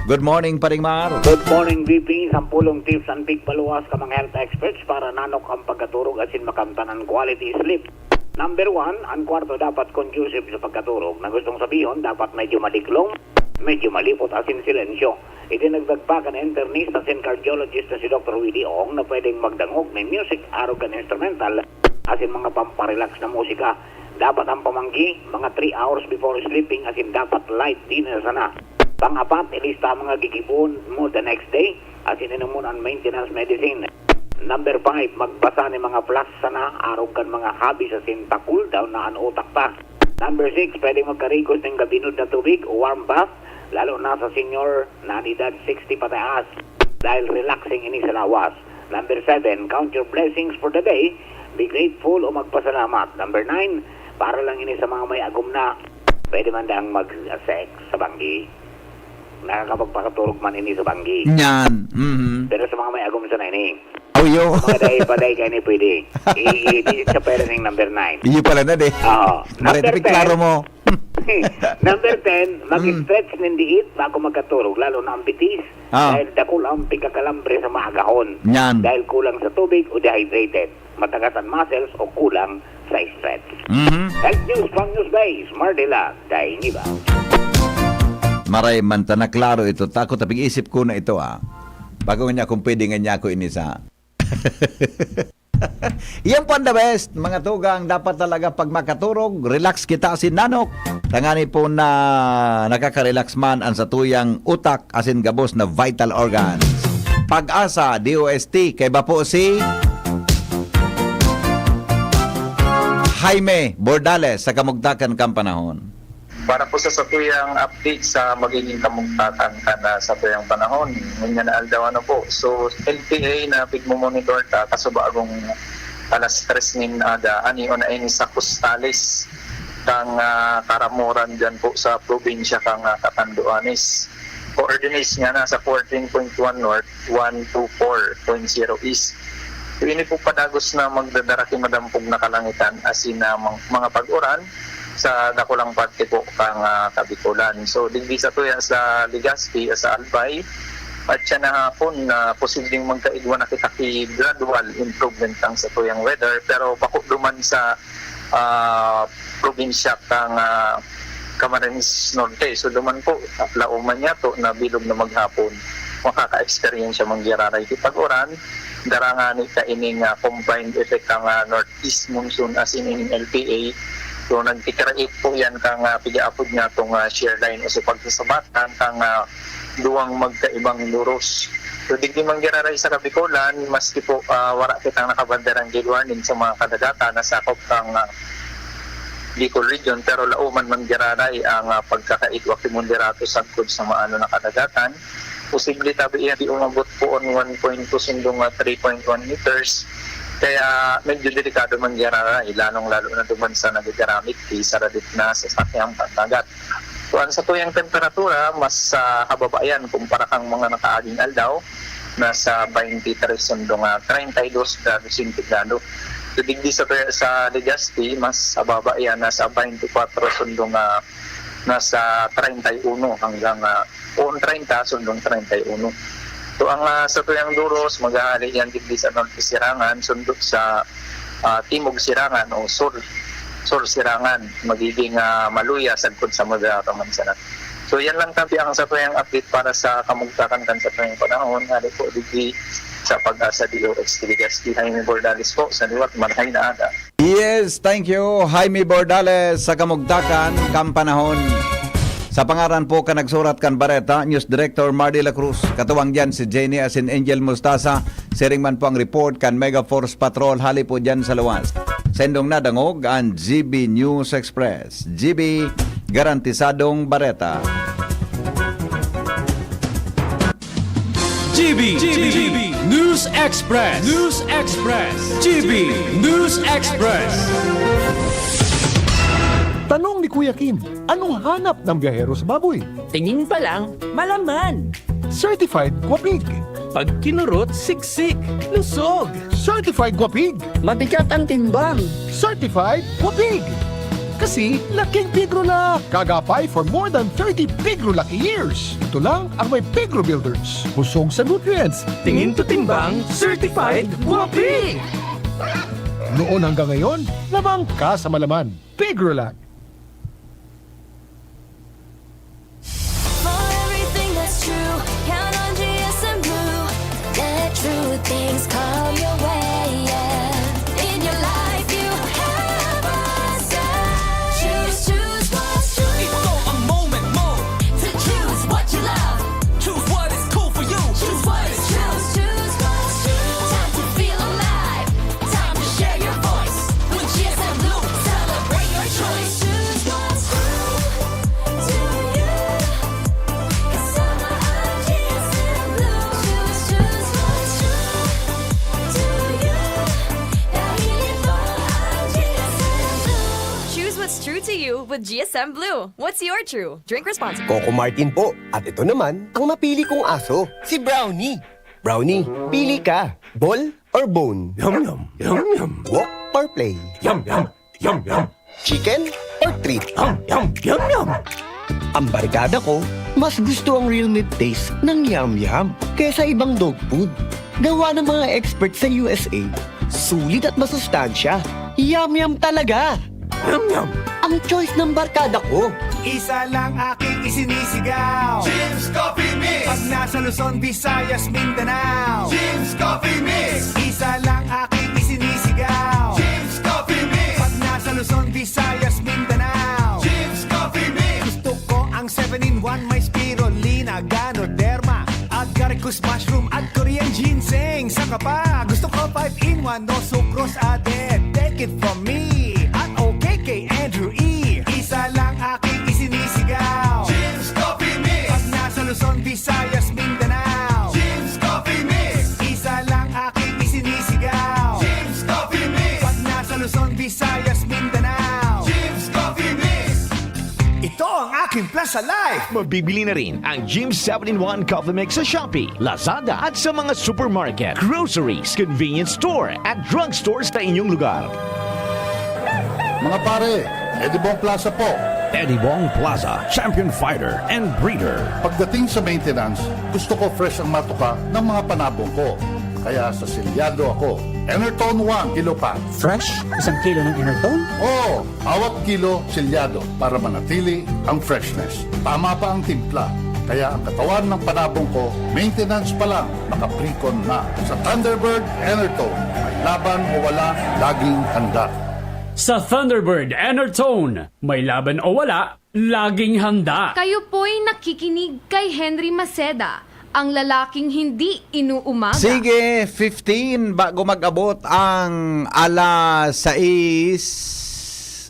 Good morning, Paring Mar. Good morning, V P. Sampulong tips an pigpaluwas kan mga health experts para nanok ang pagkaturog asin makamtan an quality sleep. Number one, an kwarto dapat conducive sa pagkaturog, na gustong sabihon, dapat medyo madiklom, medyo malipot, asin silensyo. Idinagdag pa kan internist asin cardiologist na si Doktor Willie Ong na pwedeng magdangog nin music, arog kan instrumental, asin mga pamparelax na musika. Dapat ang pamanggi, mga three hours before sleeping, asin dapat light dinner sana. Pang-apat, ilista ang mga gigibohon mo the next day, asin inomon an maintenance medicine. Number five, magbasa nin mga flask sana, arog kan mga hobbies asin pa-cool down na an utak ta. Number six, pwedeng magkarigos nin gabinod na tubig o warm bath, lalo na sa senior na edad sixty pataas, dahil relaxing ini sa lawas. Number seven, count your blessings for the day, be grateful o magpasalamat. Number nine, para lang ini sa mga may agom na, pwede man daang mag-sex sa banggi. Nakakapagpakaturog man ini sa banggi. Yan. Mhm. Pero sa mga may agom sana ini. Oh, yo. Mga dai pa, dai kaini pwede. I-, i-, i-, sa pera ning number nine. Iyo pala na, de. Oo. Maray Number na klaro ten. Mo. Number ten, Mm. mag-stretch nin diit bago magkaturog, lalo na ang bitis. Ah. Dahil dakul ang pigkakalambre sa maagahon. Yan. Dahil kulang sa tubig o dehydrated. Matagas ang muscles o kulang sa stretch. Mhm. Health News, Pang News Base, Mardela, Dainiba. Maray man ta na klaro ito. Tako ta pig-isip ko na ito, ah. Bago nga niya kung pwede nga niya ako inisa. Iyan po ang the best, mga tugang. Dapat talaga pag makaturog, relax kita si Nanok. Tangani po na nakaka-relax man ang satuyang utak asin gabos na vital organs. Pag-asa, D O S T, kaiba po si Jaime Bordales sa kamugtakan kan panahon. Para po sa satuyang update sa magiging kamugtakan kan, ah, satuyang panahon, ngunyan na aldaw, ano po. So, L T A na pigmomonitor ta, kaso bagong alas tres nin aga, ani o na ini sa Costales, kang, ah, Karamoran dyan po sa probinsya kang, ah, Catanduanes. Coordinates niya nasa fourteen point one north, one two four point zero east. So, ini po padagos na magdadara ki madampog na kalangitan, asin na mang-, mga pag-uran sa dakulang parte po kang, ah, Kabikulan. So, digdi sa tuya sa Legazpi, sa Albay, at siya na hapon na posibleng magkaigwa na kita ki gradual improvement lang sa tuyang weather, pero bako duman sa, ah, probinsya kan, ah, Camarines Norte. So, duman po, laoman niya to na bilog na maghapon, makaka-experience siya manggiraray ki pag-uran. Dara ngani kaining, ah, combined effect kan, ah, northeast monsoon asin ining L P A. So, nagki-create po yan kan, ah, pig-aapod niya tong, ah, shear line o sa pagsasabatan kan, ah, duwang magkaibang luros. So, digdi manggiraray sa Kabikolan, maski po, ah, wara kitang nakabanderang gale warning sa mga kadagatan na sakop kan, ah, Bicol Region, pero laoman manggiraray ang, ah, pagkakaigwa ki Monferrato sagkod sa maano na kadagatan. Posible tabi iyan di umabot po on one point two sundong, ah, three point one meters. Kaya medyo delikado manggiraray, lalong-lalo na duman sa nagagaramit ki saradit na sasakyang pandagat. So, ang satuyang temperatura, mas, ah, hababa yan kumpara kan mga nakaaging aldaw, nasa twenty-three sundong, ah, treinta y dos grado sentigrado. So, digdi sa, sa Legazpi, mas hababa yan, nasa twenty-four sundong, ah, nasa treinta y uno hanggang, ah, o treinta sundong treinta y uno. So, ang, ah, satuyang luros, maghahali yan digdi sa Norte Sirangan, sundo sa, ah, Timog Sirangan o Sur, Sur Sirangan, magiging, ah, maluya sagkod sa Moderato man sana. So, yan lang tabi ang satuyang update para sa kamugtakan kan satuyang panahon. Hali po digdi sa Pag-asa D O X T Vegas, si Jaime Bordales po, sa liwat, marhay na aga. Yes, thank you, Jaime Bordales, sa kamugtakan kan panahon. Sa pangaran po kan nagsurat kan bareta, News Director Mardy La Cruz, katuwang diyan si Jenny asin Angel Mostaza, siring man po ang report kan Mega Force Patrol hali po diyan sa luwas. Saindong nadangog an G B News Express. G B, garantisadong bareta. G B, G B, News Express, News Express, G B News Express. Tanong ni Kuya Kim, anong hanap ng biyahero sa baboy? Tingin pa lang, malaman. Certified Guapig. Pag kinurot, siksik, lusog. Certified Guapig. Mabigat ang timbang. Certified Guapig. Kasi laking Pigrolak. Kagapay for more than thirty Pigrolak years. Ito lang ang may Pigro Builders. Busog sa nutrients. Tingin to timbang, certified Guapig. Noon hanggang ngayon, lamang ka sa malaman. Pigrolak. For everything that's true, count on G S M Blue. Let true things come your way, yeah. In your life, you have a say. Choose, choose what's true. Ito ang moment mo. To choose what you love. Choose what is cool for you. Choose what is true. Choose, choose what's true. Time to feel alive. Time to share your voice. With G S M Blue, celebrate your choice. Choose what's true to you. Kasama ang G S M Blue. Choose, choose what's true to you. Dahil ito ang G S M Blue. Choose what's true to you with G S M Blue. What's your true? Drink responsibly. Coco Martin po. At ito naman ang napili kong aso, si Brownie. Brownie, pili ka. Ball or bone? Yum, yum, yum, yum. Walk or play? Yum, yum, yum, yum. Chicken or treat? Yum, yum, yum, yum. Ang barkada ko, mas gusto ang real meat taste ng Yum Yum kaysa ibang dog food. Gawa ng mga expert sa U S A, sulit at masustansya. Yum Yum talaga! Yum, yum. Ang choice ng barkada ko. Isa lang aking isinisigaw. Jim's Coffee Mix. Pag nasa Luzon, Visayas, Mindanao. Jim's Coffee Mix. Isa lang aking isinisigaw. Jim's Coffee Mix. Pag nasa Luzon, Visayas, Mindanao. Jim's Coffee Mix. Gusto ko ang seven-in-one, may spirulina, ganoderma, agaricus mushroom at Korean ginseng. Saka pa, gusto ko five-in-one, no sucrose added. Take it from me at okay kay Andrew E. Isa lang aking isinisigaw. Jim's Coffee Mix. Pag nasa Luzon, Visayas, Mindanao. Jim's Coffee Mix. Isa lang aking isinisigaw. Jim's Coffee Mix. Pag nasa Luzon, Visayas, Mindanao. Jim's Coffee Mix. Ito ang aking Plaza Life. Mabibili na rin ang Jim's seven-in-one Coffee Mix sa Shopee, Lazada at sa mga supermarket, groceries, convenience store at drugstores sa inyong lugar. Mga pare, Eddie Bong Plaza po. Eddie Bong Plaza, champion fighter and breeder. Pagdating sa maintenance, gusto ko fresh ang matuka ng mga panabong ko. Kaya sa selyado ako, Enertone One Kilo Pack. Fresh? Isang kilo ng Enertone? Oo, bawat kilo selyado para manatili ang freshness. Tama pa ang timpla. Kaya ang katawan ng panabong ko, maintenance pa lang, makaprecon na. Sa Thunderbird Enertone, may laban o wala, laging handa. Sa Thunderbird Enertone, may laban o wala, laging handa. Kayo po'y nakikinig kay Henry Maceda, ang lalaking hindi inuumaga. Sige, fifteen bago mag-abot ang alas sais,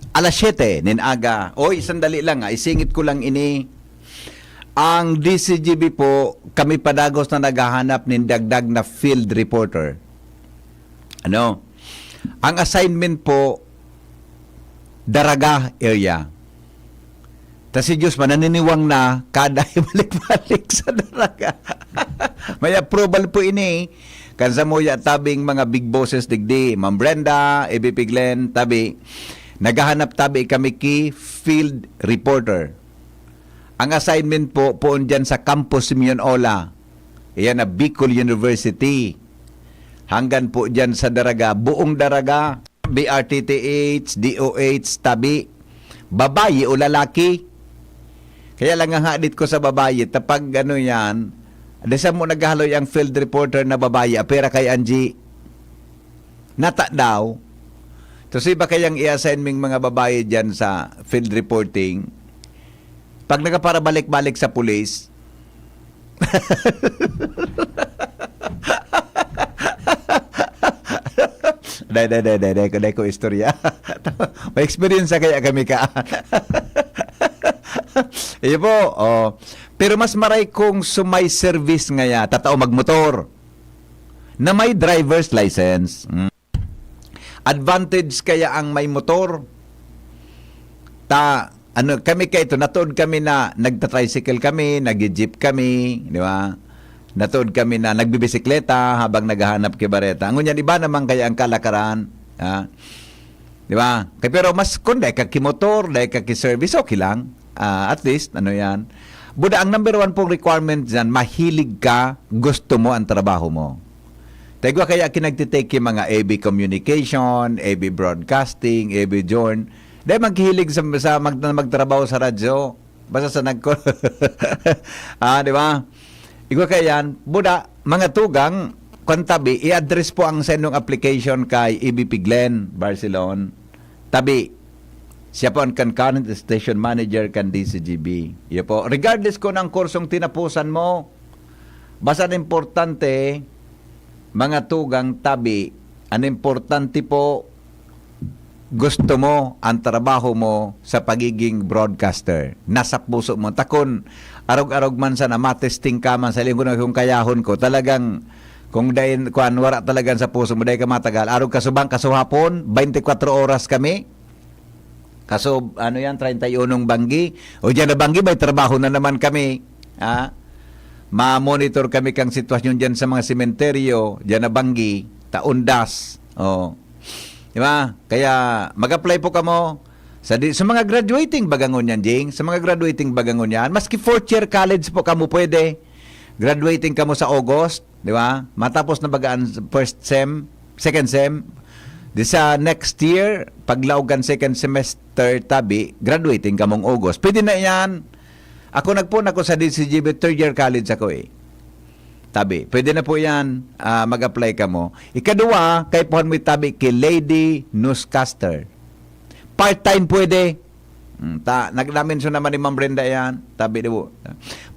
alas siyete nin aga. Oy, sandali lang, ah, isingit ko lang ini. Ang D C G B po, kami padagos na naghahanap nin dagdag na field reporter. Ano? Ang assignment po, Daraga area. Ta si Diyos mananiniwang na kada ibalik-balik sa Daraga. May approval po ini. Kan samuya tabing mga big bosses digdi, Ma'am Brenda, A B P Glenn, tabi. Naghahanap tabi kami ki field reporter. Ang assignment po, poon dyan sa Campus Simeon Ola. Iyan na Bicol University. Hanggan po dyan sa Daraga, buong Daraga, B R T T H, D O H, tabi. Babayi o lalaki. Kaya lang ang hadit ko sa babayi, tapag ano yan, desa mo naghahaloy ang field reporter na babayi, apera kay Angie. Nata daw. So, si ba kayang i-assign ming mga babayi dyan sa field reporting? Pag nagparabalik-balik sa pulis, dai, dai, dai, dai, dai, ko, dai ko istorya. May experience kaya kami ka. Iyo po, oh. Pero mas maray kung sumay service ngaya, tatao magmotor. Na may driver's license. Mm. Advantage kaya ang may motor. Ta, ano, kami kay ito, natuod kami na nagta-tricycle kami, nag-jeep kami, di ba? Natuod kami na nagbibisikleta habang naghahanap kay Bareta. Ngunyan, iba naman kaya ang kalakaran. Ha? Di ba? Kaya pero mas, kung dahil ka kimotor, dahil ka ki-service, okay lang. Ah, at least, ano yan. Buda, ang number one pong requirement dyan, mahilig ka, gusto mo ang trabaho mo. Taigwa kaya kinagtitake yung mga A B Communication, A B Broadcasting, A B Journ. Dahil maghihilig sa, sa mag, magtrabaho sa radyo. Basta sa nagko... ah, di ba? Igwa kaya yan, buda, mga tugang, kung tabi, i-address po ang sendong application kay A B P Glenn Barcelon. Tabi, siya po ang kan current station manager kan D C G B. Iyo po. Regardless kung ang kursong tinapusan mo, basta ang importante, mga tugang tabi, ang importante po, gusto mo ang trabaho mo sa pagiging broadcaster. Nasa puso mo. Takon, arog-arog man sana, matesting ka man sa linggo na kung kayahon ko. Talagang, kung dain, kuan, wala talagang sa puso mo, dahil ka matagal. Arog ka subang, kasuhapon, twenty-four oras kami. Kaso, ano yan, treinta y unong banggi. O dyan na banggi, may trabaho na naman kami. Ha? Ma-monitor kami kang sitwasyon dyan sa mga sementeryo, dyan na banggi, taundas. Oh. Di ba? Kaya mag-apply po kamo sa, di, sa mga graduating bagangon yan, Jing. Sa mga graduating bagangon yan, maski fourth year college po kamo pwede. Graduating kamo sa August, di ba? Matapos na baga ang first sem, second sem. Di sa next year, paglaog kan second semester, tabi, graduating kamong August. Pwede na yan. Ako nagpuna ko sa D C G B, third year college ako eh. Tabi, pwede na po yan, ah, mag-apply kamo. Ikaduwa, kaipuhan mo tabi kay Lady Newscaster. Part-time pwede. Hmm, ta, nag-mention naman ni Ma'am Brenda yan. Tabi, di ba?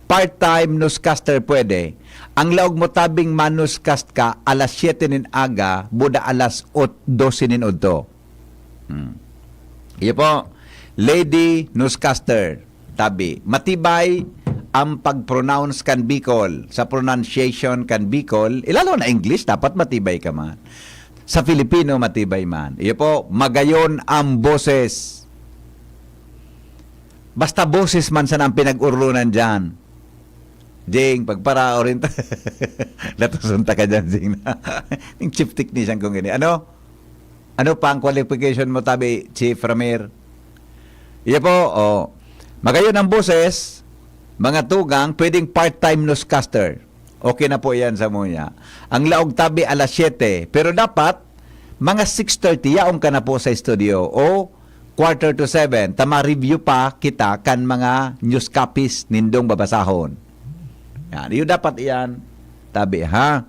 Part-time newscaster pwede. Ang laog mo tabing manewscast ka alas siyete nin aga, buda alas ot-, dose nin udto. Hmm. Iyo po, Lady Newscaster, tabi. Matibay ang pag-pronounce kan Bicol. Sa pronunciation kan Bicol, ilalo na English, dapat matibay ka man. Sa Filipino, matibay man. Iyo po, magayon ang boses. Basta boses man sana ang pinag-urlunan dyan. Jing, pagparaorin ta. Latuson ta ka dyan, Jing. Yung chief technician kong ini. Ano? Ano pa ang qualification mo, tabi, Chief Ramir? Iya po, oh. Magayon ang boses, mga tugang, pwedeng part-time newscaster. Okay na po yan sa muya. Ang laog tabi alas siyete. Pero dapat, mga six thirty, yaon ka na po sa studio o quarter to seven. Ta ma-review pa kita kan mga news copies nindong babasahon. Yan. Iyo dapat iyan, tabi ha.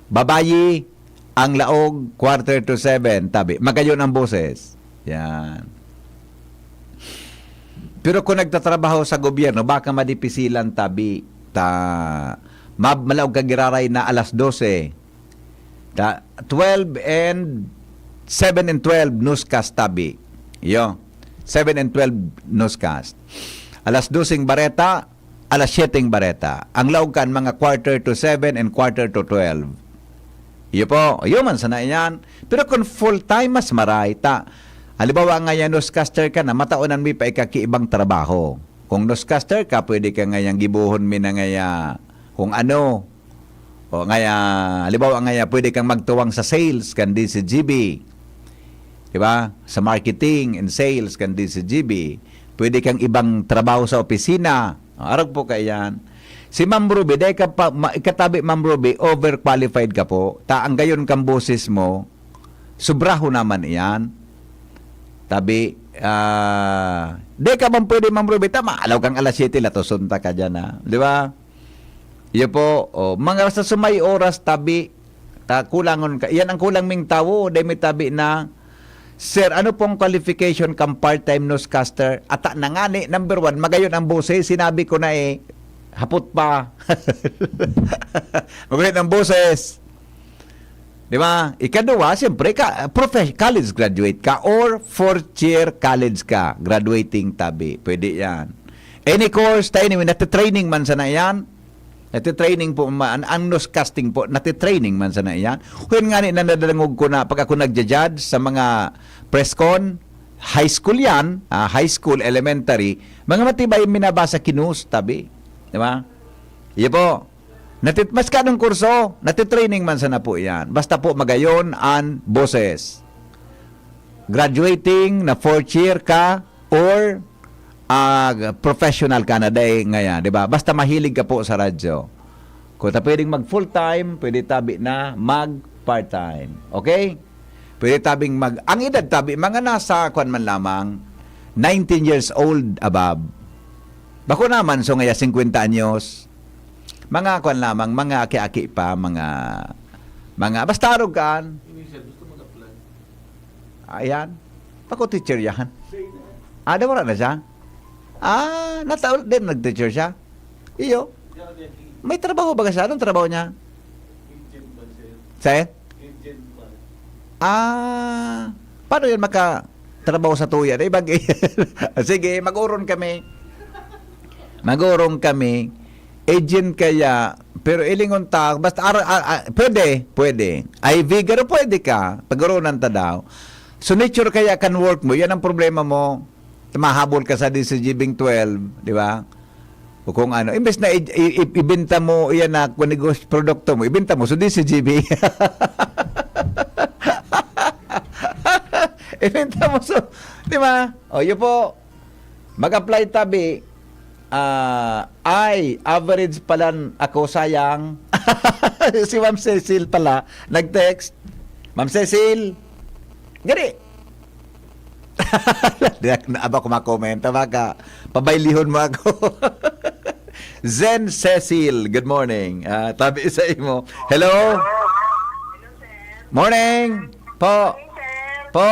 Babayi, ang laog, quarter to seven, tabi. Magayon ang boses. Yan. Pero kung nagtatrabaho sa gobyerno, baka madipisilan tabi ta mab malaog ka giraray na alas dose. Ta twelve and seven and twelve newscast tabi. Iyo. Seven and twelve newscast. Alas doseng bareta, alas siyeteng bareta. Ang laog kan mga quarter to seven and quarter to twelve. Iyo po, iyo man sana iyan. Pero kung full time, mas maray ta. Halimbawa nga yan, newscaster ka na, mataonan mi pa ikakiibang trabaho. Kung newscaster ka, pwede ka ngayang gibohon mi na ngaya kung ano. O ngaya, halimbawa ngaya, pwede kang magtuwang sa sales kan D C G B. Di ba? Sa marketing and sales kan D C G B. Pwede kang ibang trabaho sa opisina. O, arog po kaiyan. Si Ma'am Ruby, dai ka pa, ma, ikatabi, Ma'am Ruby, overqualified ka po. Ta ang gayon kang boses mo, sobraho naman iyan. Tabi, ah, di ka man pwede, Ma'am Ruby, tama, alaw kang alas siyete, latoson ta ka dyan, ha? Di ba? Iyo po, o, mga sa sumay oras, tabi, ta, kulangon ka. Iyan ang kulang ming tawo, dai may tabi na, "Sir, ano pong qualification kang part-time newscaster?" Ata na ngani, number one, magayon ang boses, sinabi ko na eh, hapot pa. Magayon ang boses. Di ba? Ikaduwa, siyempre, ka, profe-, college graduate ka or fourth year college ka, graduating tabi. Pwede yan. Any course, ta anyway, natitraining man sana yan. Natitraining po, ma-, an-, ang newscasting po, natitraining man sana yan. Kaya nga ni, nanadangog ko na, pag ako nagja-judge sa mga press con, high school yan, ah, high school, elementary, mga matibay yung minabasa ki news, tabi. Di ba? Iyo po. Natit-, mas kanong kurso, natitraining man sana po yan. Basta po magayon an boses. Graduating na fourth year ka or, ah, professional ka na, dai ngaya, di ba? Basta mahilig ka po sa radyo. Kung ta pwedeng mag full time, pwede tabi na mag part time. Okay? Pwede tabing mag, ang edad tabi, mga nasa, kwan man lamang, nineteen years old above. Bako naman, so ngaya, singkwenta anyos. Mga kwan lamang, mga aki-aki pa, mga, mga, basta arog kaan. Yung isa, gusto mag-apply. Ayan. Bako teacher yan. Sa ina. Ah, di, wala na siya? Ah, nataon din, nag-teacher siya? Iyo. May trabaho ba siya? Anong trabaho niya? Agent ba siya? Sir? Agent ba? Ah, paano yun makatrabaho sa tuya? Di ba? Sige, mag-uron kami. Mag-uron kami. Agent kaya, pero ilingon ta, basta, ar, ar, ar, pwede, pwede. Ay, Vigaro, pwede ka. Pag-urunan ta daw. So, nature kaya kan work mo, yan ang problema mo. Mahabol ka sa D C G Bing twelve, di ba? O kung ano, imbes na i, i, i, ibenta mo, iyan na, kung negosyo, produkto mo, ibenta mo, so D C G B. Ibenta mo, so, di ba? O, yun po. Mag-apply tabi. Ah, ay, average pala ako, sayang. Si Ma'am Cecil pala, nag-text. Ma'am Cecil, gani. Di ako, aba ko makomenta, baka pabaylihon mo ako. Zen Cecil, good morning. Ah, tabi sa imo. Hello? Morning! Po! Po!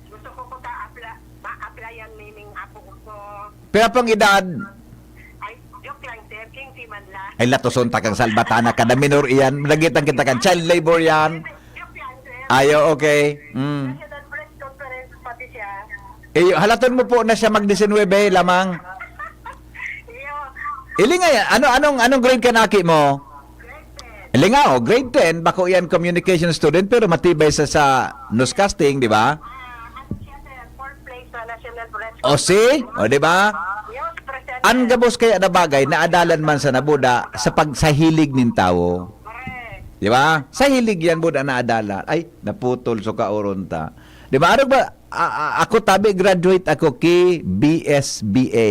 Gusto ko po ta-apply, ma-applyan ni ning apo ko po. Pira pong edad? Ay, joke lang, sir. Kinsi man lang. Ay, latoson ta kang salbatana ka na minor iyan. Nagitan kita kan child labor yan. Joke lang, sir. Ayo, okay. Mm. National press conference pati siya. Eh, halaton mo po na siya mag-disinwebe lamang. Iyo. Ili nga yan. Ano, anong, anong grade ka na aki mo? Grade ten. Lingaw, grade ten, bako yan communication student, pero matibay sa, sa newscasting, di ba? Ah, ano siya, sir? Fourth place sa National Press O, see? O, di ba? News presenter. An gabos kaya na bagay, naadalan man sa nabuda sa pag-, sa hilig nin tawo. Correct. Di ba? Sa hilig yan, buda naadalan. Ay, naputol, so kauron ta. Di ba? Ano ba? A-, a-, ako, tabi, graduate ako ki B S B A.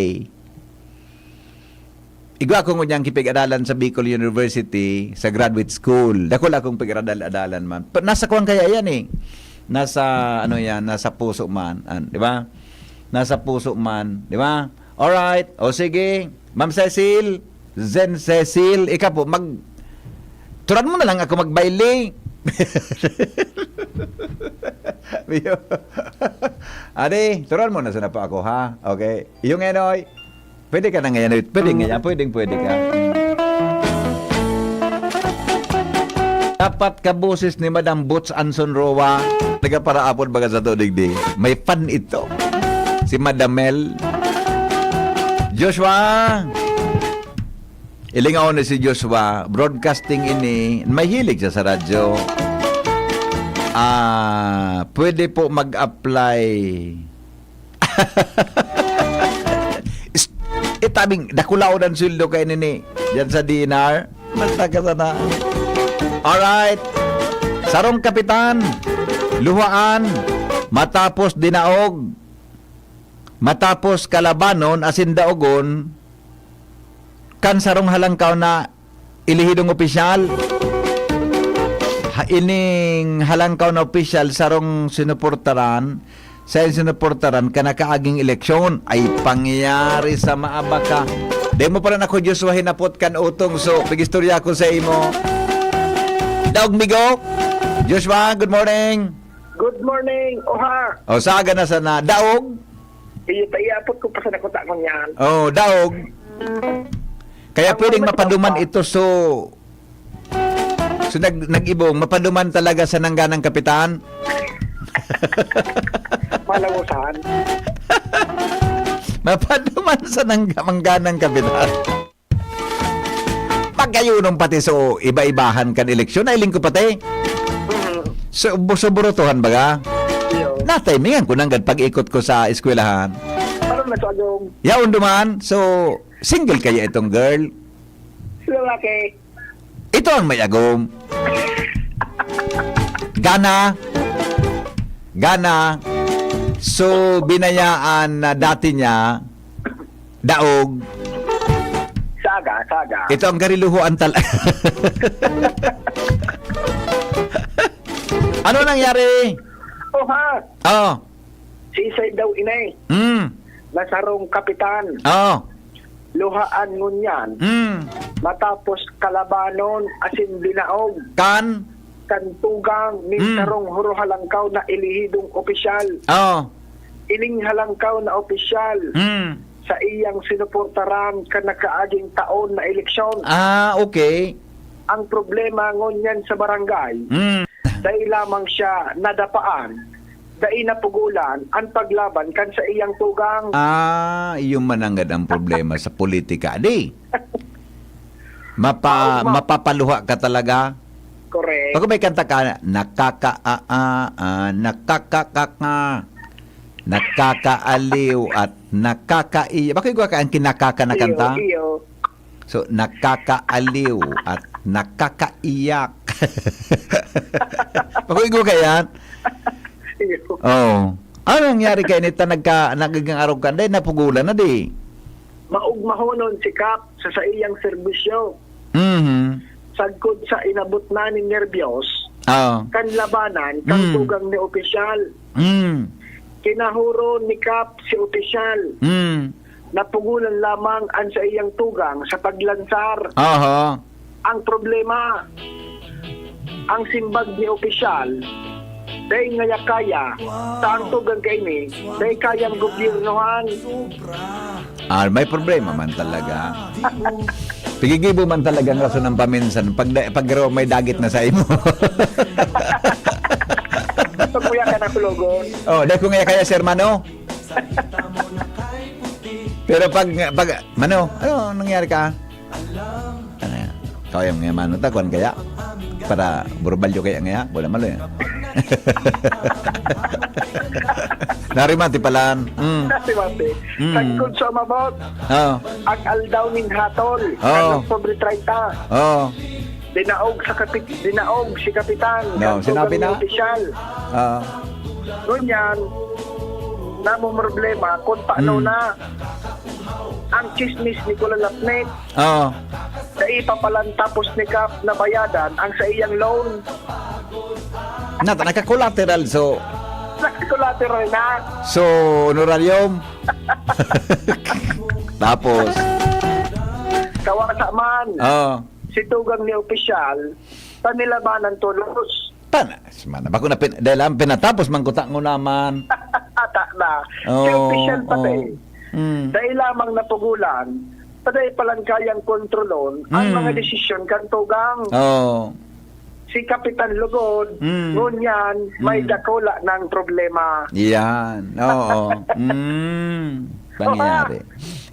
Igwa ko ngunyan kipig-aralan sa Bicol University, sa graduate school. Dakul akong pig-aradal-adalan man. Pa-, nasa kuwan kaya yan eh. Nasa, ano yan, nasa puso man. An, di ba? Nasa puso man. Di ba? Alright. O sige. Ma'am Cecil, Zen Cecil, ikaw po, mag-, turan mo na lang ako magbaile. Biyo. Ade, turan mo na sana po ako, ha? Okay. Yung enoy, pwede ka na ngayon, pwede ngayon, pwedeng pwede ka. Dapat kaboses ni Madam Boots Anson Roa, nagaparaapod baga sa to digdi. May fan ito. Si Madam Mel. Joshua! Ilingaw ni si Joshua, broadcasting ini, may hilig siya sa radyo. Ah, pwede po mag-apply. Is-, itabing, dakulaw ang sweldo kay nini. Diyan sa D N R. Basta ka sana. Alright. Sarong kapitan, luhaan, matapos dinaog, matapos kalabanon, asin daogon, kan sarong halangkaw na ilihidong opisyal. Ha, ining halangkaw na opisyal, sarong sinuportaran, sa sinuportaran kan nakaaging eleksyon. Ay, pangyari sa maabaka. Demo pa rin ako, Joshua, hinapot kan utong. So, pigistorya ko sa imo. Daog Migo. Joshua, good morning. Good morning, Oha. O, saga na sana. Daog? Iyo, paiapot ko pa sa nakuta ko niyan. Oh, daog. Kaya Ang pwedeng mga mapaduman ito, so, so nag-, nag-ibong, mapaduman talaga sa nangganang kapitan? Malawasan. Mapaduman sa nangga-, mangganang kapitan. Pagkayunom pati so iba-ibahan kan eleksyon, nailing ko pati. Mm. So, bu-, so burutuhan baga? Iyo. Natimingan ko nanggad pag-ikot ko sa eskwelahan. Parang nasa agong. Yaon duman, so, single kaya itong girl? Lalaki. Ito ang may agom. Gana. Gana. So, binayaan na dati niya, daog. Saga, saga. Ito ang gariluhoan tal-, ano nangyari? Oh, ha? Oh. Sisay daw inay. Mm. Na sarong kapitan. Oh. Luhaan ngunyan. Mm. Matapos kalabanon asin binaog. Kan? Kan tugang nin Mm. sarong huro halangkaw na elehidong opisyal. Oh. Ining halangkaw na opisyal Mm. sa iyang sinuportaran kan nakaaging taon na eleksyon. Ah, okay. Ang problema ngunyan sa barangay, Mm. dai lamang siya nadapaan, dai napugulan an paglaban kan saiyang tugang. Ah, iyo man nanggad ang problema sa politika, di? Mapa-, Mao, ma- mapapaluha ka talaga. Correct. Bako may kanta ka, nakaka-, a-, a-, a-, nakakakaka, nakakaaliw at nakakaiyak. Bako igwa ka ang kinakaka na Iyo, kanta? iyo. So, nakakaaliw at nakakaiyak. Bako igwa ka yan? Iyo. Oh. Ano nangyari kay nita nagka-, nagiging arogan? Dahil napugulan na di. Maugmahonon si Kap sa saiyang serbisyo. Mhm. Sagkod sa inabot na nin nerbiyos, Ah. kan labanan, kan Mm. tugang ni opisyal. Mm. Kinahuro ni Kap si opisyal. Mm. Napugulan lamang an saiyang tugang sa paglansar. Aha. Ang problema, ang simbag ni opisyal, dai ngaya kaya, ta ang tugang kaini, dai kayang gobyernohan. Ah, may problema man talaga. Pigigibo man talaga ang rason ng paminsan pag da-, pag raw may dagit na sa imo. Pag kuya ka na kulogon. Oh, dai ko ngaya kaya, sir, mano. Pero pag, pag, mano, ano nangyari ka? Ano yan? Kaya nga, mano, takuan kaya? Para burbalyo kaya nga, wala malo yan. Narimati pala. Mm. Narimati. Mm. Sagkod sa umabot, Oh. ang aldaw nin hatol, Oh. kan Oktubre treinta. Oh. Dinaog sa kapit-, dinaog si Kapitan, No, kan sinabi tugang na? ni opisyal. Ah. Ngunyan, Namomroblema kung paano Hmm. na ang chismis ni Kuya Lapnet. Oo. Dai pa palan tapos ni Kap nabayadan ang sa iyang loan. Nata, naka-collateral, so Naka-collateral na. So, honorarium. Tapos, Kawasa man, Oo. si Tugang ni Opisyal, panilabanan tolos. Tana, si mana. Bako na pin-, dahil ang pinatapos, mangkuta ko naman. Ata na. Si Oo, Opisyal pati. oo. Mm. Dahil lamang napugulan, paday palang kayang kontrolon ang Mm. mga desisyon kan Tugang. Oo. Si Kapitan Lugod, Mm. ngunyan, may Mm. dakula ng problema. Yan. Oo. Mm. Pangyayari.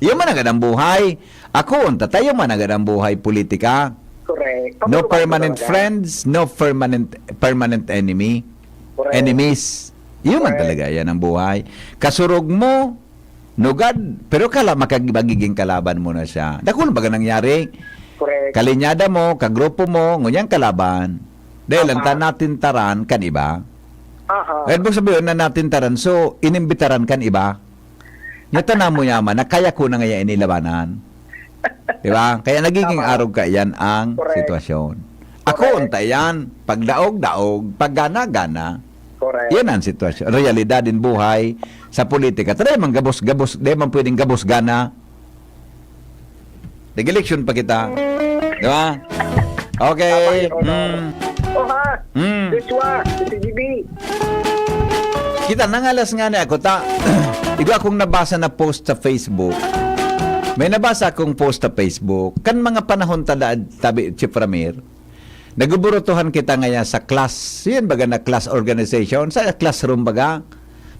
Yun man ang ganang buhay. Ako, ang tatayo man ang ganang buhay politika. Correct. No Pabor-, permanent pabor-, friends, no permanent, permanent enemy. Correct. Enemies. Yun man Correct. talaga yan ang buhay. Kasurog mo, nugad, pero kala makag-, magiging kalaban mo na siya. Dakul baga nangyari. Correct. Kalinyada mo, kagrupo mo, ngunyan kalaban. Dahil lang Aha. ta natintaran kan iba. Aha. Kaya ibig sabihin na natintaran, so, inimbitaran kan iba. Nya tana mo yaman na kaya ko na ngaya ini labanan. Di ba? Kaya nagiging Tama. arog ka, yan ang Correct. sitwasyon. Ako, Correct. unta yan, pagdaog-daog, paggana-gana. Correct. Yan ang sitwasyon. Realidad din buhay sa politika. Taray man gabos-gabos, di man pwedeng gabos-gana. Nag-eleksyon pa kita. Di ba? Okay. Tama, Your Honor. Mm. Oh, ha? Mm. Joshua, si T G B. Kita, nangalas nga ni ako, ta. Igwa akong nabasa na post sa Facebook. May nabasa akong post sa Facebook. Kan mga panahon ta da, tabi, Chief Ramir, nagbuburutuhan kita ngaya sa class, yun baga na class organization, sa classroom baga.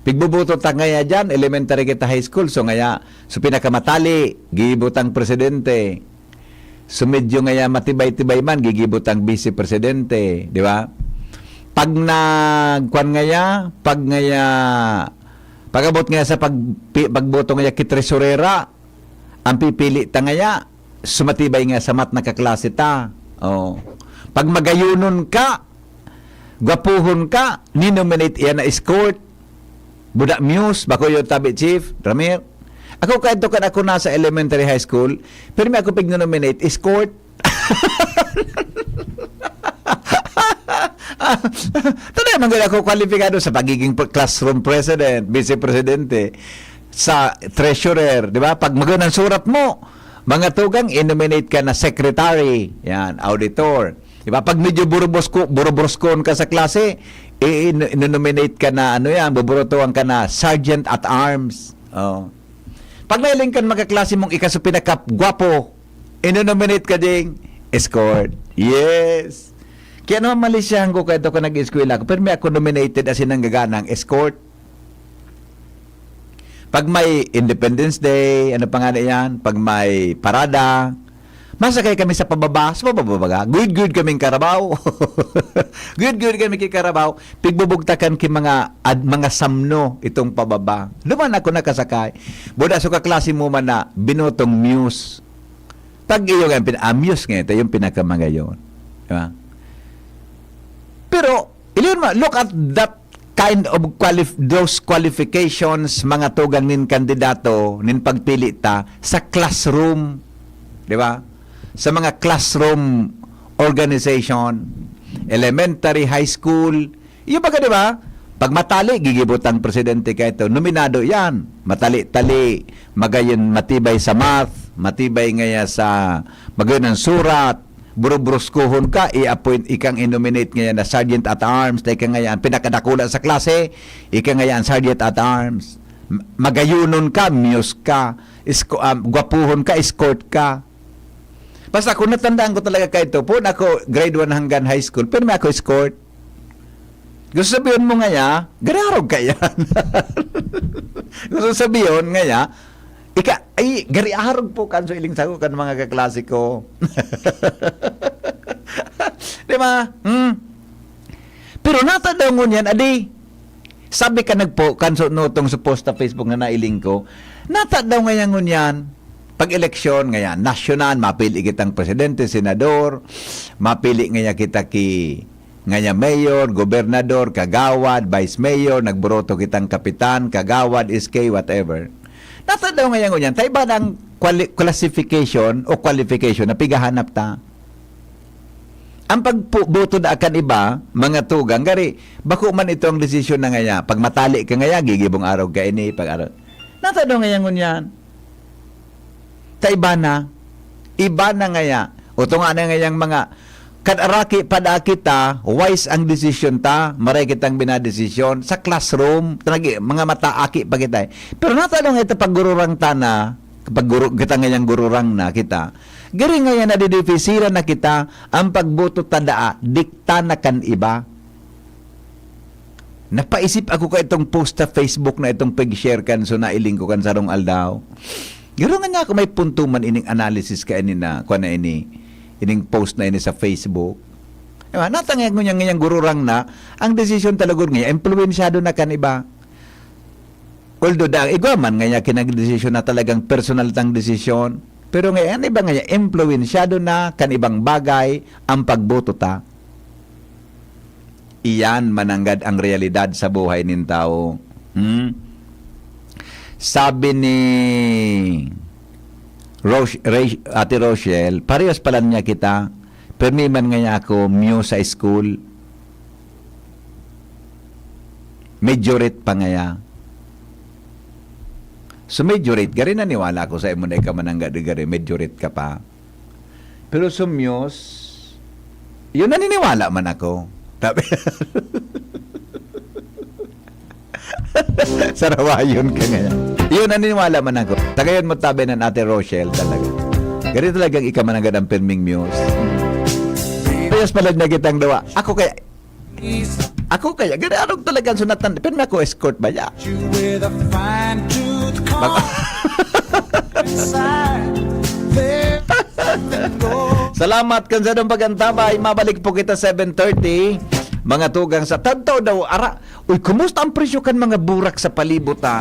Pigbubuto ta ngaya dyan, elementary kita, high school, so ngaya, so pinakamatali, gibutang presidente. So, medyo ngaya matibay-tibay man, gigibot ang vice presidente, di ba? Pag nagkuan ngaya, pag ngaya, pag-abot ngaya sa pag-, pi-, pagboto ngaya ki tresurera, ang pipili ta ngaya, sumatibay nga sa mat na kaklase ta. Oh. Pag magayonon ka, gwapuhon ka, ninominate iyan na escort. Buda Muse, bako yun tabi, Chief Ramir. Ako, kahit to kan ako nasa elementary high school, pero may ako pignonominate, escort. Tanda man gud ako kwalipikado sa pagiging pre-, classroom president, vice presidente, sa treasurer, di ba? Pag magandang surat mo, mga tugang, i-nominate ka na secretary, yan, auditor. Di ba? Pag medyo burubosko-, burubroskon ka sa klase, i-, i-, i-nominate ka na, ano yan, buburutuan ka na sergeant at arms. Oh. Pag nailing kan mga klase mong ika sa pinakagwapo, inonominate ka ding escort. Yes. Kaya naman malisyahan ko kahit ako nag-eskwela ako, pero may ako nominated as in ang gaganang escort. Pag may Independence Day, ano pa nga na yan? Pag may parada, masakay kami sa pababa, sa pababa baga. Good, good kaming karabaw. Good, good kami ki karabaw. Pigbubugtakan ki mga ad-, mga samno itong pababa. Duman ako nakasakay. Buda so kaklase mo man na binotong Muse. Pag iyo nga, pin-, ah, Muse nga ito, yung pinakamagayon. Di ba? Pero, Ilyon mo, look at that kind of qualif-, those qualifications, mga tugang nin kandidato, nin pagpili ta sa classroom, di ba? Sa mga classroom organization, elementary, high school, yung baga, di ba? Pag matali, gigibot ang presidente ka ito. Nominado yan. Matali-tali, magayon matibay sa math, matibay ngaya sa magayon ang surat, burubruskuhon ka, i-appoint, ikang i-nominate ngayon na sergeant at arms, na ika ngayon ang pinakadakula sa klase, ika ngayon ang sergeant at arms. M-, magayunon ka, muse ka, isko-, um, gwapuhon ka, escort ka. Basta kung natandaan ko talaga kay ito, po ako grade one hanggang high school, pero may ako escort. Gusto sabihin mo ngaya, gariarog ka yan. Gusto sabihin ngaya, ika, ay, gariarog po kan so iling sako kan mga kaklase ko. Di ba? Hmm. Pero nata daw ngunyan, adi, sabi ka nagpo, kan so, no, tong sa post sa Facebook na nailing ko, nata daw ngayon ngunyan, pag-eleksyon, ngayon, nasyonal, mapili kitang presidente, senador, mapili ngaya kita ki, Ngaya mayor, gobernador, kagawad, vice mayor, nagburoto kitang kapitan, kagawad, S K, whatever. Nasa daw ngaya ngunyan, ta iba ng quali-, classification o qualification na pigahanap ta. Ang pagboto da kan iba, mga tugang, gari, bako man ito ang desisyon na ngaya. Pag matali ka ngaya, gigibong arog ka ini, pag arog. Nasa daw ngaya ngunyan? Ta iba na. Iba na ngaya. O tunga na ngayang mga, kad araki pa da kita, wise ang desisyon ta, maray kitang binadesisyon, sa classroom, tanagi, mga mata aki pa kita eh. Pero nasa daw ngaya ta pag gururang ta na, pag guru, kita ngayang gururang na kita, gari ngaya nadidifisiran na kita, ang pagboto ta daa, dikta na kan iba. Napaisip ako ka itong post sa Facebook na itong pag-share kan, so nailing ko kan sarong aldaw. Garo nga niya ako may punto man ining analysis ka ini na, kuwan na ini, ining post na ini sa Facebook. Diba? Natangay ko niya ngayang gururang na, ang desisyon talaga niya, impluwensyado na kan iba. Although da, igwa man nga niya kinagdesisyon na talagang personal tang desisyon. Pero ngayon, iba nga niya, impluwensyado na kan ibang bagay ang pagboto ta. Iyan mananggad ang realidad sa buhay nin tawo. Hmm? Sabi ni Roch-, Rach-, Ate Rochelle, parehas pala niya kita. Permi man ngaya ako, muse sa school. Majorate pa ngaya. So, majorate, gari naniwala ako sa imo na ikaw mananggad, gari, majorate ka pa. Pero sa muse, yun naniniwala man ako. Tabi, sarawayon ka ngayon. Yun, naniniwala man ako. Tagayon mo tabi ng Ate Rochelle talaga. Gari talagang ikaw mananggad ang pirming muse. Parehas pala niya kitang dawa. Ako kaya, ako kaya, gari arog talagang sunatan. Pero may ako escort ba ya? You with a fine tooth comb inside. There's something going Salamat kan sa dong pag-antabay. Mabalik po kita seven thirty. Mga tugang sa tadtaw daw, ara. Uy, kumusta ang presyo kan mga burak sa palibot, ha?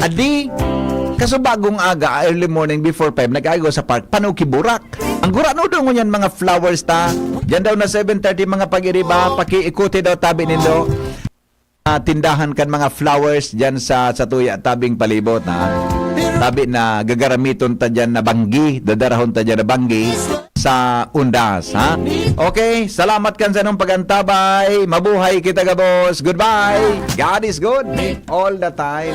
Adi, kaso bagong aga, early morning, before five, nag-agaw sa park, panuki burak. Ang gurano daw ngunyan mga flowers ta. Diyan daw na seven thirty, mga pag-iriba, pakiikuti daw tabi nindo. Ah, tindahan kan mga flowers diyan sa, sa tuya tabing palibot, ha? Tabi na gagaramiton ta diyan na banggi, dadarahon ta diyan na banggi sa undas, ha? Okay, salamat kan sa nung pag-antabay. Mabuhay kita gabos. Goodbye. God is good all the time.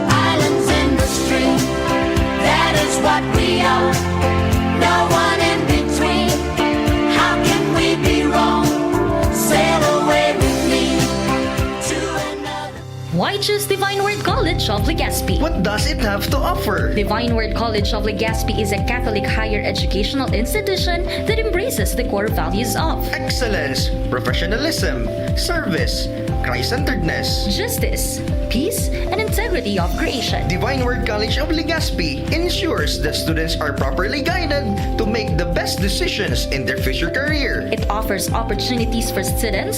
Islands in the stream. That is what we are. No one in between. How can we be wrong? Sail away with me to another. Why choose Divine Word College of Legazpi? What does it have to offer? Divine Word College of Legazpi is a Catholic higher educational institution that embraces the core values of Excellence, professionalism, service, Christ-centeredness. Justice, peace, and integrity of creation. Divine Word College of Legazpi ensures that students are properly guided to make the best decisions in their future career. It offers opportunities for students